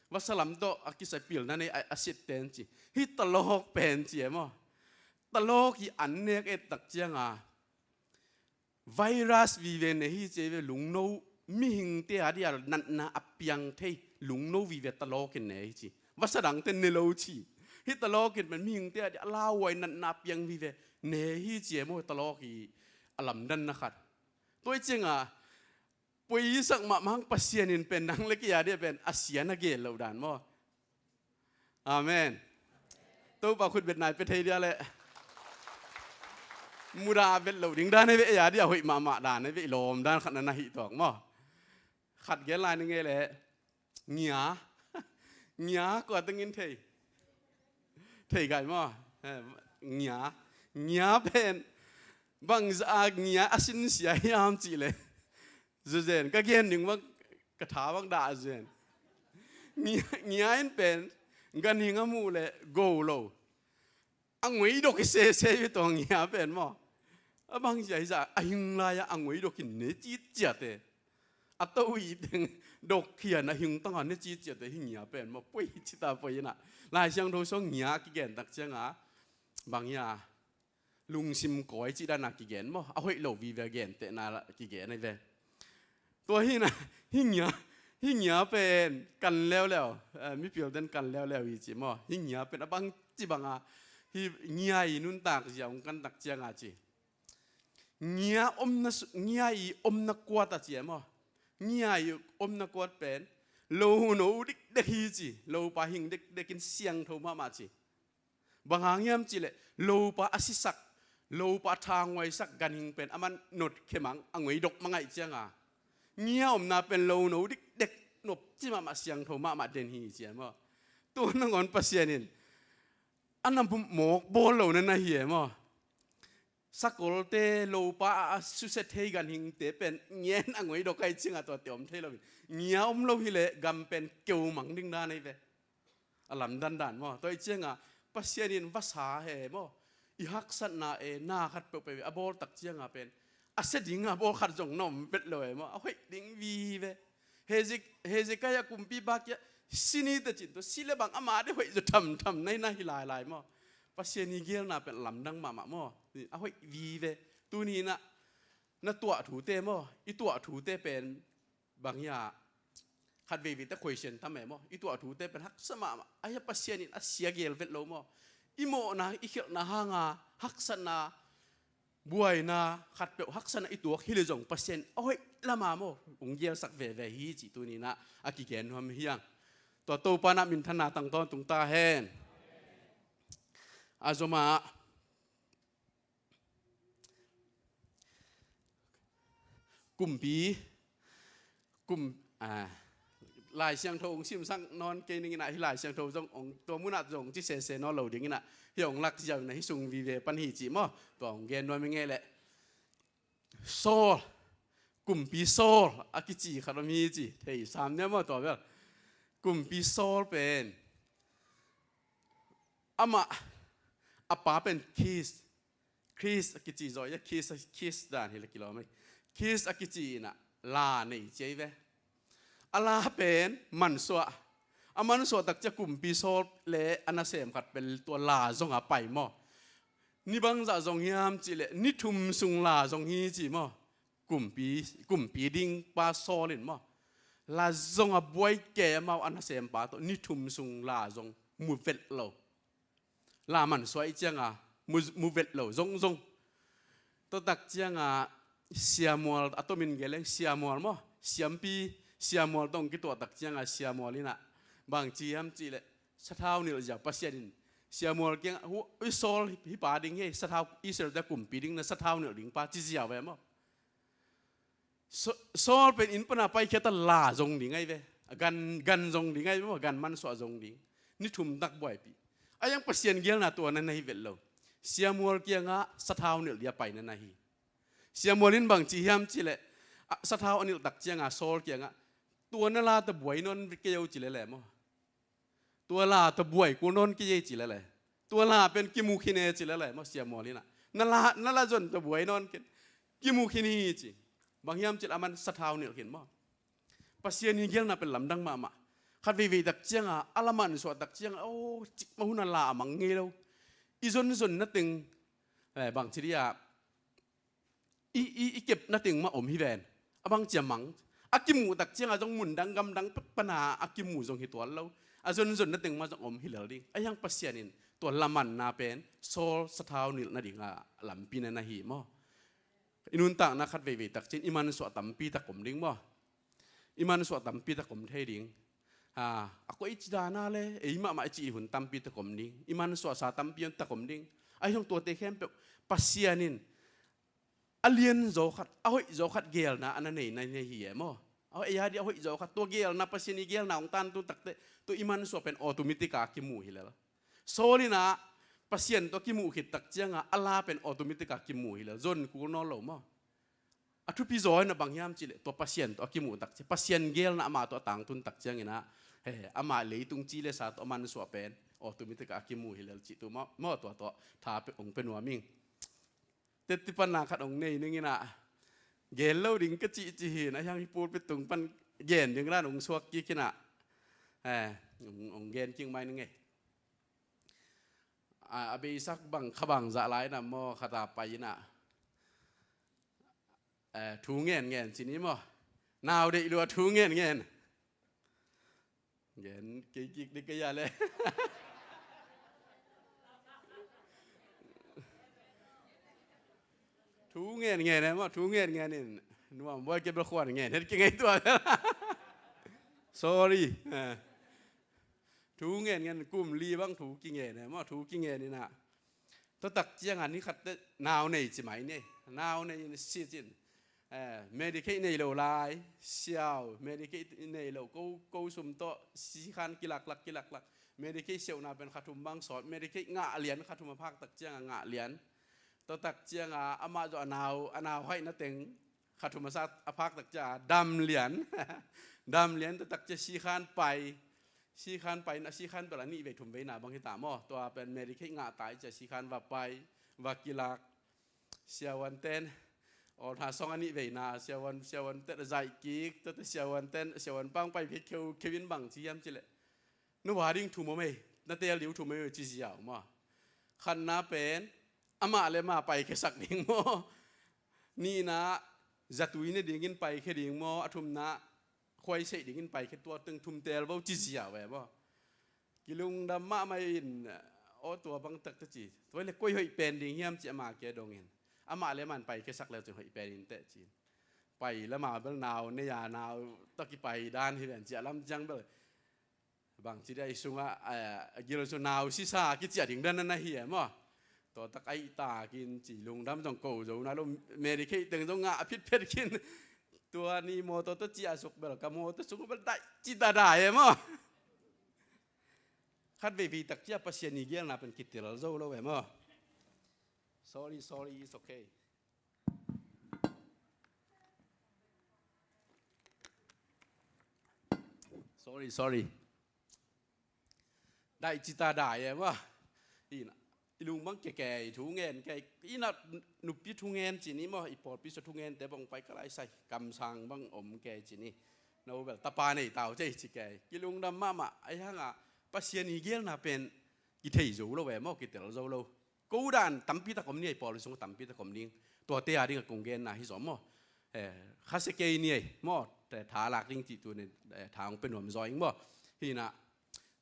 Vasa lam tawh a kisai pilna nei a, a sitten ci. Hih talawk pen ci e maw. Talawk i an nek et tak ciangah, virus vive ne hi ci ahi ve, lungno, mihingte a dia natna a piang thei lungno vive talawk in ne hi ci. Vasa dangte ne lo ci. Hih talawk in pen mihingte a dia lauhuai natna a piang vive ne hi ci e maw, talawk i a lamdanna khat. Tua hi ciangah, poisak mahmah hang Pasian in pen nang le kei a dia pen a sia na gel loh dan maw. Amen. Topa khutbetna i pia thei dia leh, mudah a vet loh ding dan hi ve, ei a dia hoih mahmah dan hi ve, i lawm dan khat na na hih tuak maw. Khat gen lai ni ngei leh, ngia. Ngia kua tengin thei, thei gai maw. Eh, ngia. Ngia pen Bangzah a ngia a sinsia hiam cih leh, zuzen ka gen ding bang, ka tha bang dah zuzen. Ngia, ngia in pen ganhing a muh leh go lo. A nguidok hi sese hi tua ngia pen maw. A bangzah hi zah a hing lai-ah a nguidok hi ne citciat e. A to i teng dok hian a hing tangah ne citciat e hi ngia pen maw. Poi cita poi inah. Lai Siangtho sung ngia a kigen tak ciangah bang hia, lungsim kawi cih dana kigen maw. A hoih lo vive a gentehna kigen ahi ve. Tua hi na, hi ngia, hi ngia pen kan leuleu, eh, mipil ten kan leuleu hi ci maw. Hi ngia pen a bang ci banga hi ngia i nuntak zia hong kan tak cianga ci. Ngia omna su-, ngia i omna kuat a ci e maw. Ngia i omna kuat pen lo no dikdek hi ci, lopa hing dekdek in siangtho mahmah ci. Bang hang hiam cih leh lopa a sisak, lopa a thanguaisak ganhing pen a man notkhia mang, a nguidok mang ahih cianga ngia omna pen lo no dikdek, nopci mahmah, siangtho mahmah den hi ci e maw. Tua nangawn Pasian in a na mawk bawl lo na na hi e maw. Sakolte, lopa a susia thei ganhingte pen ngia in a nguidok ahih cianga tuate om thei lo hi. Ngia om lo hi leh gam pen keu mang ding dan ahi ve. A lamdang dan maw. Tua ahih cianga Pasian in vasa he maw, i haksatna e, na khat peuhpeuh a bawl tak cianga pen a sia dinga bawl khat zong na om vet lo e maw. A hoih ding vive. Hezek-, Hezekiah kumpipa kiang si ni teh cin tua si le bang ama ding hoih zaw thamtham na hi na hi lailai maw. Pasian i gelna pen lamdang mahmah maw. A hoih vive. Tuni inah na tuah thute maw, i tuah thute pen bang hia, khat veivei te khuaisian tam e maw. I tuah thute pen haksa mahmah. A hia Pasian in a sia gel vet lo maw. I mawhna, i khialhna hanga haksatna, buaina, khatpeuh haksatna i tuak hi leh zong Pasian a hoih lama maw hong gelsak veve hi cih tuni inah a kigen nuam hi hang. Tua Topa na minthanna tang tawntung ta hen. A zomah kumpi, kum, a, Lai Siangtho hong simsak nawn kei ning inah, hi Lai Siangtho zong hong, tua munah zong ci sese nawn lo ding inah, hi hong lak ziau inah, hi sung vive pan hi cih maw. Tua hong gen nuam i ngei leh Saul, kumpi Saul a kici khat om hi ci, thei sam nia maw tua bel. Kumpi Saul pen amah, a pa pen Kis, Kis a kici zaw, ia Kis, Kis dan hi le kilawm ei. Kis a kici inah la nei ci ei ve. A la pen mansuah. A mansuah tak cia kumpi Saul le a nasem khat pen tua la zonga pai maw. Ni bangzah zong hiam cih leh ni thum sung la zong hi ci maw. Kumpi, kumpi ding pa Saul in maw, la zonga buai kei amau a nasempa tawh ni thum sung la zong mu vet lo. La mansuah i cianga mu, mu vet lo zongzong. Tua tak cianga Samuel, a tomin geleng Samuel maw, siampi Samuel tawh kituah tak cianga Samuel inah bangci hiam cih leh sathau nilh zia Pasian in Samuel kiang, hu, i Saul hi, hi pa ding hi, sathau, Israel te kumpi ding na sathau nilh ding pa ci ziau ve maw. Sa-, Saul pen inn pana paikhia ta la zong ding ahi ve. A gan, gan zong ding ahi ve maw, gan mansuah zong ding. Ni thum tak buaipih. A iang Pasian gelna tua na na hi vet lo. Samuel kiangah sathau nilh dia paina na hi. Samuel in bangci hiam cih leh, a, sathau a nilh tak cianga Saul kiangah tua na la ta buai nawn kei o ci lele maw. Tua la ta buai kul nawn kei ei ci lele. Tua la pen kimu khin e ci lele maw Samuel inah. Na la, na la zon ta buai nawn khin. Kimu khin hi ci. Bang hiam cih leh a man sathau nilh khin maw. Pasian i gelna pen lamdang mahmah. Khat veivei tak cianga, a la mansuah tak cianga, o, cikmah hun a la a mang ngei lo. I zonzon na teng, eh, bangci dia, i, i, i kepna teng mah om hi ven. A bang cia mang. A kimuh tak cianga zong mundang gamdang pek pana a kimuh zong hi tuan lo. A zonzon na teng mah zong om hi lel ding. A iang Pasian in tua lamanna pen Saul sathau nilh nadinga lampi na na hi maw. I nuntakna khat veivei tak cian i mansuah tampi tak om ding maw. I mansuah tampi tak om thei ding. Ha, a koi ci dana le, ei mahmah i ci i hun tampi tak om ding. I mansuah sa tampi tak om ding. A hiong tuate khempeuh Pasian in a lian zaw khat, a hoih zaw khat gelna a na nei na nei hi e maw. A hoih, ei a di a hoih zaw khat, tua gelna, Pasian i gelna hong tantu takte, tua i mansuah pen automatic a kimu hi lel. Saul inah Pasian tawh a kimuh khit tak cianga a la pen automatic a kimu hi lel, zon kul nawn lo maw. A thupi zaw in a bang hiam cihleh tua Pasian tawh a kimuh tak ciang, Pasian gelna amah tawh a tangtun tak cianginah, he, amah leitung ci le sa tawh a mansuah pen automatic a kimu hi lel cih tu maw, maw tua tawh tha pe, hong pe nuam ing. Teti panna khat hong nei ninginah, gen lo ding ka cih ci hi inah, hiang hi pulpit tung pan gen ding dan hong suak kik inah, eh, hong, hong gen kik mai ning ei. A, a beisak bang kha bang zah lai inah maw, khat a pai inah, eh, thu ngen ngen ci ni maw. Nau deih lua thu ngen ngen. Gen kei kik ding kei a le. Thu ngen ngen e maw, thu ngen ngen in. Nuam buai kei bel khuan ngen het kei ngei tua. Sorry. Eh. Thu ngen ngen, kum li bang thu kingen e maw, thu kingen inah. Tua tak cianga ni khat teh nau nei ci mai ni. Nau nei in si cin. Eh, Medicaid nei lo lai, siau, Medicaid nei lo, ko, ko sum tawh, sikhan kilaklak, kilaklak. Medicaid siauna pen kha thum bang sawt, Medicaid ngah lian, kha thum a phak tak cianga ngah lian. Tua tak cianga amah zawh a nau, a nau haihna teng, kha thum a sa, a phak tak cianga dam lian. Dam lian, tua tak cia sikhan pai. Sikhan pai na, sikhan bel a nih vei thum vei na bang hi ta maw. Tua pen Medicaid ngah tai cia sikhan va pai, va kilak. Siavuan ten, aw, na sawng a nih vei na, siavuan, siavuan ten a zaih kik, tua te siavuan ten, siavuan pang pai phei kheu, kheu in bang ci hiam cileh. Na va ding thu maw mei, na tel ding thu maw mei ci ziau maw. Khatna pen, amah le amah pai khesak ding maw. Nihna, zatui ne dingin pai khe ding maw, a thumna, khuaiseih dingin pai khe tua teng thum tel vo ci ziau e maw. Kilungdam mahmah in, aw tua bang tak ta ci. Tua le koi hoih pen ding hiam ci ama kia dongin. Amah le man pai khesak le cin hoih pen in teh cin. Pai lama bel nau, nei a nau, taki pai dan hi ven ci a lam ciang bel. Bang ci dia i sungah, eh, a gil su nau sisa kiciah ding dan na hi e maw. Tua tak ai takin ci lungdam zong ko zo na lo, Medicaid teng zong ngah a phitphet kin. Tua ni mawtaw tawh ciah suk bel, ka mawtaw sung bel daih ci ta dai e maw. Khat veivei tak ciah Pasian i gelna pen kitel zo lo e maw. Sorry, sorry, it's okay. Sorry, sorry. Daih ci ta dai e maw. Ina, i lung bang keke i thu ngen kei. Ina nupi thu ngen ci ni maw, i pawlpi sua thu ngen te bang pai ka lai sai. Kamsang bang om kei ci ni. No bel tapa nei tau cei ci kei. Kilungdam mahmah, ai hanga Pasian i gelna pen kithei zo lo e maw, kitel zo lo. Ko dan tampi tak om ni ei, pawl sung tampi tak om ding. Tuate a ding a kong genna hi zaw maw. Eh, khasia kei ni ei maw, eh, tha lak ding cih tu ni, eh, tha hong pe nuam zaw ing maw. Hi inah,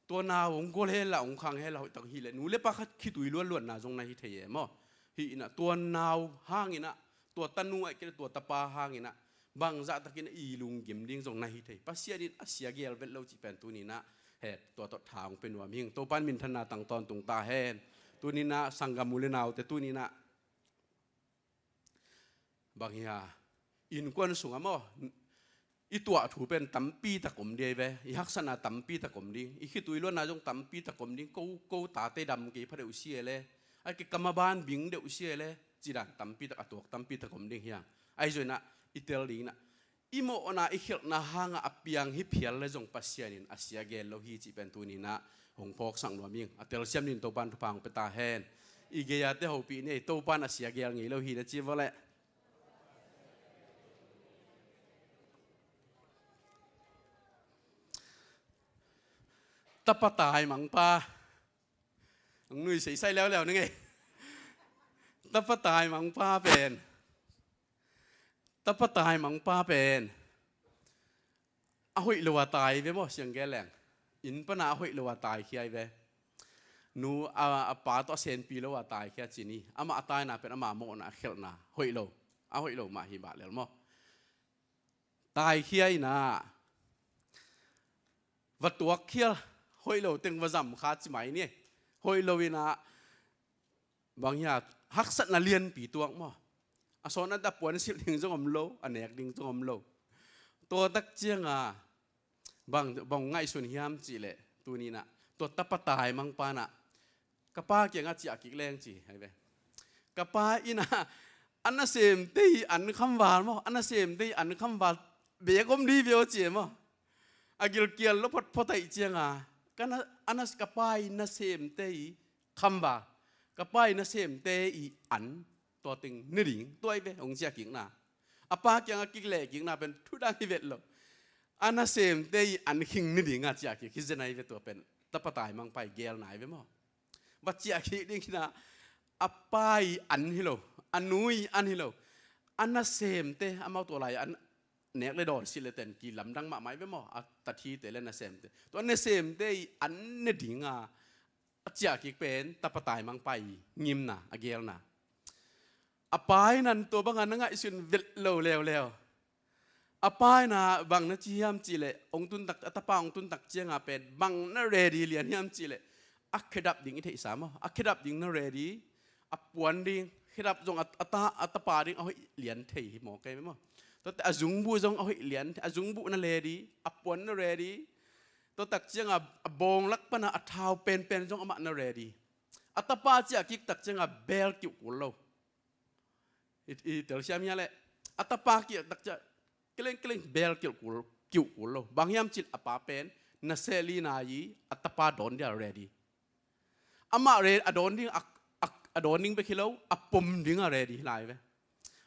tua nau hong gol hela, hong khang hela, hoih tak hi le, nu le pa khat khitui luanluanna zong na hi thei e maw. Hi inah, tua nau hang inah, tua tanu ai kei le, tua tapa hang inah, bangzah takin i lunggim ding zong na hi thei. Pasian in a sia gel vet lo cih pen tuni inah, he, tua tawh tha hong pe nuam hing. Topan minthanna tang tawntung ta hen. Tuni inah sanggam u le naute tuni inah bang hia, innkuan sungah maw, i tuah thu pen tampi tak om dia i ve. I haksatna tampi tak om ding. I khitui luanna zong tampi tak om ding. Ko, ko tate dam kei pha deuh sia le, ai kei kamaban bing deuh sia le, cidan tampi tak a tuak tampi tak om ding hia. Ai zo inah i tel ding inah i mawhna i khelhna hanga a piang hi phial le zong Pasian in a sia gel lo hi cih pen tuni inah hong phawksak nuam ing. A telsiam ding Topan thupha hong pe ta hen. I gei-ate hopih ni ei, Topan a sia gel ngei lo hi na ci vawleh. Tapa taimangpa. Ang nui seisai leuleu ni ngei. Tapa taimangpa pen. Tapa taimangpa pen a hoih lo a tai ve maw, siang gel leng. Inn pana a hoih lo a taikhia i ve. Nu a, a pa tawh a senpi lo a taikhia ci ni. Amah a taina pen amah mawhna a khelhna hoih lo. A hoih lo mah hi mah lel maw. Taikhia inah va tuakkhial, hoih lo teng va zam kha ci mai ni. Hoih lo inah bang hia, haksatna lianpi tuak maw. A sawn a da puan silh ding zong om lo, a nek ding zong om lo. Tua tak cianga bang, bang ngaihsun hiam cihleh tuni inah tua tapa taimangpa inah Ka pa kiangah ciah kik leng ci, ahi ve. Ka pa in ah, a nasemte i an khamval maw, a nasemte i an khamval beek om dih ve aw ci e maw. A gilkial lo photphot ahih cianga, ka na, a na, ka pa i nasemte i khamval, ka pa i nasemte i an, tua teng ne ding, tua ahi ve hong ciah kikna. A pa kiangah kik leh kikna pen thu dang hi vet lo. A nasemte i an khing ne dinga ciah kik hi zen ahi ve tua pen. Tapa taimangpa i gelna ahi ve maw. Va ciah kik ding hi na, a pa i an hi lo, a nu i an hi lo. A nasemte, amau tua lai an nek le dawn silh le ten kilamdang mahmah ahi ve maw. A tathite le nasemte. Tua nasemte i an ne dinga a ciah kik pen tapa taimangpa i ngimna, a gelna. A pa in an tua banga na ngaihsun vet lo leuleu. A pa in ah bang na ci hiam cihleh, hong tun tak, a tapa hong tun tak cianga pen bang na ready lian hiam cihleh, a khedap ding i theihsa maw. A khedap ding na ready, a puan ding, khedap zong a, a ta, a tapa ding a hoih lian thei hi maw, kei maw. Tuate a zungbuh zong a hoih lian, a zungbuh na ready, a puan na ready. Tua tak cianga a bawng lak pana a thau penpen zong amah na ready. A tapa ciah kik tak cianga bel kiuh kul lo. I, i telsiam hia leh. A tapa kiah tak ciah keleng keleng bel kiuh kul, kiuh kul lo. Bang hiam cih a pa pen na seh li nai, a tapa dawn dia ready. Amah re, a dawn ding a, a, a dawn ding bek hi lo, a pom ding a ready lai ve.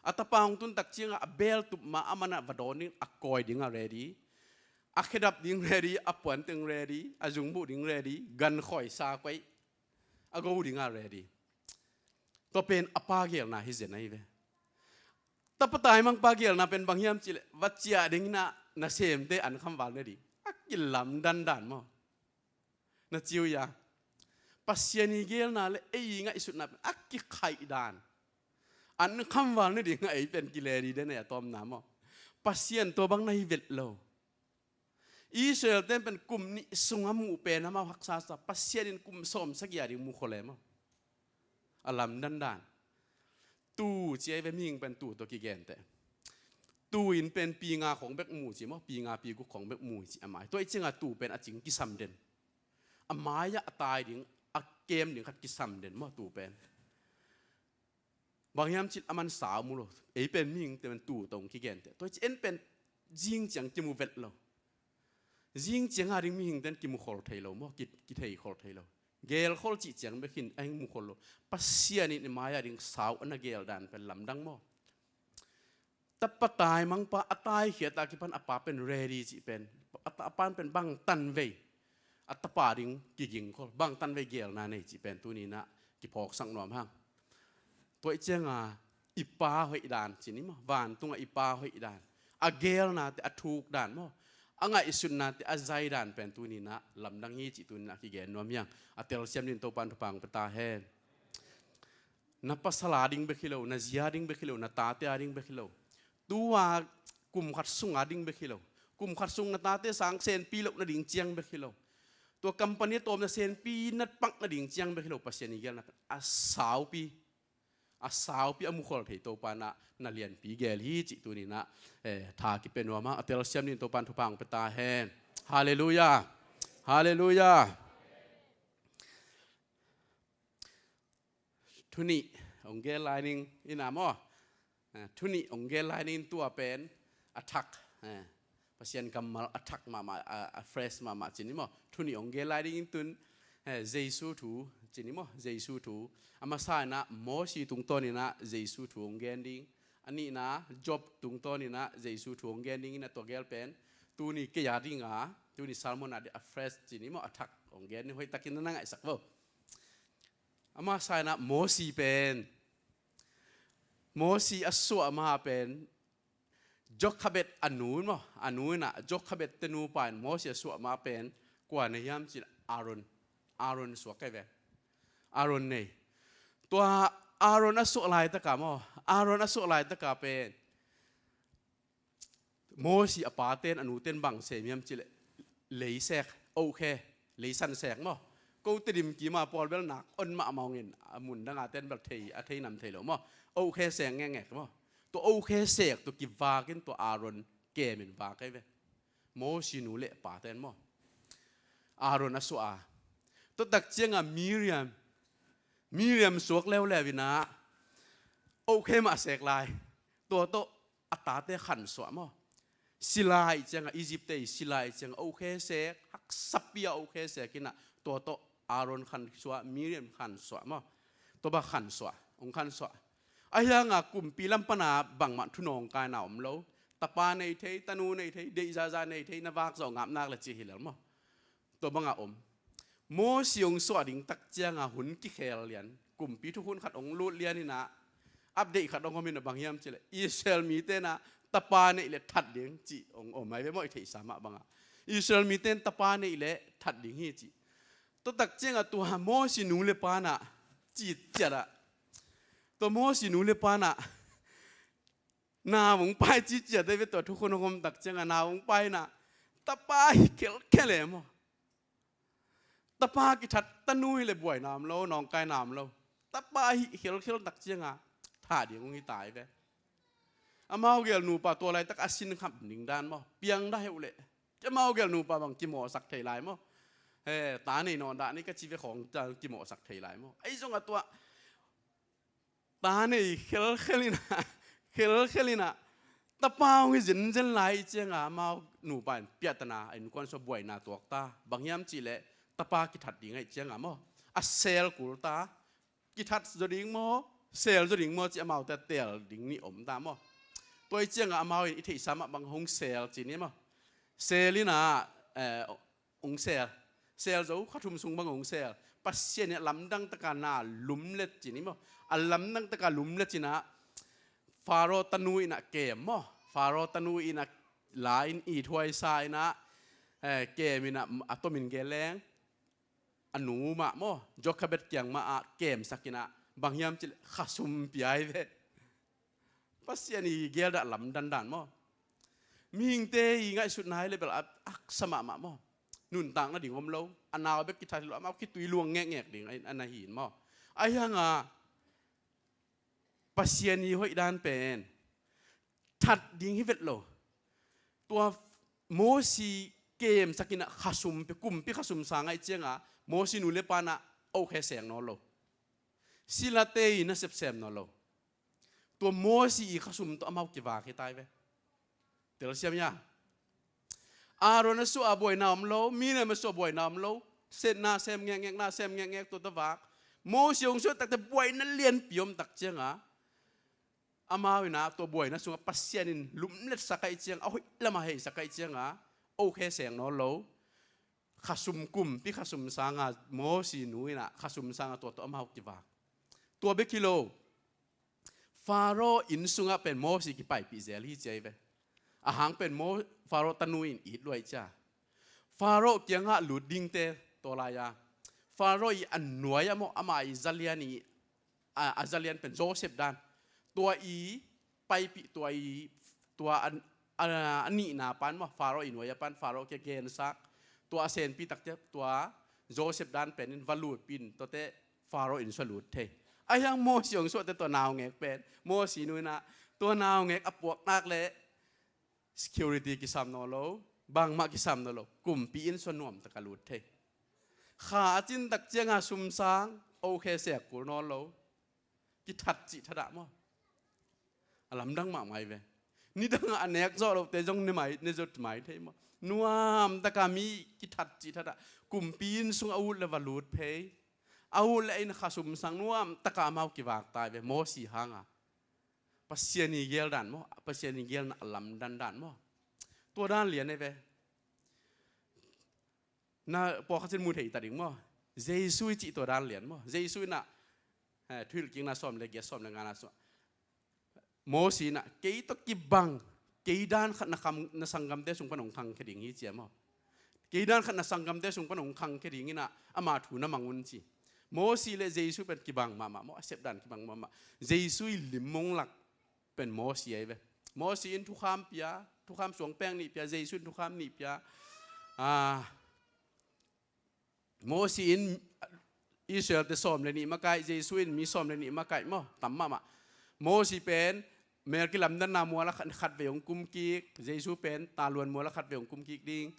A tapa hong tun tak cianga a bel tup ma a man a va dawn ding a kawi ding a ready. A khedap ding ready, a puan teng ready, a zungbuh ding ready, gan khawi sa koi, a go ding a ready. Tua pen a pa gelna hi zen ahi ve. Tapa taimangpa gelna pen bang hiam cihleh, va ciah ding hi na, nasemte an khamval ne ding. A kilamdan dan maw. Na ci uh ia. Pasian i gelna le ei i ngaihsutna pen a kikhaih dan. An khamval ne ding a ei pen ki ready den a tawmna maw. Pasian tua bang na hi vet lo. Israel ten pen kum nih sunga muh pen amau haksa sa, Pasian in kum sawm sagih a ding mu khol e maw. A lamdan dan. Tuu ci ahi ve, mihing pen tuu tawh kigenteh. Tuu in pen pi nga khong bek mu ci maw, pi nga pi guk khong bek mu ci a mai. Tua i cianga tuu pen a cing kisam den. A mai-ah a tai ding, a kem ding khat kisam den maw tuu pen. Bang hiam cih a man sau mu lo. Ei pen mihingte pen tuu tawh kigenteh. Tua i ci en pen zing ciang kimu vet lo. Zing cianga ding mihingte in kimu khol thei lo maw, ki, kithei khol thei lo. Gel khol cih ciang bek hin a hing mu khol lo. Pasian in i mai-ah ding sau a na gel dan pen lamdang maw. Tapa taimangpa a taikhiat a kipan a pa pen ready cih pen. A ta, a pan pen bangtan vei a tapa ding kiging khol, bangtan vei gelna nei cih pen tuni-in ah kiphawksak nuam hang. Tua i cianga i pa hoih dan ci ni maw, vantunga i pa hoih dan, a gelnate a thuk dan maw, a ngaihsutnate a zai dan pen tuni-in ah lamdang hi cih tuni-in ah kigen nuam hiang. A telsiam dingin Topan thupha hong pia ta hen. Na pasal a ding bek hi lo, na zi a ding bek hi lo, na tate a ding bek hi lo. Tua kum khat sung a ding bek hi lo. Kum khat sung na tate sang senpi loh nading ciang bek hi lo. Tua company a tawm na senpi na pak nading ciang bek hi lo. Pasian i gelna a saupi, a saupi a mukhol thei Topa in ah na lianpi gel hi cih tuni-in ah, eh, tha kipia nuam hang. A telsiam dingin Topan thupha hong pia ta hen. Halleluiah. Halleluiah. Thu nih hong gel lai ning in ah maw. Eh, thu nih hong gel lai ning in tua pen a thak. Eh, Pasian kammal a thak mahmah, a, a fresh mahmah ci ni maw. Thu nih hong gel lai ning in tun, eh, Jesu thu ci ni maw. Jesu thu. A masa in ah Mosi tungtawn in ah Jesu thu hong gen ding. A nihna Job tungtawn in ah Jesu thu hong gen ding in ah tua gel pen. Tuni kei a ding a, tuni sermon a ding a fresh ci ni maw, a thak hong gen ni, hoih takin na na ngaihsak vo. A masa in ah Mosi pen, Mosi a suah ma pen, Jochebed a nu maw, a nu in ah, Jochebed te nupa in Mosi a suah ma pen kua na hiam cih leh Aaron. Aaron suak kei ve. Aaron nei. Tua Aaron a suah laitaka maw, Aaron a suah laitaka pen Mosi a paten, a nuten bang sem hiam cih leh, leisek, ohkhe, leisan sek maw. Ko Tedim kima pawl bel nak on mahmah ung in, a mun danga ten bel thei, a thei nam thei lo maw. Ohkhe sek ngekngek maw. Tua ohkhe sek tua kivak in tua Aaron kem in vak kei ve. Mosi nu le paten maw. Aaron a suah a. Tua tak cianga Miriam, Miriam suak leuleu inah, ohkhe mah sek lai. Tua tawh a tate khansuah maw. Sila ih ciangah, Egypt te ih sila ih ciangah ohkhe sek, haksapi a ohkhe sek inah, tua tawh Aaron khansuah, Miriam khansuah maw. Tua bang khansuah, hong khansuah. Ahi hanga kumpi lam pana bangmah thu nawngkaina om lo. Tapa nei thei, tanu nei thei, deih zaza nei thei, na vak zawh ngap nak le cih hi lel maw. Tua banga om. Mosi hong suah ding tak cianga hun kikhel lian, kumpi thukhun khat hong lut lian inah, update khat hong om inah, bang hiam cileh Israel mite inah tapa neih le that ding cih hong om ai ve maw, i theihsa mah banga. Israel mite in tapa neih le that ding hi cih. Tua tak cianga tua Mosi nu le pa inah citciat ah, tua Mosi nu le pa inah nau hong pai citciat ai ve. Tua thukhun hong om tak cianga nau hong pai inah tapa hi khelkhel e maw. Tapa kithat, tanu hi le buaina om lo, nawngkaina om lo. Tapa hi khelkhel tak cianga that ding hong hi ta ai ve. Amau gel nupa tua laitak a sin kham ding dan maw, piang dah heuh leh, amau gel nupa bang kimawhsak thei lai maw. He, ta nei nawn dah ni ka ci ve khawng kimawhsak thei lai maw. Ahi zongah tua ta nei khelkhel inah, khelkhel inah, tapa hong hi zenzen lai ih cianga amau nupa in piahtana a innkuan sua buaina tuak ta. Bang hiam cihleh tapa kithat ding ahih cianga maw, a sel kul ta. Kithat zaw ding maw, sel zaw ding maw cih amaute a tel ding nih om ta maw. Tua ih cianga amau in i theihsa mah bang hong sel ci ni maw. Sel inah, eh, hong sel. Sel zo, kha thum sung bang hong sel. Pasian in a lamdang taka na lumlet ci ni maw. A lamdang taka lumlet cinah Faro tanu inah kem maw. Faro tanu inah la in ithuaisa inah, eh, kem inah a tomin geleng a nu mah maw, Jochebed kiang mah ah kemsak inah, bang hiam cileh khasum pia ai ve. Pasian i geldah lamdang dan maw. Mihingte i ngaihsutna hi le bel a haksa mahmah maw. Nuntak nading om lo. A nau bek kithat hi lo, amau khitui luang ngekngek ding a na hi in maw. Ahi hanga Pasian i hoih dan pen that ding hi vet lo. Tua Mosi kemsak inah khasum pia, kumpi khasum sang ahih cianga Mosi nu le pa inah ohkhe seng nawn lo. Silate i nasep sem nawn lo. Tua Mosi i khasum tawh amau kivak hi ta ai ve. Telsiam ia. Aaron a suah a buaina om lo, Miriam a suah buaina om lo. Setna sem ngekngek, na sem ngekngek, tua tawh vak. Mosi hong suah takte buaina lianpi om tak cianga amau inah tua buaina sungah Pasian in lumletsak ahih cianga, a hoih lamah heisak ahih cianga, ohkhe seng nawn lo. Khasum, kumpi khasum sanga Mosi nu inah khasum sanga tua tawh amau kivak. Tua bek hi lo. Faro inn sungah pen Mosi kipaipih zel hi ci ai ve. Ahang pen Mo-, Faro tanu in it lua ahih cia. Faro kiangah lut dingte tua lai-a, Faro i a nuai-ah maw, amah i zalian i, a, a zalian pen Joseph dan. Tua i paipih, tua i, tua a, a, a nihna pan maw, Faro i nuai-ah pan, Faro kia gensak. Tua a senpi takte, tua Joseph dan penin va lutpih in, tuate Faro inn sua lut thei. Ahi hang Mosi hong suahte tua naungek pen, Mosi nu inah tua naungek a puak nak leh security kisam nawn lo, bangmah kisam nawn lo, kumpi inn sua nuamtak a lut thei. Kha a cin tak cianga sumsang, ohkhe sek kul nawn lo. Kithat cih thadah maw. A lamdang mahmah ai ve. Nidangah a nek zawh lohte zong ne mai, ne zawh mai thei maw. Nuamtaka mi kithat cih thadah. Kumpi inn sung a ut le va lut phei. A ut le a inn khasum sang nuamtaka amau kivak ta ai ve. Mosi hanga. Pasian i gel dan maw. Pasian i gelna a lamdang dan maw. Tua dan lian ai ve. Na pawlkhat in mu thei ta ding maw. Jesu i cih tua dan lian maw. Jesu inah, eh, Thuhilhkikna sawm le giat, sawm le ngana sungah Mosi inah, kei tawh kibang, kei dan khat na kam, na sanggamte sung pan hong khangkhia ding hi cia maw. Kei dan khat na sanggamte sung pan hong khangkhia ding inah ama thu na mang un ci. Mosi le Jesu pen kibang mahmah maw, a sep dan kibang mahmah. Jesu i lim hong lak pen Mosi ai ve. Mosi in thukham pia, thukham suang peng nih pia, Jesu in thukham nih pia. Ah, Mosi in Israel te sawm le nih makaih, Jesu in mi sawm le nih makaih maw, tam mahmah. Mosi pen mel kilamdanna mual ah khat, khat vei hong kum kik, Jesu pen taluan mual ah khat vei hong kum kik ding.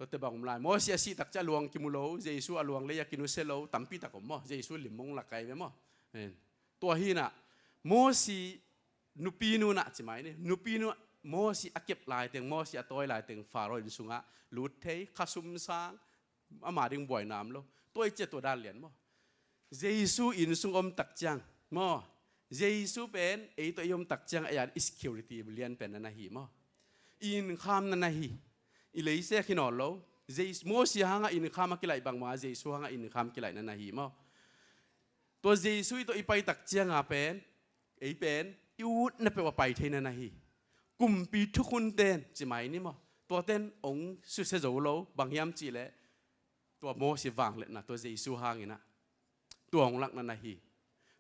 Tuate bang om lai, Mosi a sih tak ciang a luang kimu lo, Jesu a luang lei a kinusia lo, tampi tak om maw. Jesu lim mong lak ai ve maw. Tua hinah Mosi nupi nunah ci mai ni, nupi nunah Mosi a kep laiteng, Mosi a tawi laiteng Faro inn sungah lut thei, khasum sang, ama ding buaina om lo. Tua i cia tua dan lian maw. Jesu inn sung om tak ciang maw, Jesu pen ei tawh i om tak ciang ei a i security lian pen na na hi maw. I innkham na na hi. I leisek hi nawn lo. Jesu, Mosi hangah innkham a kilaih bangmah Jesu hangah innkham kilaih na na hi maw. Tua Jesu i tawh i pai tak cianga pen ei pen i utna peuh a pai thei na na hi. Kumpi thukhun ten ci mai ni maw. Tuaten ong susia zo lo, bang hiam cihleh tua Mosi vangliatna tua Jesu hanginah tua ong lakna na hi.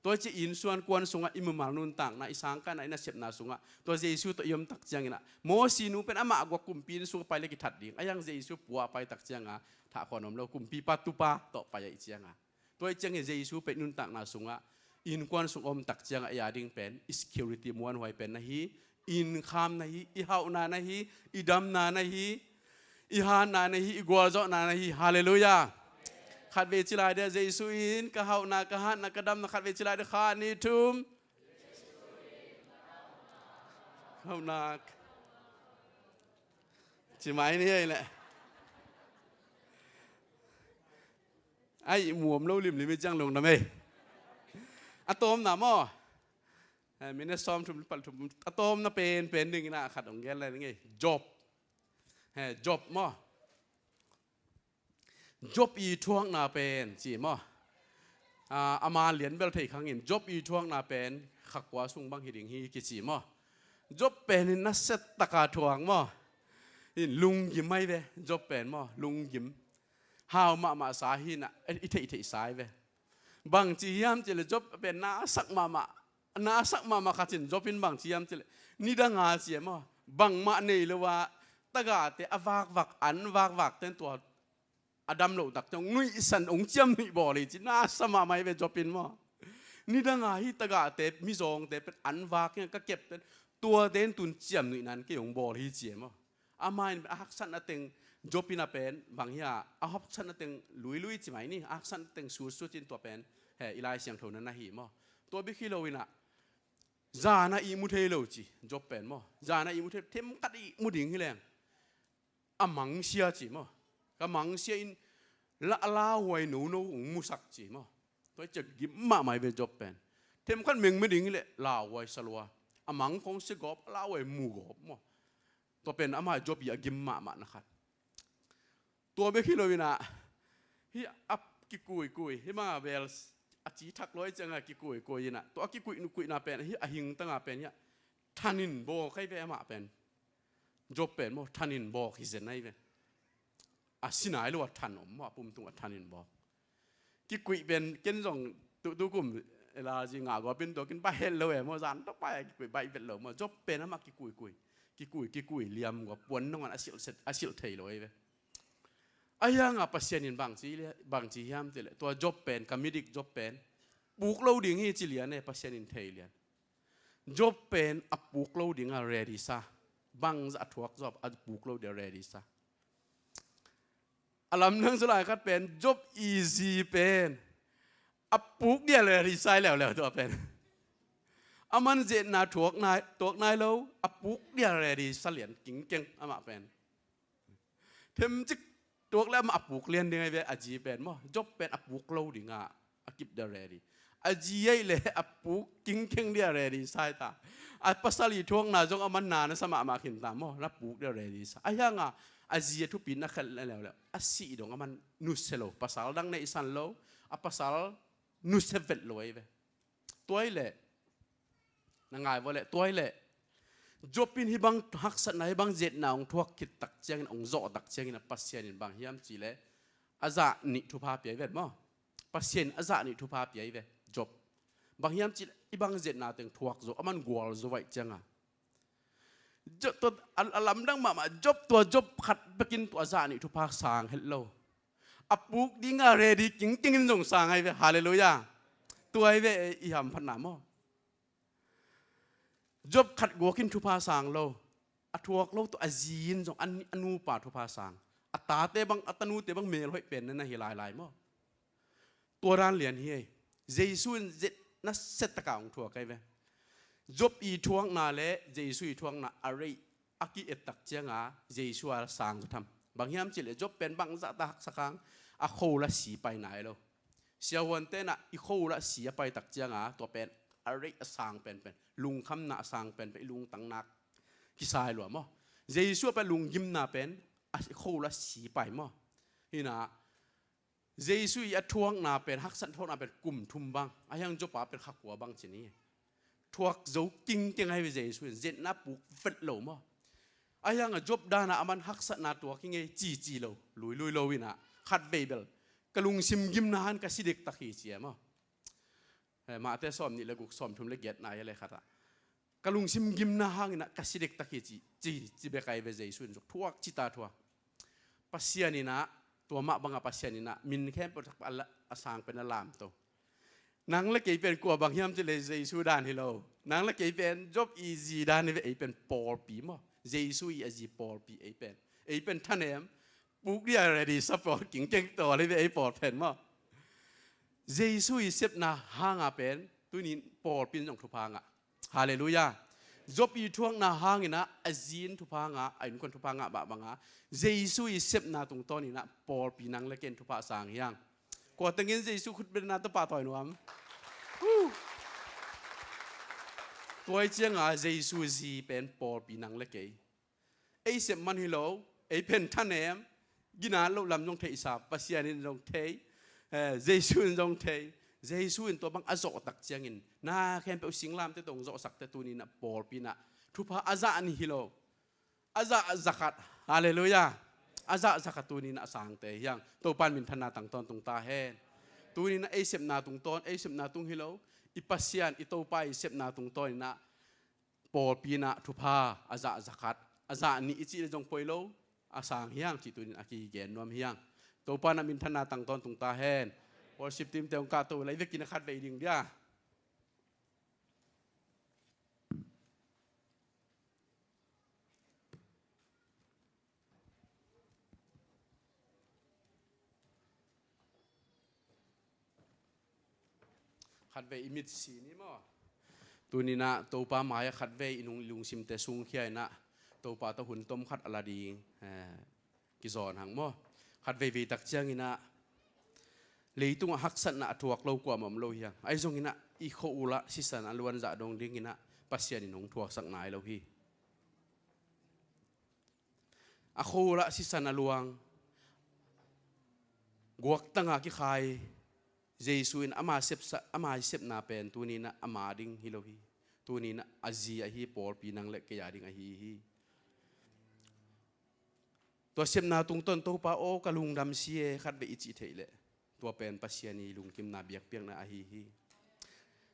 Tua i ci inn suan kuan sungah i mumal nuntakna, i sangkahna, i nasepna sungah tua Jesu tawh i om tak cianginah Mosi nu pen amah guak kumpi inn sungah pai le kithat ding. A hiang Jesu pua a pai tak cianga thahkhawn om lo, kumpipa tupa tawh pai a i cianga. Tua i ciangin Jesu pen i nuntakna sungah innkuan sung om tak ciangah ei a ding pen i security muanhuai pen na hi. Innkham na hi, i hauhna na hi, i damna na hi, i hatna na hi, i gualzawhna na hi. Halleluiah. Khatvei ci lai dia, Jesu in ka hauhna, ka hatna, ka damna, khatvei ci lai dia, khat, nih, thum. Hauhna. Ci mai ni ei leh. Ai muam lo limlim i ciang lungdam ei. A tawmna maw. Eh, minute sawm thum pal thum. A tawmna pen pen dingin a khat ong gel lai ding ei. Job. Eh, Job maw. Job i thuakna pen ci maw. Ah, ama lian bel thei khangin Job i thuakna pen khakua sung bang hi ding hi kici maw. Job pen in nasia taka thuak maw. In lunggim mai ve Job pen maw, lunggim. Hau mahmah sa hinah i theihtheih sa hi ve. Bang ci hiam cihleh Job pen na a sak mahmah na a sak mahmah khat in Job in bang ci hiam cihleh, nidanga ci e maw, bangmah nei lo a tagahte a vakvak, an vakvak ten tua a dam loh takte ong nuihsan, ong ciamnuih bawl hi ci, na a sa mahmah hi ve Job in maw. Nidanga hi tagahte, mizawngte pen an vak in ka kep ten, tuate in tun ciamnuihna in kei ong bawl hi ci e maw. Ama in a haksatna teng Job in a pen bang hi a, a haksatna teng luilui ci mai ni, a haksatna teng sutsut in tua pen he i Lai Siangtho na na hi maw. Tua bek hi lo inah zana i mu thei lo ci Job pen maw. Zana i mu thei, themkhat i mu ding hi leng a mangsia ci maw. Ka mangsia in la, a lauhuai nono ong musak ci maw. Tua i cia gim mahmah hi ve Job pen. Themkhat mengme ding hi leh lauhuai salua, a mang khong sia gawp, a lauhuai mu gawp maw. Tua pen ama Job i a gim mahmahna khat. Tua bek hi lo inah hi a kikuikui hi ma bel a ci thak luai cianga kikuikui inah tua a kikuikuina pen hi a hingtanga pen hi a thanin bawk hi ve amah pen. Job pen maw thanin bawk hi zen ahi ve. A si nai lo a than om maw, a pum tungah thanin bawk. Kikuih pen ken zong tu, tukum elaji ngah gua pin tua kin bai het lo e maw, zan tawh pai a kikuih bai vet lo maw. Job pen amah kikuikui, kikui kikui liam gua puan nangawn a silh set, a silh thei lo ahi ve. A hianga Pasian in bang ci, bang ci hiam cihleh tua Job pen, ka midik Job pen puk lo ding hi ci lian e, Pasian in thei lian. Job pen a puk lo dinga ready sa. Bangzah a thuak Job a puk lo dinga ready sa. A lamdang zaw lai khat pen Job i zi pen a puk dia ready sa hi leuleu tua pen. A man zetna thuak nai, tuak nai lo, a puk dia ready sa lian kingkeng amah pen. Themcik tuak le amah a puk lian ding ahi ve, a zi pen maw. Job pen a puk lo dinga a kip dia ready. A zi ahi le a puk kingkeng dia ready sa hi ta. A pasal i thuakna zong a man na na sa mahmah khin ta maw, na puk dia ready sa. A hianga a zi a thupi na khelh leuleu a sih dong a man nusia lo, pasal dang neihsan lo, a pasal nusia vet lo ahi ve. Tua hi leh na ngai vua leh, tua hi leh Job in hih bang haksatna, hih bang zetna hong thuak khit tak ciangin, hong zawh tak ciangin a Pasian in bang hiam cihleh a zah nih thupha pia hi vet maw. Pasian in a zah nih thupha pia hi ve Job. Bang hiam cihleh hih bang zetna teng thuak zo, a man gual zo vaih cianga Job tua a, a lamdang mahmah Job tua Job khat bekin tua zah nih thupha sang het lo. A puk dinga ready kingkeng in zong sang ahi ve. Halleluiah. Tua ahi ve i hamphatna maw. Job khat guak in thupha sang lo. A thuak lo tua a zi in zong a, a nupa thupha sang. a tate bang, a tanute bang mel hoih pen na hi lailai maw? Tua dan lian hi ei. Jesu in zet na set taka hong thuak ei ve. Job i thuakna le Jesu i thuakna a rate a ki-et tak cianga Jesu a sang zaw tham. Bang hiam cih leh Job pen bangzah ta haksa hang a kho la si pai nai lo. Siavuante na i kho la si a pai tak cianga tua pen a rate a sang penpen, lungkhamna a sang penpen, i lungtang nak kisai lua maw? Jesu a pen lunggimna pen a kho la si pai maw? Hina Jesu i a thuakna pen, haksat thuakna pen kum thum bang, a hiang Job a pen kha kua bang ci ni. Thuak zo kingkeng ahi ve Jesu in, zetna puk vet lo maw? A hiang a Job dana a man haksatna tuak hi ngei cici lo, luilui lo ina, khatvei bel ka lungsim gimna hang ka si dektak hi ci e maw? Eh, Mate sawm nih le guk, sawm thum le giatna hi le khat ah, ka lungsim gimna hangin ah ka si dektak hi ci, ci, ci bek ahi ve Jesu in zong thuak ci ta thuak. Pasian in ah, tua mah bangah Pasian in ah min khempeuh a la-, a sang pen a lamto. Nang le kei pen kua bang hiam cih leh Jesu dan hi lo. Nang le kei pen Job i zi dan hi ve, ei pen pawlpi maw? Jesu i a zi pawlpi ei pen. Ei pen thanem, puk dia ready sa pawl kingkeng tawl hi ve ei pawl pen maw? Jesu i sepna hanga pen tunin pawlpi in zong thupha ngah. Halleluiah. Job i thuakna hangin ah a zi in thupha ngah, a innkuan thupha ngah mah banga Jesu i sepna tungtawnin ah pawlpi nang le kei in thupha sang hiang. Kua tengin Jesu khutbetna tawh pahtawi nuam. Huh. Tua i cianga Jesu zi pen pawlpi nang le kei. Ei sep man hi lo, ei pen thanem, ginat loh lam zong theihsa, Pasian in zong thei, eh, Jesu in zong thei. Jesu in tua bang a zawhtak ciangin na khempeuh singlamteh tawh hong zawhsakte tunin ah pawlpi in ah thupha a zah nih hi lo, a zah zakhat. Halleluiah. A zah zakhat tunin ah a sangte hiang. Topa in minthanna tang tawntung ta hen. Tunin ah ei sepna tungtawn, ei sepna tung hi lo, i Pasian, i Topa i sepna tungtawnin ah pawlpi in ah thupha a zah zakhat, a zah nih i cih le zong poi lo, a sang hiang cih tunin a kigen nuam hiang. Topa in ah minthanna tang tawntung ta hen. Worship team te hong kahto lai vekin a khatvei ding dia. Khatvei i mitsi ni maw? Tunin ah Topa mai-ah khatvei i nung i lungsimte sungkhia in ah Topa tawh hun tom khat a la ding, eh, kizawn hang maw? Khatveivei tak ciangin ah leitungah haksatna a thuak lo kuamah om lo hiang. Ahi zongin ah i khua-ul ah sisan a luan zah dong dingin ah Pasian in hong thuaksak nai lo hi. A khua-ul ah sisan a luang, guaktanga kikhai Jesu in ama sepsa, ama sepna pen tunin ah ama ding hi lo hi. Tunin ah a zi ahi pawlpi nang le kei a ding ahi hi. Tua sepna tungtawn Topa aw ka lungdam si e khatvei i cih theih leh tua pen Pasian i lungkimna biakpiakna ahi hi.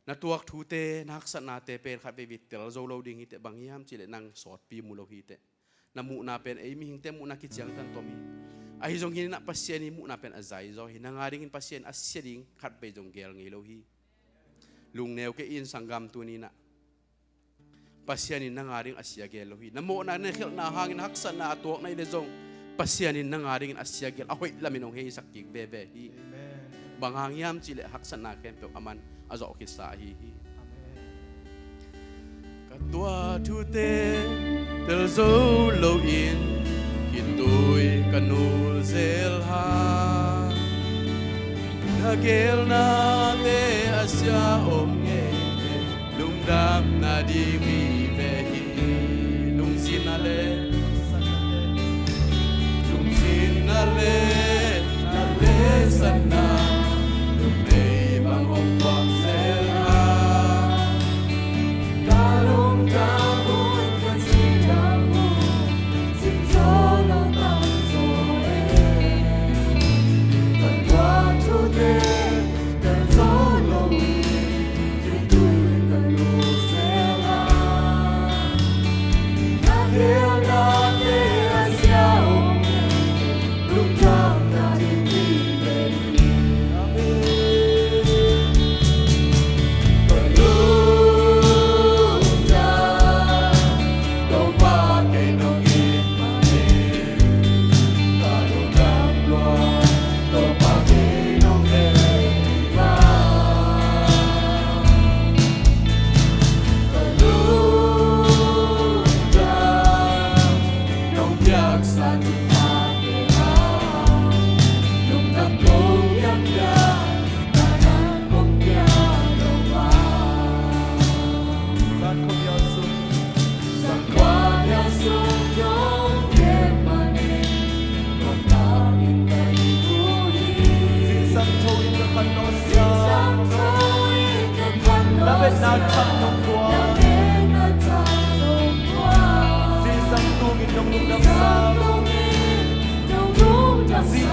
Na tuak thute, na haksatnate pen khatveivei tel zo lo ding hi teh, bang hiam cih leh nang sawtpi mu lo hi teh. Na muhna pen ei mihingte muhna kiciangtan tom hi. Ahi zongin ah Pasian i muhna pen a zai zaw hi. Nang a dingin Pasian a sia ding khatvei zong gel ngei lo hi. Lungneu kei in sanggam tunin ah Pasian in nang a ding a sia gel lo hi. Na mawhna na khialhna hangin haksatna a tuak na hi leh zong Pasian in nang a dingin a sia gel a hoih lamin hong heisak kik veve hi. Amen. Bang hang hiam cih leh haksatna khempeuh aman a zawh khitsa ahi hi. Amen. Ka tuah thute tel zo loin khitui ka nul zel hang. Na gelnate a sia om ngei leh lungdam nading hi ve hi. Lungsim na le, lungsim na le, na le satna, lungdei bang hong puak zel a. Ka lungdam hun, ka cidam hun, sim zo lo tam zo e. Ka tuah thute, ka zo lo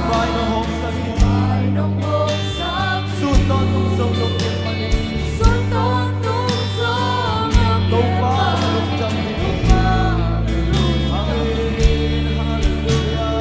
Vai nong hawmsak hi. Sun tawntung Zo nong piak manin. Topa lungdam hi. Amen. Halleluiah.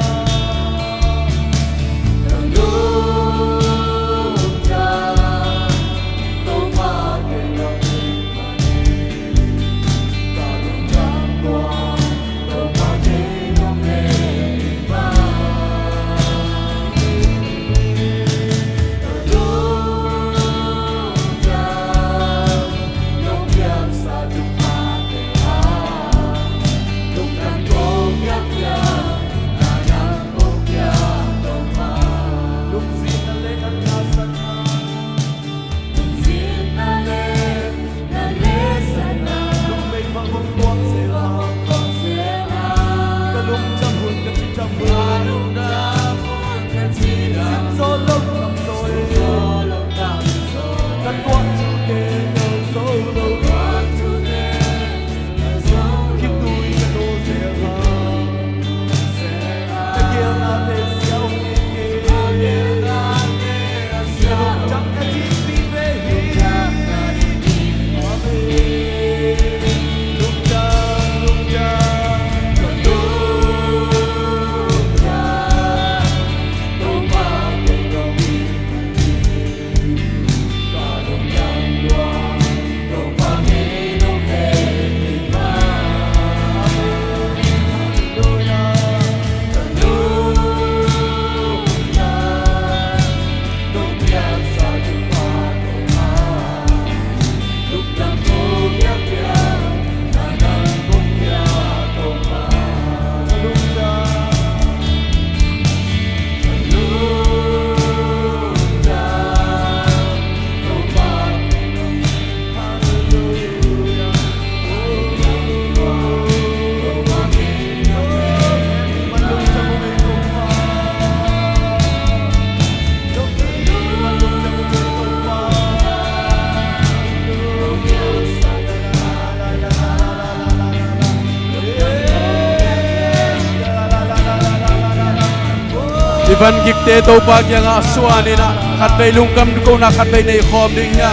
I van kikte Topa kiangah suan in ah, khatvei lungkam kohna khatvei nei khawm ding hi a,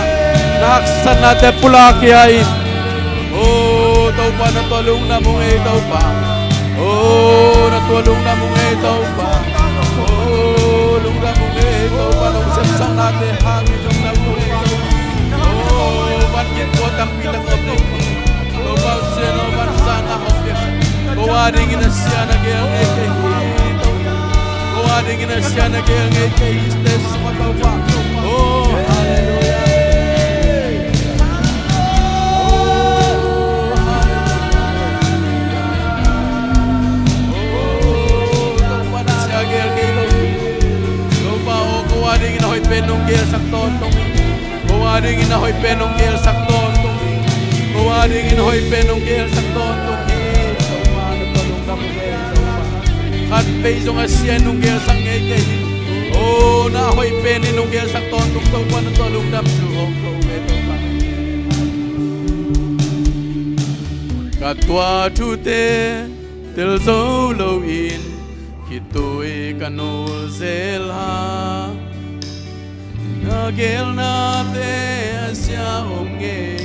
na haksatnate pulak hi a in. O Topa, na tua lungdam ung ei Topa. O na tua lungdam ung ei Topa. O lungdam ung ei Topa, nong sepsaknate hangin lungdam ung ei Topa. O van kik tua tampi tak om ding. Topa Pasian aw, vanzat na hong piak. Ko a dingin a sia na gel ngei kei hi. Ko a dingin a sia na gel ngei kei hi. Stage sungah Topa. O halleluiah. O halleluiah. O Topa, na sia gel kei lo hi. Topa aw, ko a dingin a hoih pen nong gelsak tawntung hi. Ko a dingin a hoih pen nong gelsak tawntung hi. Ko a dingin a hoih pen nong gelsak tawntung hi. Topa, na tua lungdam ung ei Topa. Khatvei zong a sia nong gelsak ngei kei hi. O na hoih pen in nong gelsak tawntung Topa, na tua lungdam zu hong ko ei Topa. Ka tuah thute tel zo loin khitui ka nul zel hang. Na gelnate a sia om ngei,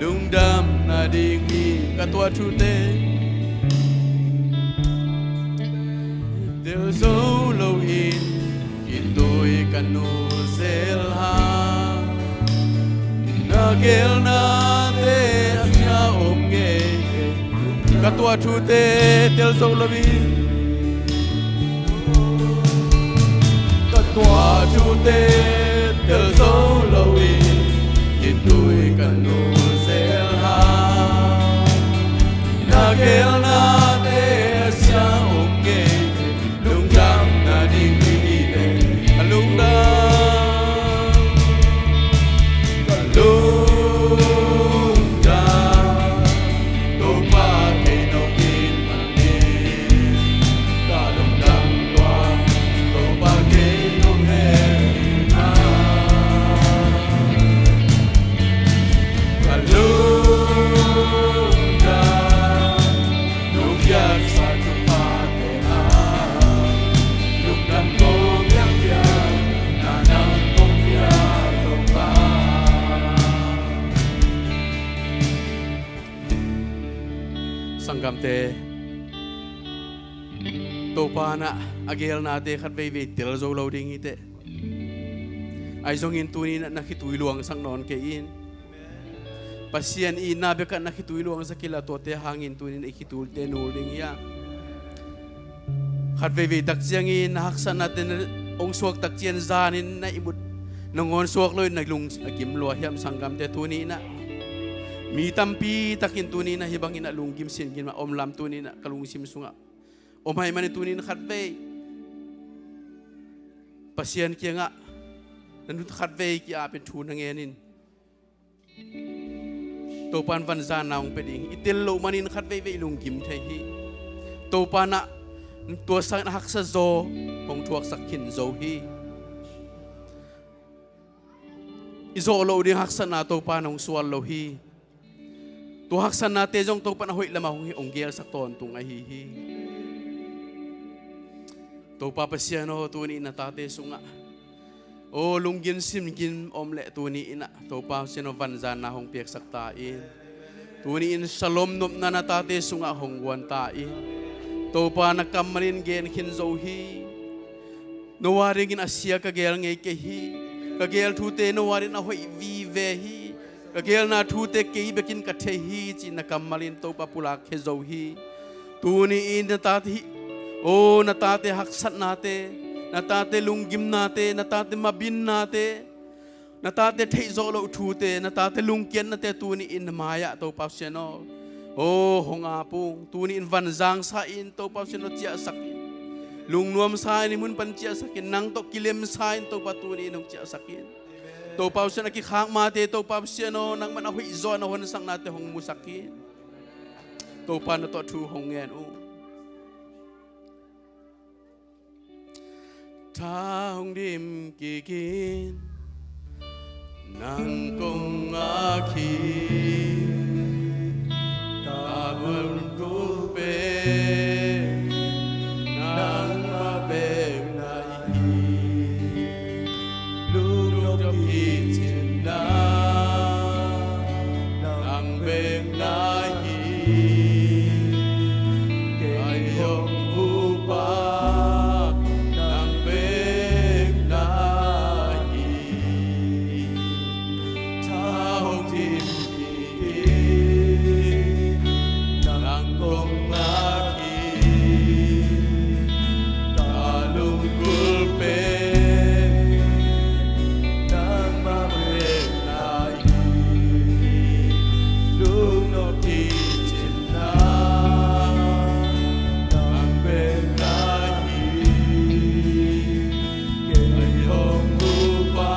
lungdam nading hi. Ka tuah thute tel zo loin khitui ka nul zel hang. Na gelnate a sia om ngei. Ka tuah thute tel zo loin. Ka tuah thute tel zo loin khitui ka nul zel hang. Na gelnate a sia om ngei. Lungdam nading hi hi ve. Ka lungdam, ka lungdam. Topa kei nong it manin ka lungdam tuan. Topa kei nong heh manin ka Gamte, Topa in a geelnate khat veivei tel zo lo ding hi teh. Ahi zongin tuni in na khitui luangsak nawn kei in. Pasian itna bek ah na khitui luangsak kei la, tuate hangin tuni in i khituite nul ding hi a. Khat veivei tak ciangin na haksatnate na hong suak tak ciang zanin na ihmut nangawn suak lo in na lung a gim lua hiam sanggamte? Tuni in a mi tampi takin tuni in a hih bangin a lunggim singin a om lam tuni in a ka lungsim sungah om ahih manin tuni in khat vei Pasian kiangah na nu khat vei ki-apin thu na ngen in. Topa in vanzanna hong pia ding hi. I tel loh manin khat veivei i lunggim thei hi. Topa in a tua sangin a haksa zaw hong thuaksak khin zo hi. I zawh loh ding haksatna Topa in hong sual lo hi. Tua haksatnate zong Topa in a hoih lamah hong, hong geelsak tawntung ahi hi. Topa Pasian aw, tuni in na tate sungah aw, lunggim simgim om leh tuni in a Topa Pasian aw, vanzanna hong piaksak ta in. Tuni in shalom nopna na tate sungah hong guan ta in. Topa na kammal in gen khin zo hi. No a dingin a sia ka geel ngei kei hi. Ka geel thute no a dingin a hoih vive hi. Ka geelna thute kei bekin ka thei hi ci-in na kammal in Topa pulak khia zo hi. Tuni in na tate hi, aw, na tate haksatnate, na tate lunggimnate, na tate mabinnate, na tate theih zawh loh thute, na tate lungkiatnate tuni in na mai-ah Topa Pasian aw, aw, hong ap ung. Tuni in vanzangsa in Topa Pasian aw, ciahsak in. Lungnuamsa in i mun pan ciahsak in. Nang tawh kilemsa in Topa tuni in hong ciahsak in. Topa Pasian a kikhak mate Topa Pasian aw, nangman a hoih zaw na honsaknate hong musak in. Topa na tawh thu hong ngen ung. Tha hong dim kikin nang kong ngak hi. Ka lungkul pen nangmah bek na hi. Lungnop kicin na nang bek na hi. Kei hong hupa nang bek na hi. Tha hong dim kik hi. Nang kong ngak hi. Ka lungkul pen nangmah bek na hi. Lungnop kicin na nang bek na hi. Kei hong hupa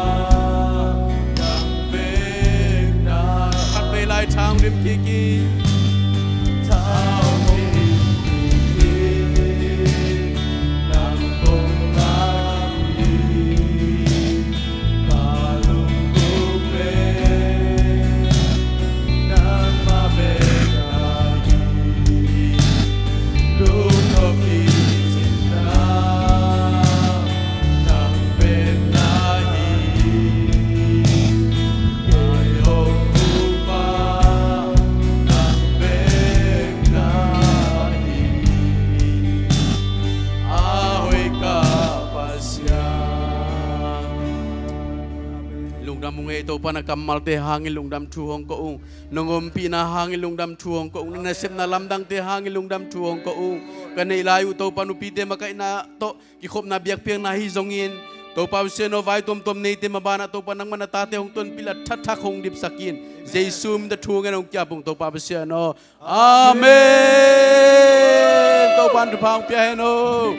nang bek na hi. Khat vei lai, tha hong dim kik hi. Tha hong dim kik hi. Nang kong ngak hi. Ka lungkul pen nangmah bek na hi. Lungnop kicin na nang bek na hi. Kei hong hupa nang bek na hi. A hoih ka Pasian. Lungdam ung ei. Topa, na kammalte hangin lungdam thu hong ko ung. Nong ompihna hangin lungdam thu hong ko ung. Na nasepna lamdangte hangin lungdam thu hong ko ung. Ka neih lai uh Topa, nupite makaihna tawh kikhopna biakpiakna hi zongin, Topa Pasian aw, vai tuamtuam neite mabanah Topa nangmah na tate hong tonpih la thathak hong dipsak in. Jesu min tawh thu ngen hong ki-ap ung Topa Pasian aw. Amen. Topa in thupha hong pia hen aw.